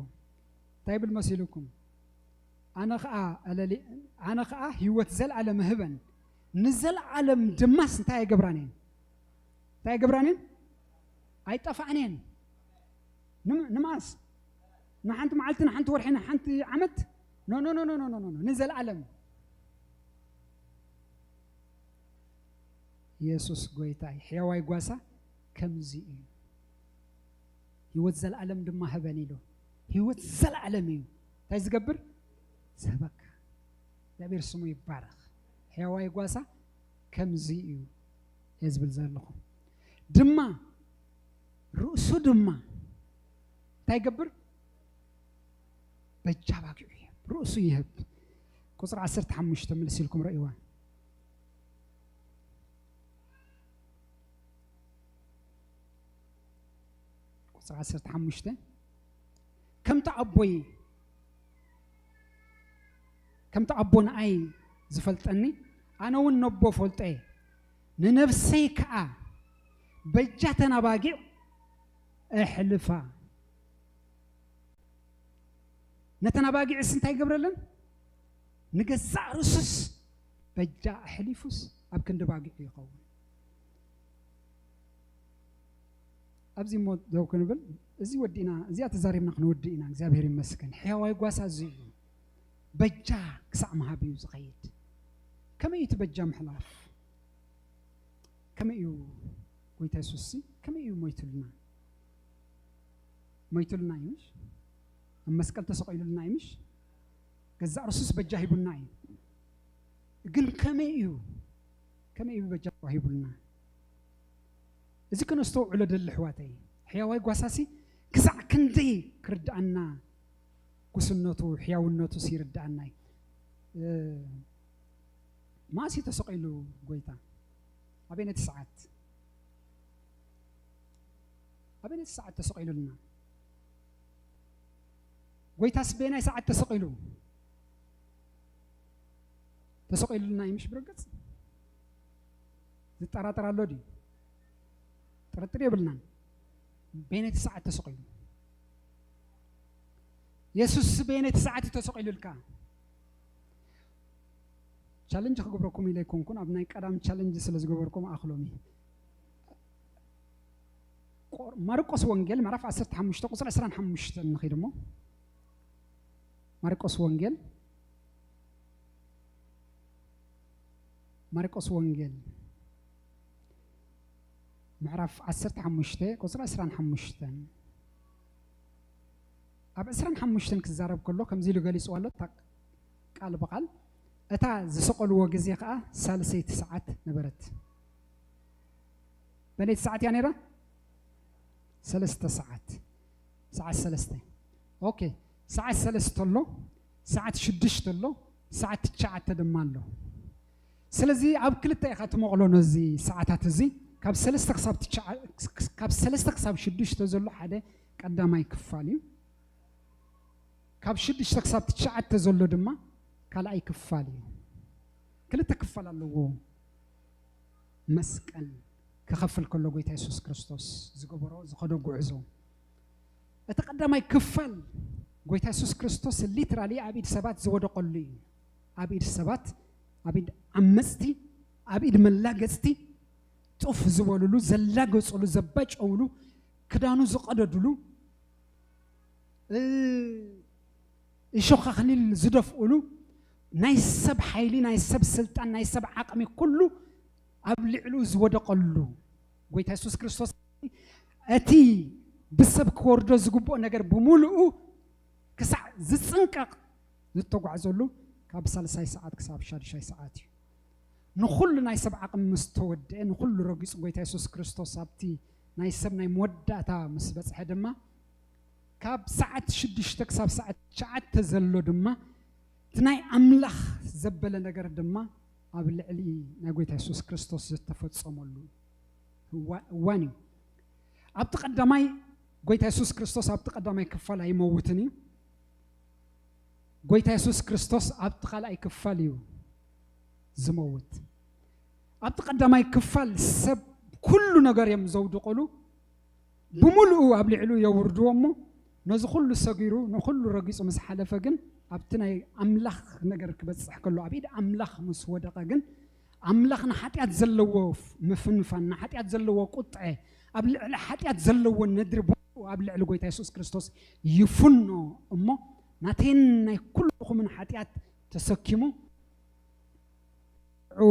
እንታይ ይብል መሲልኩም? ኣነ ኸኣ ኣለሊ-፣ ኣነ ኸኣ ህይወት ዘለኣለም እህበን፣ ንዘለኣለም ድማስ እንታይ ኣይገብራን እየን? እንታይ ኣይገብራን እየን? ኣይጠፋኣን እየን። ንም-፣ ንመኣስ? ንሓንቲ መዓልቲ፣ ንሓንቲ ወርሒ፣ ንሓንቲ ዓመት? ኖ፣ ኖ፣ ኖ፣ ኖ፣ ኖ፣ ኖ፣ ኖ፣ ንዘለኣለም። ኢየሱስ ጎይታ እዩ። ሕያዋይ ጓሳ ከምዚ እዩ። ህይወት ዘለኣለም ድማ ህበን ኢሉ። ህይወት ዘለኣለም እዩ። እንታይ ዝገብር? ዝህበካ። እግዚኣብሔር ስሙ ይባረኽ። ሕያዋይ ጓሳ ከምዚ እዩ እየ ዝብል ዘለኹ። ድማ ርእሱ ድማ እንታይ ይገብር? በጃ ባጊዑ ይህብ። ርእሱ ይህብ። ቁጽሪ ዓሰርተ ሓሙሽተ ምልስ ኢልኩም ረእይዋ። ቁጽሪ ዓሰርተ ሓሙሽተ፣ ከምቲ ኣቦይ፣ ከምቲ ኣቦ ንኣይ ዝፈልጠኒ፣ ኣነ እውን ነቦ ፈልጦ እየ። ንነፍሰይ ከኣ በጃ ተናባጊዕ ኣሕልፋ። ነተን ኣባጊዕስ እንታይ ይገብረለን? ንገዛእ ርእሱስ በጃ ኣሕሊፉስ ኣብ ክንዲ ባጊዑ ይኸውን። ኣብዚ እሞ ደው ክንብል፣ እዚ ወዲእና፣ እዚኣ ተዛሪብና ክንወድእ ኢና። እግዚኣብሔር ይመስገን። ሕያዋይ ጓሳ እዚ እዩ። በጃ ክሳዕ ምሃብ እዩ ዝኸይድ። ከመይ እዩ እቲ በጃ ምሕላፍ? ከመይ እዩ ጎይታ የሱስ ከመይ እዩ ሞይቱልና? ሞይቱልና እዩ ምሽ? ኣብ መስቀል ተሰቒሉልና እዩ ምሽ? ገዛእ ርሱስ በጃ ሂቡና እዩ። ግን ከመይ እዩ? ከመይ እዩ በጃ ሂቡልና? እዚ ከነስተውዕሎ ደሊ ኣሕዋተይ፣ ሕያዋይ ጓሳሲ ክሳዕ ክንደይ ክርድኣና ጉስነቱ፣ ሕያውነቱስ ይርድኣና እዩ። እ፣ መዓስ እዩ ተሰቒሉ ጎይታ? ኣበይነቲ ሰዓት? ኣበይነቲ ሰዓት ተሰቒሉልና? ጎይታስ በየናይ ሰዓት ተሰቒሉ? ተሰቂሉልና እዩ ምሽ ብረገጽ? ዝጠራጠር ኣሎ ድዩ? ጥርጥር የብልናን። በየነይቲ ሰዓት ተሰቂሉ? የሱስ በየነይቲ ሰዓት እዩ ተሰቂሉልካ? ቻለንጅ ክገብረኩም ኢለ ኣይኮንኩን፣ ኣብ ናይ ቀዳም ቻለንጅ ስለ ዝገበርኩም ኣኽሎም እዩ። ቆር- ማርቆስ ወንጌል ምዕራፍ ዓሰርተ ሓሙሽተ ቁፅሪ ዕስራን ሓሙሽተን ንኺድ እሞ። ማርቆስ ወንጌል ማርቆስ ወንጌል ምዕራፍ ዓሰርተ ሓሙሽተ ቁፅሪ ዕስራን ሓሙሽተን። ኣብ ዕስራን ሓሙሽተን ክዛረብ ከሎ ከምዚ ኢሉ ገሊፅዋ ኣሎ፣ እታ ቃል ብቓል። እታ ዝሰቐልዎ ግዜ ከዓ ሳልሰይቲ ሰዓት ነበረት። በለይቲ ሰዓት እያ ነይራ? ሰለስተ ሰዓት፣ ሰዓት ሰለስተ። ኦኬ፣ ሰዓት ሰለስተ ኣሎ፣ ሰዓት ሽዱሽተ ኣሎ፣ ሰዓት ትሽዓተ ድማ ኣሎ። ስለዚ ኣብ ክልተ ኢኻ ትመቕሎ ነዚ ሰዓታት እዚ። ካብ ሰለስተ ክሳብ ትሽዓ- ካብ ሰለስተ ክሳብ ሽዱሽተ ዘሎ ሓደ ቀዳማይ ክፋል እዩ። ካብ ሽዱሽተ ክሳብ ትሽዓተ ዘሎ ድማ ካልኣይ ክፋል እዩ። ክልተ ክፋል ኣለዎ። መስቀል ክኸፍል ከሎ ጎይታ የሱስ ክርስቶስ ዝገበሮ ዝኸዶ ጉዕዞ፣ እቲ ቀዳማይ ክፋል ጎይታ የሱስ ክርስቶስ ሊትራሊ ኣብ ኢድ ሰባት ዝወደቐሉ እዩ። ኣብ ኢድ ሰባት፣ ኣብ ኢድ ዓመፅቲ፣ ኣብ ኢድ መላገፅቲ፣ ጡፍ ዝበሉሉ፣ ዘላገፁሉ፣ ዘባጨውሉ፣ ክዳኑ ዝቐደዱሉ፣ እ፣ እሾኽ ኣኽሊል ዝደፍኡሉ፣ ናይ ሰብ ሓይሊ፣ ናይ ሰብ ስልጣን፣ ናይ ሰብ ዓቕሚ ኩሉ ኣብ ልዕሉ ዝወደቐሉ ጎይታ የሱስ ክርስቶስ፣ እቲ ብሰብ ክወርዶ ዝግብኦ ነገር ብምሉኡ ክሳዕ ዝጽንቀቕ ዝተጓዕዘሉ ካብ ሳልሳይ ሰዓት ክሳብ ሻድሻይ ሰዓት እዩ። ንኹሉ ናይ ሰብ ዓቕሚ ምስ ተወድአ፣ ንኹሉ ረጊጹ ጎይታ የሱስ ክርስቶስ ኣብቲ ናይ ሰብ ናይ መወዳእታ ምስ በጽሐ ድማ፣ ካብ ሰዓት ሽዱሽተ ክሳብ ሰዓት ትሽዓተ ዘሎ ድማ፣ እቲ ናይ ኣምላኽ ዘበለ ነገር ድማ ኣብ ልዕሊ ናይ ጎይታ የሱስ ክርስቶስ ዝተፈጸመሉ እዋ-፣ እዋን እዩ። ኣብቲ ቀዳማይ ጎይታ የሱስ ክርስቶስ ኣብቲ ቀዳማይ ክፋል ኣይመውትን እዩ። ጎይታ የሱስ ክርስቶስ ኣብቲ ካልኣይ ክፋል እዩ ዝመውት። ኣብቲ ቀዳማይ ክፋል ሰብ ኩሉ ነገር እዮም ዘውድቕሉ፣ ብምሉኡ ኣብ ልዕሉ የውርድዎ እሞ፣ ነዚ ኩሉ ሰጊሩ፣ ንኹሉ ረጊጹ ምስ ሓለፈ ግን፣ ኣብቲ ናይ ኣምላኽ ነገር ክበጽሕ ከሎ፣ ኣብ ኢድ ኣምላኽ ምስ ወደቐ ግን፣ ኣምላኽ ንሓጢኣት ዘለዎ ምፍንፋን፣ ንሓጢኣት ዘለዎ ቁጥዐ፣ ኣብ ልዕሊ ሓጢኣት ዘለዎ ነድሪ ብምሉኡ ኣብ ልዕሊ ጎይታ የሱስ ክርስቶስ ይፍኖ እሞ፣ ናተይን ናይ ኩልኹምን ሓጢኣት ተሰኪሙ፣ ሽዑ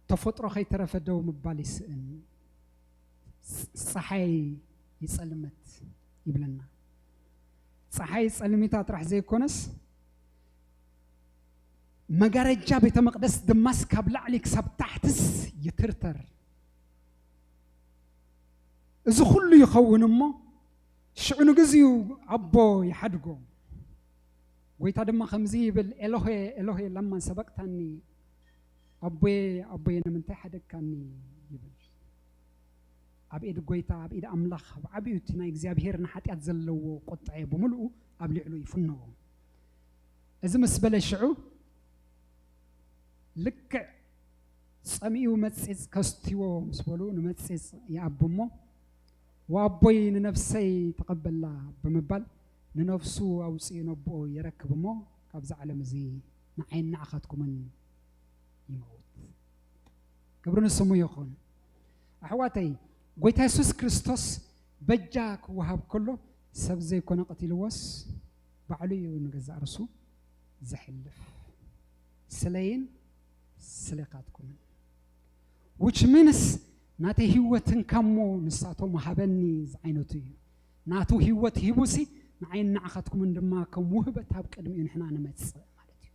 ተፈጥሮ ከይተረፈ ደው ምባል ይስእን። ፅ-፣ ፀሓይ ይፀልመት ይብለና። ፀሓይ ፀልሚታ ጥራሕ ዘይኮነስ፣ መጋረጃ ቤተ መቕደስ ድማስ ካብ ላዕሊ ክሳብ ታሕትስ ይትርተር። እዚ ኩሉ ይኸውን እሞ፣ ሽዑ ንግዚኡ ኣቦ ይሓድጎ። ጎይታ ድማ ከምዚ ይብል፣ "ኤሎሄ፣ ኤሎሄ፣ ለማ ሰበቅታኒ?" "ኣቦየ፣ ኣቦየ፣ ንምንታይ ሓደግካኒ?" ይብል። ኣብ ኢድ ጎይታ፣ ኣብ ኢድ ኣምላኽ፣ ኣብ ዓብዩ እቲ ናይ እግዚኣብሄር ንሓጢኣት ዘለዎ ቁጥዐ ብምልኡ ኣብ ልዕሉ ይፍነዎ። እዚ ምስ በለ ሽዑ፣ ልክዕ ጸሚኡ መጺጽ ከስትይዎ ምስ በሉ፣ ንመጺጽ ይኣቡ እሞ፣ "ወኣቦይ፣ ንነፍሰይ ተቐበላ" ብምባል፣ ንነፍሱ ኣውጺኡ ነብኡ የረክብ እሞ፣ ካብዚ ዓለም እዚ ንዓይን ንዓኻትኩምን ይመውት። ክብሪ ንስሙ ይኹን። ኣሕዋተይ፣ ጎይታ የሱስ ክርስቶስ በጃ ክወሃብ ከሎ፣ ሰብ ዘይኮነ ቀቲልዎስ፣ ባዕሉ እዩ ንገዛእ ርእሱ ዘሕልፍ። ስለይን ስለኻትኩምን። Which means፣ "ናተይ ህይወት እንካሞ ንሳቶም ሃበኒ" ዝዓይነቱ እዩ። ናቱ ህይወት ሂቡሲ፣ ንዓይን ንዓኻትኩምን ድማ ከም ውህበት ኣብ ቅድሚኡ ንሕና ንመጽእ ማለት እዩ።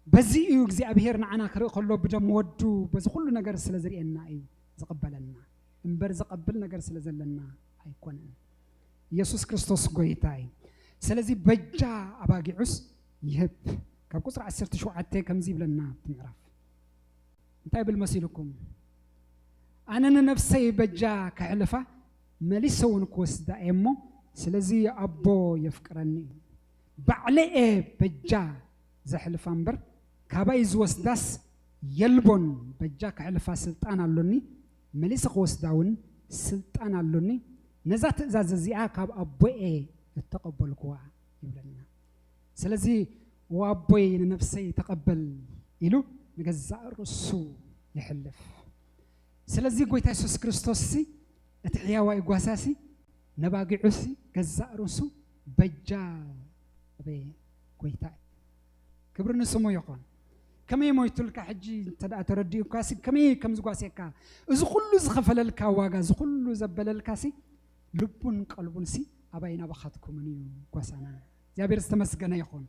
በዚ እዩ እግዚኣብሄር ንዓና ክርኢ ከሎ ብደም ወዱ በዚ ኩሉ ነገር ስለ ዝርእየና እዩ ዝቕበለና። እምበር ዘቐብል ነገር ስለ ዘለና ኣይኮነን። ኢየሱስ ክርስቶስ ጎይታ እዩ። ስለዚ በጃ ኣባጊዑስ ይህብ። ካብ ቁጽሪ ዓሰርተ ሸውዓተ ከምዚ ይብለና ኣብቲ ምዕራፍ። እንታይ ይብል መሲልኩም? "ኣነ ንነፍሰይ በጃ ከሕልፋ መሊሰ እውን ክወስዳ እየ እሞ፣ ስለዚ ኣቦ የፍቅረኒ እዩ። ባዕለይ እየ በጃ ዘሕልፋ እምበር፣ ካባይ ዝወስዳስ የልቦን። በጃ ከሕልፋ ስልጣን ኣሎኒ፣ መሊሰ ክወስዳ እውን ስልጣን ኣሎኒ። ነዛ ትእዛዝ እዚኣ ካብ ኣቦየ እተቐበልኩዋ ይብለና። ስለዚ "ወኣቦይ ንነፍሰይ ተቐበል" ኢሉ ንገዛእ ርእሱ የሕልፍ። ስለዚ ጎይታ የሱስ ክርስቶስ ሲ እቲ ሕያዋይ ጓሳ ሲ ነባጊዑ ሲ ገዛእ ርእሱ በጃ በየ ጎይታ እዩ። ክብሪ ንስሙ ይኹን። ከመይ ሞይቱልካ ሕጂ እንተ ደኣ ተረዲኡካ ሲ ከመይ ከም ዝጓስየካ፣ እዚ ኩሉ ዝኸፈለልካ ዋጋ፣ እዚ ኩሉ ዘበለልካ ሲ ልቡን ቀልቡን ሲ ኣባይን ኣባኻትኩምን እዩ ጓሳና። እግዚኣብሔር ዝተመስገነ ይኹን።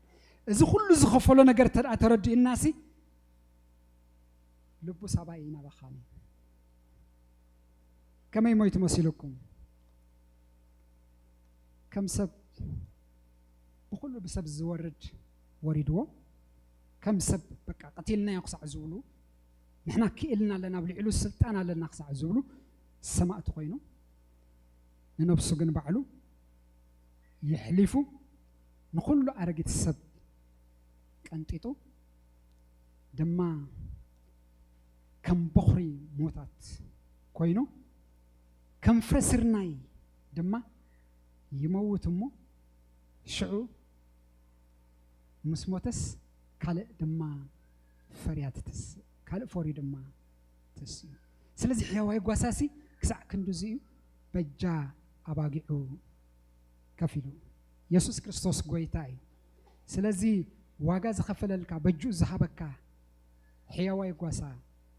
እዚ ኩሉ ዝኸፈሎ ነገር እንተ ደኣ ተረዲኡና ሲ ልቡ ሳባይ ናባኻን እዩ። ከመይ ሞይቱ መሲልኩም? ከም ሰብ ብኹሉ ብሰብ ዝወርድ ወሪድዎ። ከም ሰብ በቃ ቀቲልናዮ ክሳዕ ዝብሉ፣ ንሕና ክኢልና ኣለና፣ ኣብ ልዕሉ ስልጣን ኣለና ክሳዕ ዝብሉ ሰማእቲ ኮይኑ፣ ንነብሱ ግን ባዕሉ የሕሊፉ ንኹሉ ኣረጊት ሰብ ቀንጢጡ ድማ ከም በኹሪ ሞታት ኮይኑ ከም ፍረ ስርናይ ድማ ይመውት እሞ ሽዑ ምስ ሞተስ ካልእ ድማ ፈርያ ትትስእ፣ ካልእ ፈርዩ ድማ ትስእ። ስለዚ ሕያዋይ ጓሳሲ ክሳዕ ክንድዚ እዩ በጃ ኣባጊዑ ከፊሉ። የሱስ ክርስቶስ ጎይታ እዩ። ስለዚ ዋጋ ዝኸፈለልካ፣ በጅኡ ዝሃበካ ሕያዋይ ጓሳ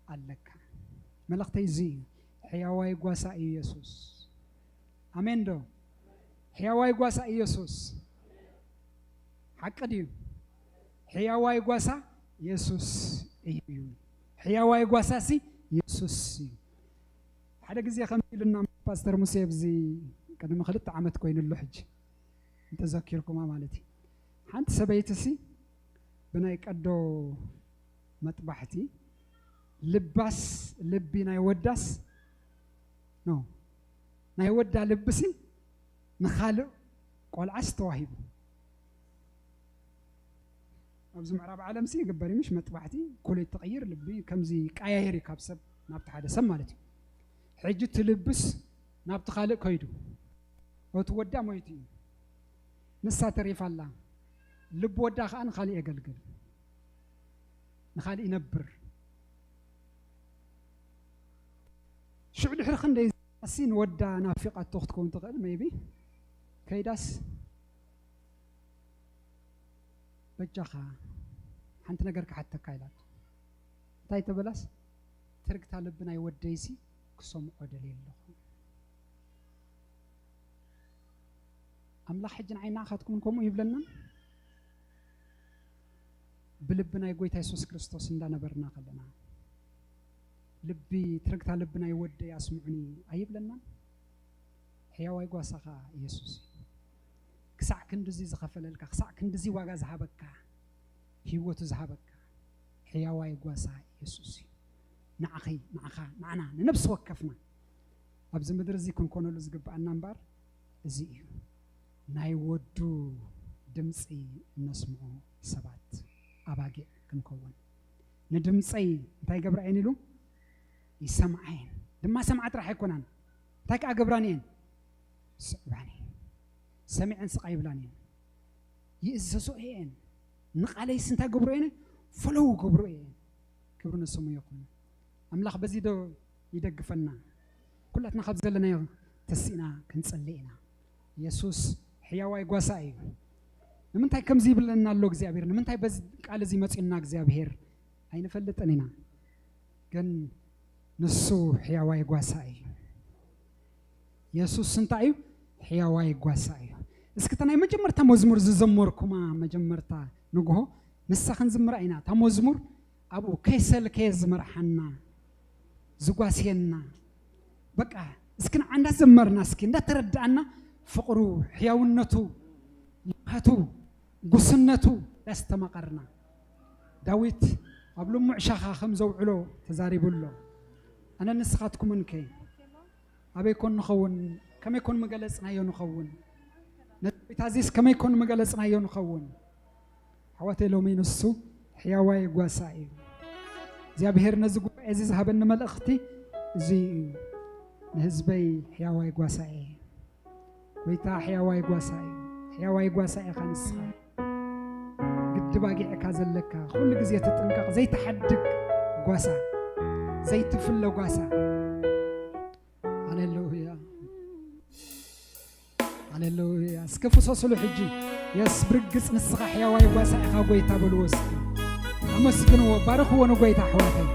ኣለካ። መልእኽተይ እዚ እዩ። ሕያዋይ ጓሳ እዩ የሱስ። ኣሜን ዶ? ሕያዋይ ጓሳ እዩ የሱስ። ሓቂ ድዩ? ሕያዋይ ጓሳ የሱስ እዩ። ሕያዋይ ጓሳሲ የሱስ እዩ። ሓደ ግዜ ከምዚ ኢሉና ፓስተር ሙሴ፣ ኣብዚ ቅድሚ ክልተ ዓመት ኮይኑሉ ሕጂ እንተዘኪርኩማ ማለት እዩ። ሓንቲ ሰበይትሲ ብናይ ቀዶ መጥባሕቲ ልባስ፣ ልቢ ናይ ወዳስ ኖ፣ ናይ ወዳ ልብሲ ንኻልእ ቆልዓስ ተዋሂቡ። ኣብዚ ምዕራብ ዓለምሲ ይግበር እዩ፣ ምሽ መጥባሕቲ ኩሉ ትቕይር፣ ልቢ ከምዚ ቀያየር እዩ ካብ ሰብ ናብቲ ሓደ ሰብ ማለት እዩ። ሕጂ እቲ ልብስ ናብቲ ካልእ ከይዱ፣ እቲ ወዳ ሞይቱ እዩ፣ ንሳ ተሪፋ ኣላ። ልቢ ወዳ ከኣ ንኻልእ የገልግል፣ ንኻልእ ይነብር። ሽዑ ድሕሪ ክንደይ ኣሲ ንወዳ ናፊቓቶ ክትከውን ትኽእል፣ ሜይቢ ከይዳስ በጃኻ ሓንቲ ነገር ክሓተካ ኢላቶ። እንታይ ተበላስ? ትርግታ ልቢ ናይ ወደይሲ ክሰምዖ ደልየ ኣለኹ። ኣምላኽ ሕጂ ንዓይ ንዓኻትኩምን ከምኡ ይብለና። ብልቢ ናይ ጎይታ የሱስ ክርስቶስ እንዳነበርና ከለና፣ ልቢ፣ ትርግታ ልቢ ናይ ወደይ ኣስምዑኒ ኣይብለናን? ሕያዋይ ጓሳ ኸኣ የሱስ እዩ። ክሳዕ ክንድዚ ዝኸፈለልካ፣ ክሳዕ ክንድዚ ዋጋ ዝሃበካ፣ ህይወቱ ዝሃበካ ሕያዋይ ጓሳ የሱስ እዩ። ንዓኺ፣ ንዓኻ፣ ንዓና፣ ንነፍሲ ወከፍና ኣብዚ ምድሪ እዚ ክንኮነሉ ዝግብኣና እምበር እዚ እዩ። ናይ ወዱ ድምፂ እነስምዖ ሰባት፣ ኣባጊዕ ክንከውን። ንድምፀይ እንታይ ገብራ እየን ኢሉ? ይሰምዓ እየን። ድማ ሰምዓ ጥራሕ ኣይኮናን፣ እንታይ ከኣ ገብራን እየን? ስዕባን እየን። ሰሚዐን ስቕ ኣይብላን እየን። ይእዘዞ እየን። ንቓለይስ እንታይ ገብሮ እየን? ፈለው ገብሮ እየን። ክብሪ ንስሙ ይኹን። ኣምላኽ በዚ ዶ ይደግፈና? ኩላትና ካብ ዘለናዮ ተሲእና ክንጽሊ ኢና። የሱስ ሕያዋይ ጓሳ እዩ። ንምንታይ ከምዚ ይብለና ኣሎ እግዚኣብሔር? ንምንታይ በዚ ቃል እዚ መጺኡና እግዚኣብሔር? ኣይንፈልጥን ኢና። ግን ንሱ ሕያዋይ ጓሳ እዩ። የሱስ እንታይ እዩ? ሕያዋይ ጓሳ እዩ። እስኪ እታ ናይ መጀመርታ መዝሙር ዝዘመርኩማ መጀመርታ ንግሆ ንሳ ክንዝምራ ኢና። እታ መዝሙር ኣብኡ ከይሰልከየ ዝመርሓና፣ ዝጓስየና፣ በቃ እስኪ ንዓ እንዳዘመርና፣ እስኪ እንዳተረዳእና ፍቕሩ፣ ሕያውነቱ፣ ይቕሓቱ፣ ጉስነቱ ያስተማቐርና። ዳዊት ኣብ ልሙዕ ሻኻ ከም ዘውዕሎ ተዛሪቡ ኣሎ። ኣነ ንስኻትኩምን ከ ኣበይ ኮን ንኸውን? ከመይ ኮን ምገለጽናዮ ንኸውን? ነቲ ጎይታ እዚስ ከመይ ኮን ምገለጽናዮ ንኸውን? ኣሕዋተይ፣ ሎሚ ንሱ ሕያዋይ ጓሳ እዩ። እግዚኣብሔር ነዚ ጉባኤ እዚ ዝሃበኒ መልእኽቲ እዚ እዩ። ንህዝበይ ሕያዋይ ጓሳ እየ። ጎይታ ሕያዋይ ጓሳ እዩ። ሕያዋይ ጓሳ ኢኻ ንስኻ። ግዲ ባጊዕካ ዘለካ፣ ኩሉ ግዜ ትጥንቀቕ፣ ዘይትሓድግ ጓሳ፣ ዘይትፍለ ጓሳ። ሃሌሉያ፣ ሃሌሉያ። እስከ ፍሰስሉ ሕጂ። የስ ብርግጽ ንስኻ ሕያዋይ ጓሳ ኢኻ ጎይታ በልዎ እስኪ። ኣመስግንዎ፣ ባርኽዎ ንጎይታ ኣሕዋተይ።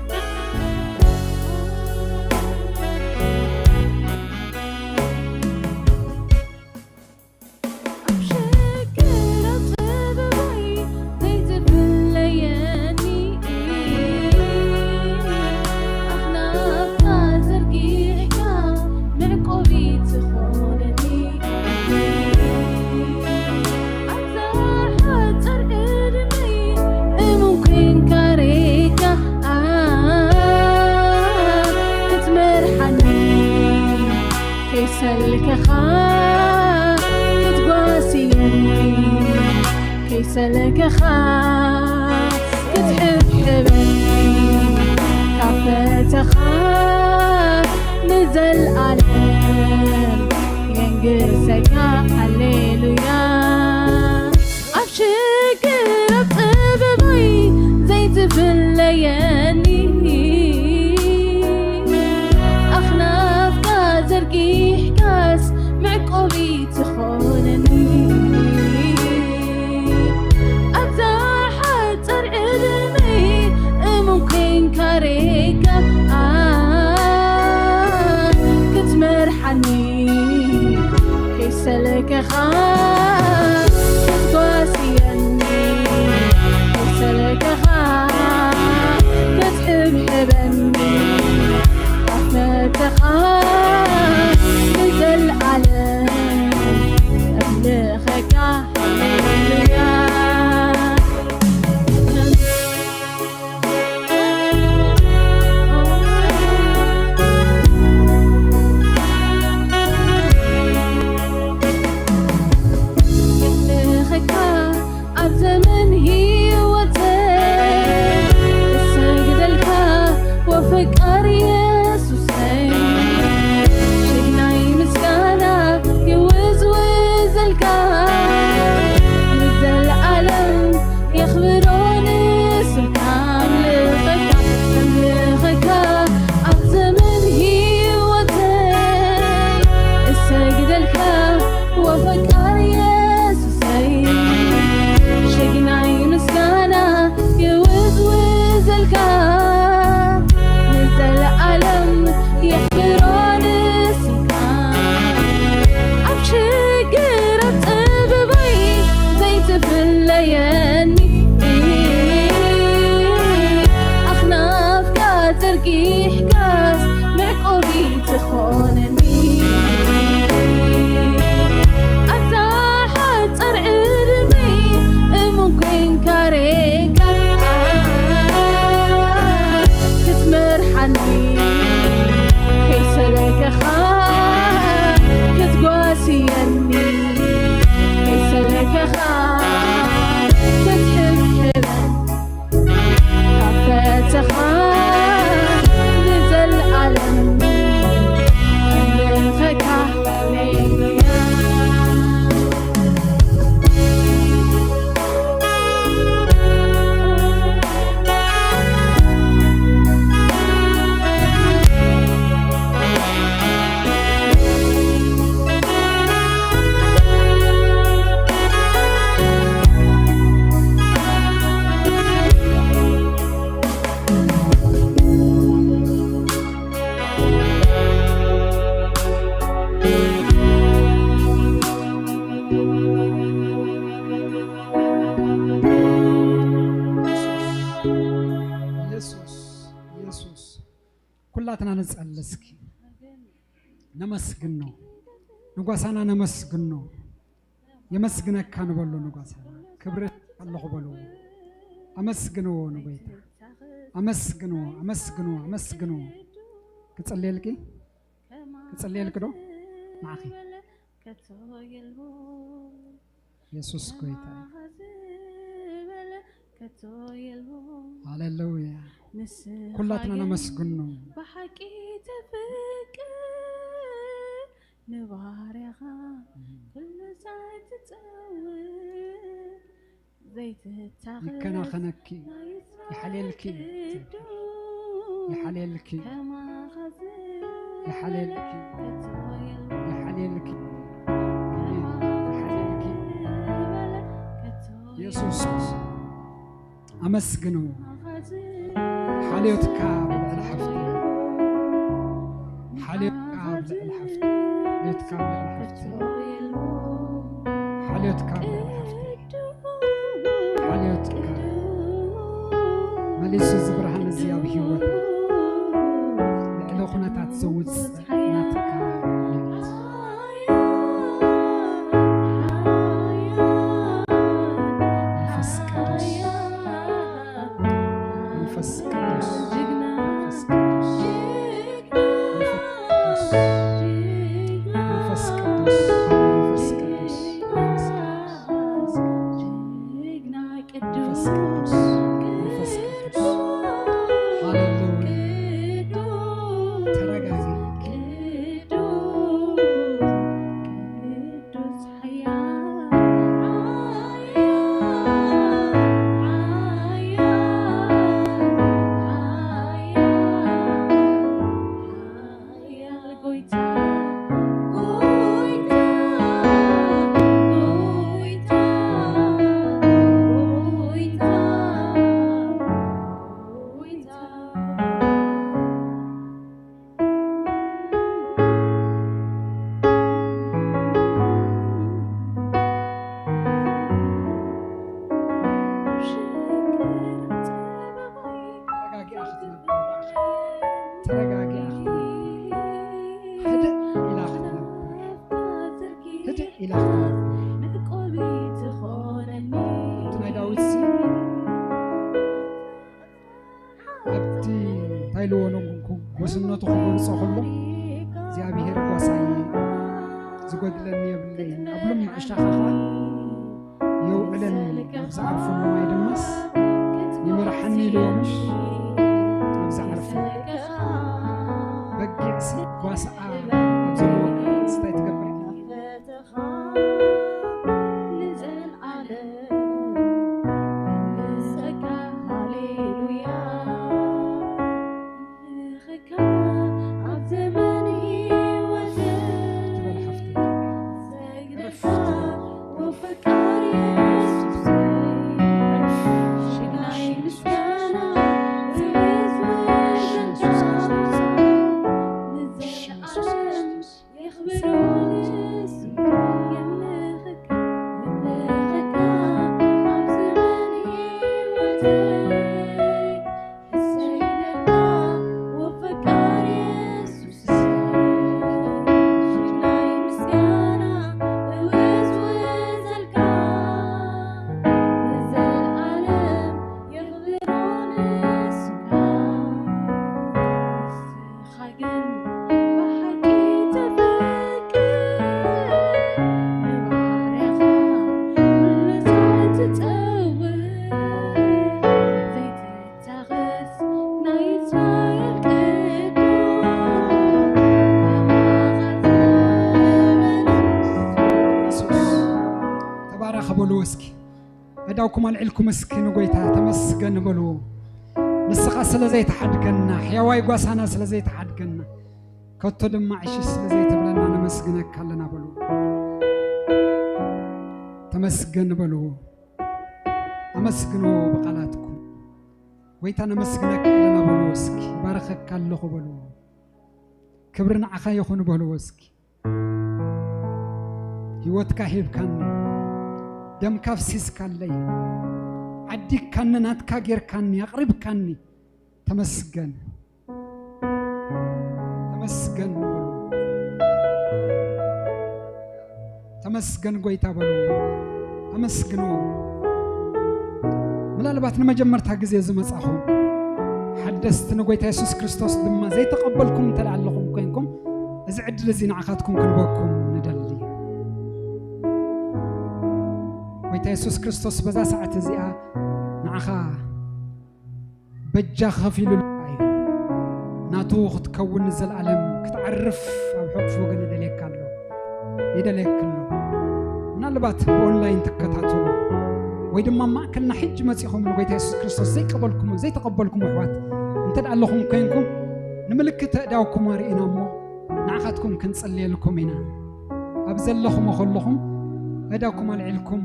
ኣብ ሽግር ኣብ ጸበባይ ዘይትፍለየኒ፣ ኣኽናፍካ ዘርጊሕካ መዕቆቢ ትኾነኒ። ኣብ ዝሓጽር ዕድመይ እሙን ኮይንካ ሬካ ክትመርሓኒ። ከይሰልከኻ ክትጓስየኒ፣ ከይሰልከኻ ክትሕብሕበኒ፣ ካብ ፈተኻ ንዘልኣለም የንግሰካ። ሃሌሉያ። ኣብ ሽግር ኣብ ጸበባይ ዘይትፍለየኒ፣ ኣኽናፍካ ዘርጊሕካስ መዕቆቢ ትኾነኒ። ኣብዛ ሓጸር ዕድመይ እሙን ኮይንካ ሬካ ክትመርሓኒ፣ ከይሰለከኻ ክትጓስየኒ፣ ከይሰለከኻ ክትሕብሕበኒ፣ ኣፍነተኻ ንዘለኣለም እምልኸካ። ሃሌሉያ። ክብርኻ ኣብ ዘመን ህይወተይ እሰግደልካ ወፈቃሪ የሱሰይ። ሽግናይ ምስጋና ይውዝውዘልካ ንዘለኣለም የኽብሮ ንስምካ። ኣምልኸካ፣ ኣምልኸካ ኣብ ዘመን ህይወተይ እሰግደልካ ወፈቃሪ የሱሰይ። ሽግናይ ምስጋና ይውዝውዘልካ ንዘለኣለም የኽብሮ ንስምካ። ኣብ ሽግር ኣብ ጸበባይ ዘይትፍለየኒ፣ ኣኽናፍካ ዘርጊሕካስ መዕቆቢ ትኾነኒ። ኣብዛ ሓጻር ዕድመይ እሙን ኮይንካ ሬካ ክትመርሓኒ፣ ከይሰለከኻ ክትጓስየኒ፣ ከይሰለከኻ ክትሕብሕበኒ፣ ካብ ፈተኻ ንዘለኣለም እምልኸካ። ሃሌሉያ። የሱስ፣ የሱስ። ኩላትና ንጸሊ እስኪ። ነመስግኖ። ንጓሳና ነመስግኖ። የመስግነካ ንበሎ ንጓሳና። ክብሪ ኣለኹ በልዎ። ኣመስግንዎ ንጎይታ። ኣመስግንዎ፣ ኣመስግንዎ፣ ኣመስግንዎ። ክጽልየልኪ? ክጽልየልኪ ዶ? ንዓኺ። የሱስ ጎይታ እዩ። ከቶ የልቦ ሃሌሉያ። ንስኻ ኩላትና ግን ነመስግኖ። ብሓቂ ተፍቅር ንባርያኻ ኩሉ ሳዕ ትጸውር ዘይትታኸስ ይከናኸነኪ፣ ናይ እስራኤል ይሓልየልኪ፣ ቅዱስ ይሓልየልኪ፣ ከማኻ ዝበለ ይሓልየልኪ፣ ከቶ የልቦ ይሓልየልኪ፣ ከማኻ ይሓልየልኪ። ዝበለ ከቶ የሱስ ኣመስግኖ። ሓልዮትካ ኣብ ልዕሊ ሓፍቲ፣ ሓልዮትካ ኣብ ልዕሊ ሓፍቲ፣ ሓልዮትካ ኣብ ልዕሊ ሓፍቲ፣ ሓልዮትካ ኣብ ልዕሊ ሓፍቲ፣ ሓልዮትካ መሊሱ እዚ ብርሃን እዚ ኣብ ህይወት ልዕሊ ኩነታት ዘውፅእ ናትካ ሓልዮት። መንፈስ ቅዱስ፣ መንፈስ ቅዱስ፣ መንፈስ ቅዱስ፣ መንፈስ ቅዱስ፣ መንፈስ ቅዱስ፣ መንፈስ ቅዱስ፣ መንፈስ ቅዱስ፣ መንፈስ ቅዱስ፣ መንፈስ ቅዱስ። ሃሌሉያ። ተረጋጊ። ተረጋጊኣ ክትነብር በኣኻ። ተረጋጊኣ ክትነብር። ህድእ ኢላ ክትነብር። ህድእ ኢላ ክትነብር። እቲ ናይ ዳዊት ሲ ኣብቲ እንታይ ኢልዎ ነው ጎስነቱ ክገልጾ ከሎ እግዚኣብሔር ጓሳይ ዝጎድለኒ የብለይን ኣብ ልምዕ ዕሻኻ ኸዓ የውዕለኒ ኣብ ዝዓርፈሉ ማይ ድማስ ይመርሓኒ ኢልዎ ምሽ ኣብ ዝዓርፈ በጊዕሲ ጓስኣ ኣብ ዘለዎ እንታይ ትገብር ንዘለዓለም ምስጋና ሃሌሉያ ንስኻ ኣብ ዘመን ህይወት ትበል ሓፍቲ ሰግደካ ወፈቃሪ የሱስ ሽግናይ ምስጋና ዝህዝብ ንዘለዓለም ተባረኽ በሉ እስኪ። ኣእዳውኩም ኣልዒልኩም እስኪ ንጎይታ ተመስገን በሉ። ንስኻ ስለ ዘይተሓድገና፣ ሕያዋይ ጓሳና ስለ ዘይተሓድገና፣ ከቶ ድማ ዕሽሽ ስለ ዘይትብለና ነመስግነካ ኣለና በሉ። ተመስገን በሉ። ኣመስግኖ ብቓላትኩም። ጎይታ ነመስግነካ ኣለና በሉ እስኪ። ባረኸካ ኣለኹ በሉ። ክብሪ ንዓኻ ይኹን በሉ እስኪ። ህይወትካ ሂብካኒ፣ ደምካ ኣፍሲስካለይ፣ ዓዲግካኒ፣ ናትካ ጌርካኒ፣ ኣቕሪብካኒ። ተመስገን፣ ተመስገን በሉ። ተመስገን ጎይታ በሉ። ኣመስግንዎ። ምናልባት ንመጀመርታ ግዜ ዝመጻኹም ሓደስቲ ንጎይታ የሱስ ክርስቶስ ድማ ዘይተቐበልኩም እንተ ኣለኹም ኮይንኩም፣ እዚ ዕድል እዚ ንዓኻትኩም ክንበኩም ንደሊ። ጎይታ የሱስ ክርስቶስ በዛ ሰዓት እዚኣ ንዓኻ በጃ ከፊሉልካ እዩ። ናቱ ክትከውን ንዘለኣለም ክትዓርፍ ኣብ ሕቑፉ ግን ይደልየካ ኣሎ፣ ይደልየካ ኣሎ። ምናልባት ብኦንላይን ትከታተሉ ወይ ድማ ማእከልና ሕጂ መጺኹም ንጎይታ የሱስ ክርስቶስ ዘይቀበልኩሞ፣ ዘይተቐበልኩም ኣሕዋት እንተ ደኣ ኣለኹም ኮይንኩም፣ ንምልክት ኣእዳውኩም ኣርእዩና እሞ ንዓኻትኩም ክንጽልየልኩም ኢና። ኣብ ዘለኹሞ ከለኹም ኣእዳውኩም ኣልዒልኩም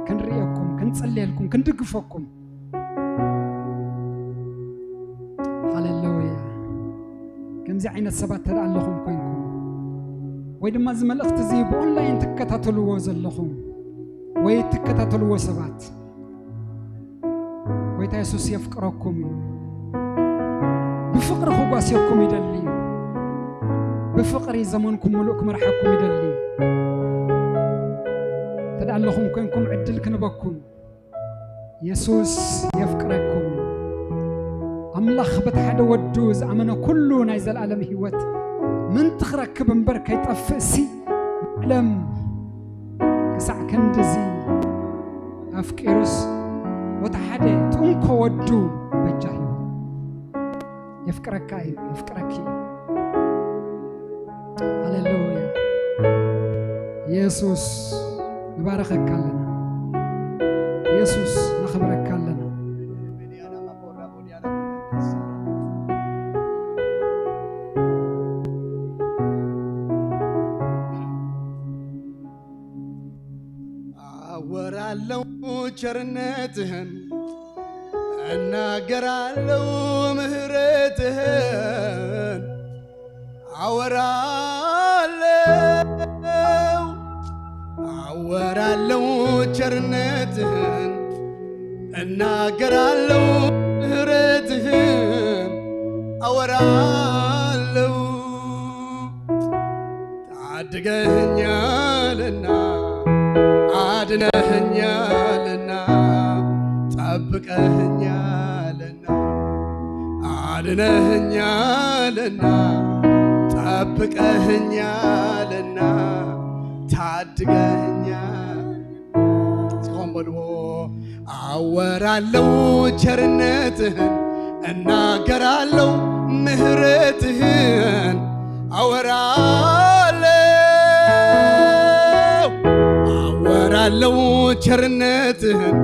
ክንርእየኩም፣ ክንጽልየልኩም፣ ክንድግፈኩም። ሃሌሉያ። ከምዚ ዓይነት ሰባት ተደኣ ኣለኹም ኮይንኩም፣ ወይ ድማ እዚ መልእኽቲ እዚ ብኦንላይን ትከታተልዎ ዘለኹም ወይ ትከታተልዎ ሰባት፣ ጎይታ የሱስ የፍቅረኩም እዩ። ብፍቕሪ ክጓስየኩም ይደሊ እዩ። ብፍቕሪ ዘመንኩም ምሉእ ክመርሓኩም ይደሊ እዩ። ተደኣ ኣለኹም ኮይንኩም ዕድል ክንበኩም። የሱስ የፍቅረኩም። ኣምላኽ በቲ ሓደ ወዱ ዝኣመነ ኩሉ ናይ ዘለኣለም ህይወት ምእንቲ ክረክብ እምበር ከይጠፍእሲ፣ ዓለም ክሳዕ ክንድዚ ኣፍቂሩስ፣ በቲ ሓደ እቲ እንኮ ወዱ በጃ ሂቡ። የፍቅረካ እዩ፣ የፍቅረኪ እዩ። ሃሌሉያ። የሱስ ንባረኸካ ኣለና። የሱስ ነኽብረካ ኣለና። ኣወራለው ቸርነትህን፣ እናገራለው ምህረትህን። ኣወራለው፣ ኣወራለው ቸርነትህን፣ እናገራለው ምህረትህን። ኣወራለው፣ ታድገኸኛልና፣ ኣድነኸኛልና፣ ጠብቀኸኛልና፣ ኣድነኸኛልና፣ ጠብቀኸኛልና፣ ታድገኸኛ። እስኪ ኾን በልዎ። ኣወራለው ቸርነትህን፣ እናገራለው ምህረትህን። ኣወራለው፣ ኣወራለው ቸርነትህን፣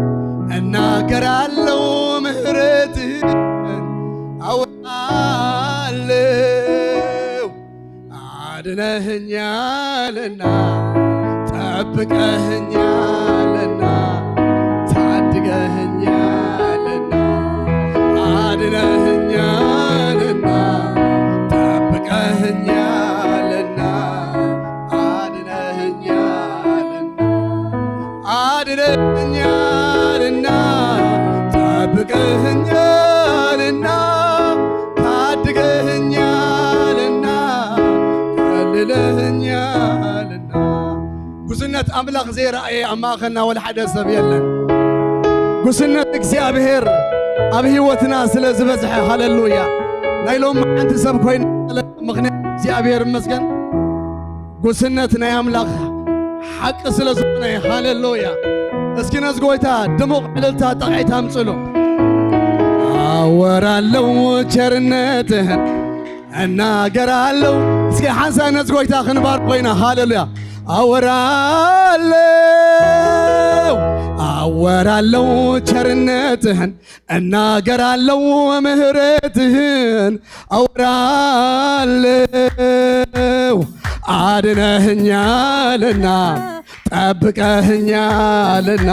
እናገራለው ምህረትህን። ኣወራለው፣ ኣድነኸኛልና፣ ጠብቀኸኛልና፣ ታድገኸኛልና፣ ኣድነኸኛልና፣ ጠብቀኸኛልና፣ ኣድነኸኛልና፣ ኣድነኸኛልና፣ ጠብቀኸኛልና፣ ታድገኸኛልና፣ ከልለኸኛልና። ጉስነት ኣምላኽ ዘይረኣየ ኣብ ማእከልና ወላ ሓደ ሰብ የለን። ጉስነት እግዚኣብሔር ኣብ ህይወትና ስለ ዝበዝሐ፣ ሃሌሉያ፣ ናይ ሎሚ ሓንቲ ሰብ ኮይና፣ ምኽንያት እግዚኣብሔር ይመስገን። ጉስነት ናይ ኣምላኽ ሓቂ ስለ ዝኾነ፣ ሃሌሉያ። እስኪ ነዚ ጎይታ ድሙቕ ዕልልታ፣ ጣቕዒት ኣምጽሉ። ኣወራለው ቸርነትህን፣ እናገራለው። እስኪ ሓንሳብ ነዚ ጎይታ ክንባርኮ ኢና። ሃሌሉያ። ኣወራለው፣ ኣወራለው ቸርነትህን፣ እናገራለው ምህረትህን። ኣወራለው፣ ኣድነኸኛልና፣ ጠብቀኸኛልና፣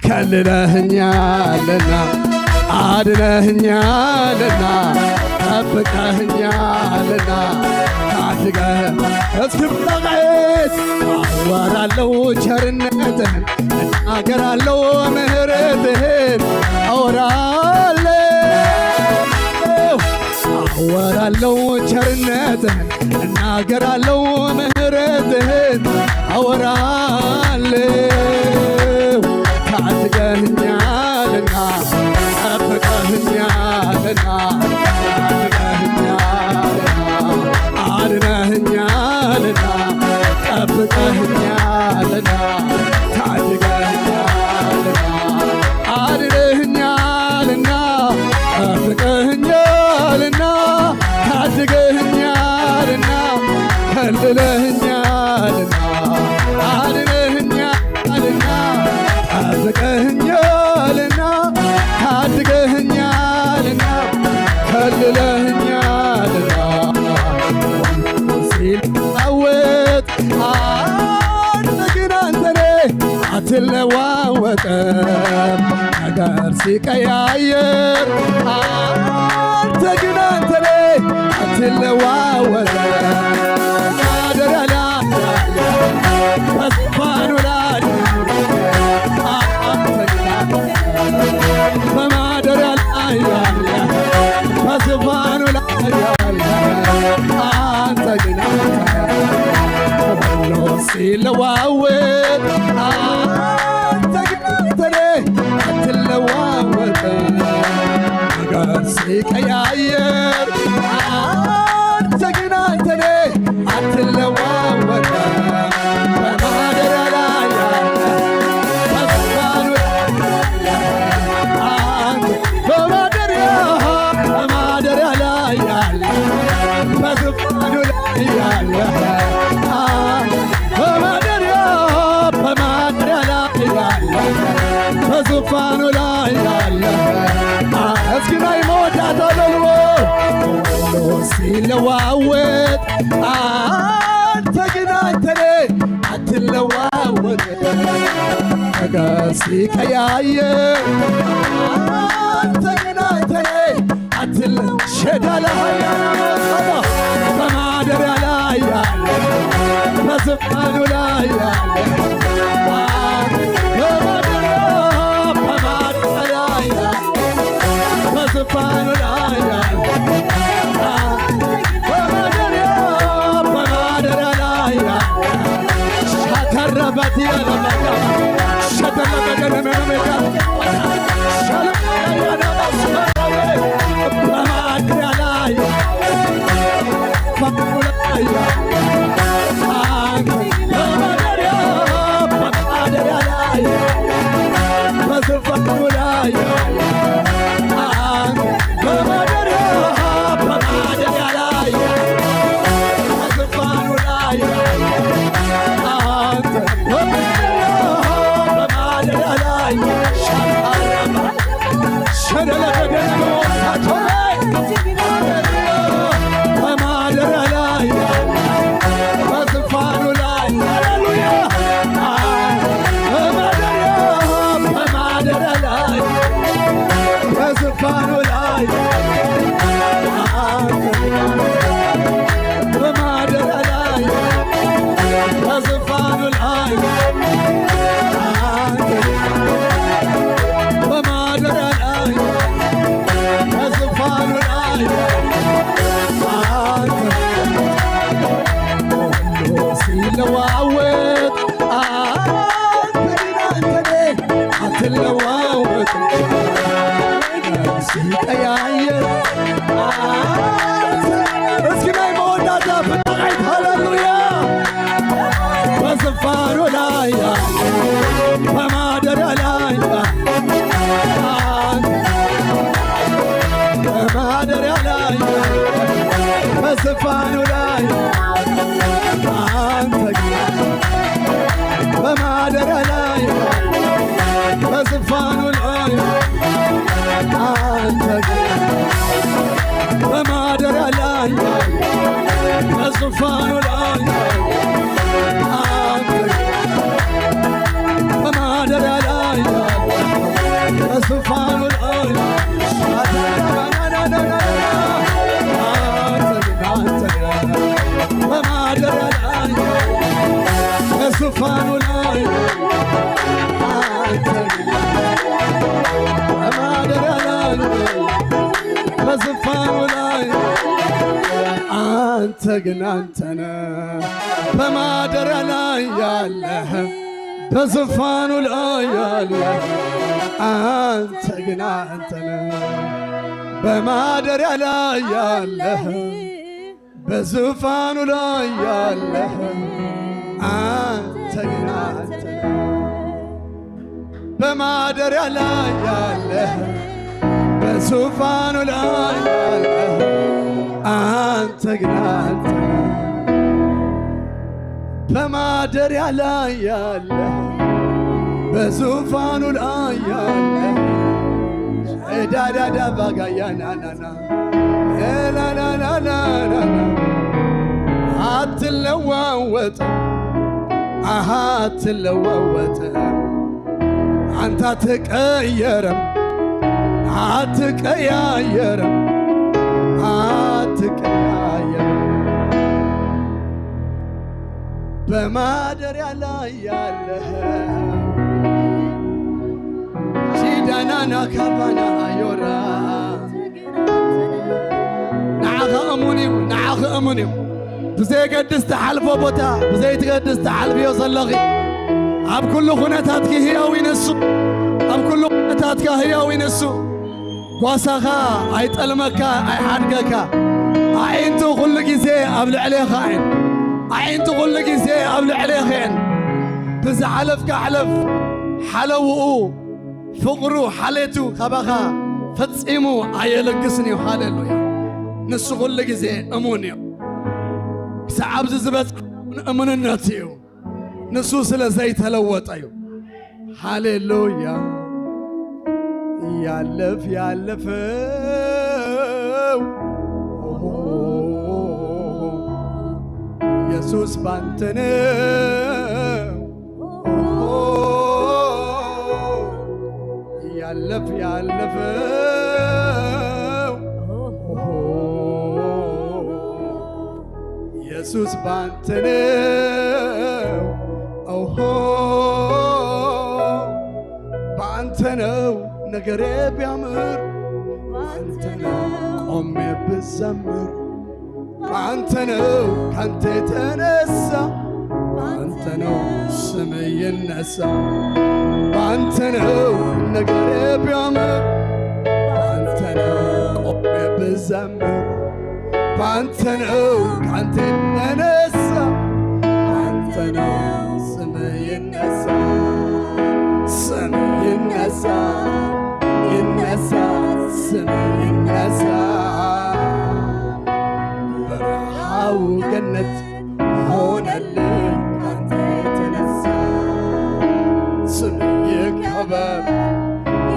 ከልለኸኛልና፣ ኣድነኸኛልና፣ ጠብቀኸኛልና፣ ታድገ-፣ እስኪ ብጣቕዒት። ኣወራለው ቸርነትህን፣ እናገራለው ምህረትህን። ኣወራለው፣ ኣወራለው ቸርነትህን፣ እናገራለው ምህረትህን። ኣወራለው፣ ታድገኸኛልና፣ ጠብቀኸኛልና፣ ታድገኸኛልና፣ ኣድነኸኛልና፣ ጠብቀኸኛልና፣ ታድገኸኛልና፣ ኣድነኸኛ ነገር ሲቀያየር አንተ ግን አንተ ነህ አትለዋወጥ። ማደሪያ ላይ በዙፋኑ ላይ አንተ ግን በማደሪያ ላይ ያለ በዙፋኑ ላይ ያለ አንተ ግን አንተ ሁሉ ሲለዋወጥ አንተ ግን አንተ ነህ አትለዋወጥ። ነገር ሲቀያየር አንተ ግን አንተ ነህ አትለዋወጥ። በማደሪያ ላይ ያለ በዙፋኑ ላይ ያለ አንተ በማደሪያ በማደሪያ ላይ ያለ በዙፋኑ ላይ ያለ በማደሪያ በማደሪያ ላይ ያለ በዙፋኑ ላይ ያለ እስኪ ናይ መወዳታ በልዎ ሲለዋወጥ አንተ ግን አንተ ነህ አትለዋወጥ። ነገር ሲቀያየር አንተ ግን አንተ ነህ አትለ ሸዳላ ሀያና ማሳባ በማደሪያ ላይ ያለ በዙፋኑ ላይ ያለ በማደሪያ በማደሪያ ላይ ያለ በዙፋኑ ላይ ያለ በማደሪያ በማደሪያ ላይ ያለ ሻተረበት ያለመጋ ሸተለበደለመጋ ሻለመጋ በማደሪያ ላይ በማደሪያ በዙፋኑ ላይ በማደሪያ በማደሪያ ላይ በዙፋኑ ላይ በማደሪያ ላይ ሸደለበደለሳቶሬ በማደሪያ ላይ በዙፋኑ ላይ ሃሌሉያ በማደሪያ በማደሪያ ላይ በዙፋኑ ላይ በማደሪያ ላይ በዙፋኑ ላይ በማደሪያ ላይ በዙፋኑ ላይ አንተ ሁሉ ሲለዋወጥ አንተ ግን አንተ ነህ አትለዋወጥ። ሲቀያየር አንተ እስኪ ናይ መወዳታ ፍቅር ሃሌሉያ በዙፋኑ ላይ በማደሪያ ላይ በማደሪያ ላይ በዙፋኑ ላይ አንተ በማደሪያ ላይ በዙፋኑ ላይ አንተ በማደሪያ ላይ በዙፋኑ ላይ አንተ በማደሪያ ላይ በዙፋኑ ላይ አንተ በማደሪያ ላይ በዙፋኑ ላይ አንተ በማደሪያ ላይ በዙፋኑ ላይ አንተ ግን አንተ ነህ በማደሪያ ላይ ያለህ በዙፋኑ ላይ ያለህ አንተ ግን አንተ ነህ በማደሪያ ላይ ያለህ በዙፋኑ ላይ ያለህ አንተ ግን አንተ ነህ በማደሪያ ላይ ያለህ በዙፋኑ ላይ ያለህ አንተ ግን አንተ ነህ በማደሪያ ላይ ያለህ በዙፋኑ ላይ ያለህ ዳዳዳ ባጋያናናና ላላላላላ አትለዋወጥም አሃ አትለዋወጥም አንተ አትቀየርም፣ አትቀያየርም፣ አትቀያየርም። በማደሪያ ላይ ያለህ ሺዳናና ካባና አዮራ ንዓኻ እሙን እዩ፣ ንዓኺ እሙን እዩ። ብዘይገድስ ትሓልፎ ቦታ፣ ብዘይትገድስ ትሓልፍዮ ዘለኺ፣ ኣብ ኩሉ ኩነታትኪ ህያው እዩ ንሱ። ኣብ ኩሉ ኩነታትካ ህያው እዩ ንሱ። ጓሳኻ ኣይጠልመካ፣ ኣይሓድገካ። ኣዒንቱ ኩሉ ግዜ ኣብ ልዕሌኻ እየን። ኣዒንቱ ኩሉ ግዜ ኣብ ልዕሌኻ እየን። ብዝሓለፍካ ሕለፍ፣ ሓለውኡ፣ ፍቕሩ፣ ሓሌቱ ካባኻ ፈጺሙ ኣየለግስን እዩ። ሃሌሉያ። ንሱ ኩሉ ግዜ እሙን እዩ። ክሳብ ኣብዚ ዝበጽሐ እውን እሙንነት እዩ። ንሱ ስለ ዘይተለወጠ እዩ። ሃሌሉያ። ያለፍ ያለፈው ኢየሱስ ባንተ ነው። ያለፍ ያለፈው ኢየሱስ ባንተ ነው። ኦሆ ባንተ ነው ነገሬ ቢያምር፣ ባንተ ነው ቆሜ ብዘምር፣ ባንተ ነው ካንተ የተነሳ፣ ባንተ ነው ስም ይነሳ። ባንተ ነው ነገሬ ቢያምር፣ ባንተ ነው ቆሜ ብዘምር፣ ባንተ ነው ካንተ የተነሳ፣ ባንተ ነው ስም ይነሳ፣ ስም ይነሳ፣ ይነሳ፣ ስም ይነሳ። በረሃው ገነት ሆነልን ካንተ የተነሳ። ስም ይከበር፣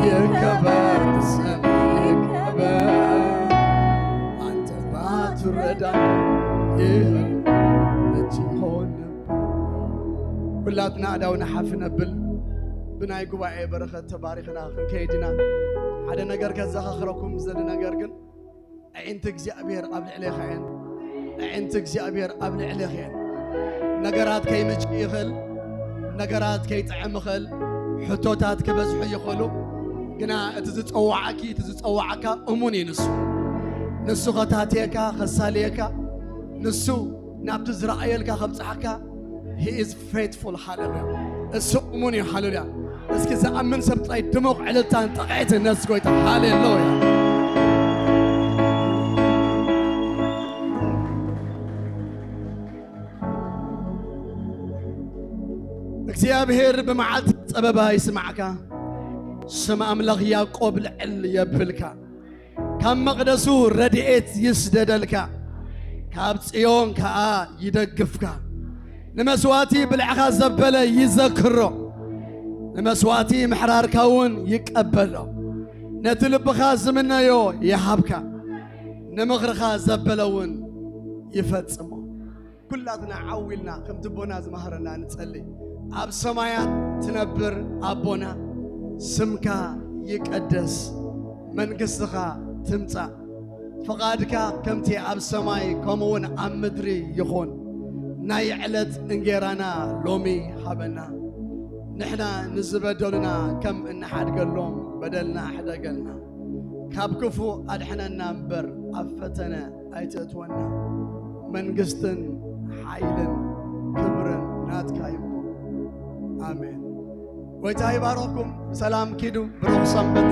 ይከበር፣ ስም ይከበር። አንተ ባትረዳ ይህ መች ይሆን ነበር? ኩላትና ኣእዳውና ሓፍ ነብል። ብናይ ጉባኤ በረኸት ተባሪኽና ክንከይድ ኢና። ሓደ ነገር ከዘኻኽረኩም ዝደሊ ነገር ግን፣ ኣዒንቲ እግዚኣብሔር ኣብ ልዕሌኻ እየን። ኣዒንቲ እግዚኣብሔር ኣብ ልዕሌኻ እየን። ነገራት ከይምች ይኽእል፣ ነገራት ከይጥዕም ይኽእል፣ ሕቶታት ክበዝሑ ይኽእሉ። ግና እቲ ዝጸዋዓኪ፣ እቲ ዝጸዋዓካ እሙን እዩ ንሱ። ንሱ ኸታትየካ፣ ኸሳልየካ፣ ንሱ ናብቲ ዝረኣየልካ ኸብጽሓካ፣ he is faithful። ሃሌሉያ። እሱ እሙን እዩ። ሃሌሉያ። እስኪ ዝኣምን ሰብ ጥራይ ድሙቕ ዕልልታን ጥቕዒትን ነስ ጎይታ። ሃሌሉያ። እግዚኣብሔር ብመዓልቲ ጸበባ ይስማዕካ፣ ስም ኣምላኽ ያዕቆብ ልዕል የብልካ። ካብ መቕደሱ ረድኤት ይስደደልካ፣ ካብ ጽዮን ከኣ ይደግፍካ። ንመስዋእቲ ብልዕኻ ዘበለ ይዘክሮ፣ ንመስዋእቲ ምሕራርካ እውን ይቀበሎ። ነቲ ልብኻ ዝምነዮ ይሃብካ፣ ንምኽርኻ ዘበለ እውን ይፈጽሞ። ኩላትና ዓው ኢልና ከምቲ ኣቦና ዝመሃረና ንጸሊ። ኣብ ሰማያት ትነብር ኣቦና፣ ስምካ ይቀደስ፣ መንግስትኻ ትምጻእ፣ ፍቓድካ ከምቲ ኣብ ሰማይ ከምኡ እውን ኣብ ምድሪ ይኹን። ናይ ዕለት እንጌራና ሎሚ ሃበና። ንሕና ንዝበደሉና ከም እንሓድገሎም በደልና ሕደገልና። ካብ ክፉእ ኣድሕነና እምበር ኣብ ፈተነ ኣይተእትወና። መንግስትን ሓይልን ክብርን ናትካ እዩ። ኣሜን። ጎይታ ይባርኽኩም። ብሰላም ኪዱ። ብሩኽ ሰንበት።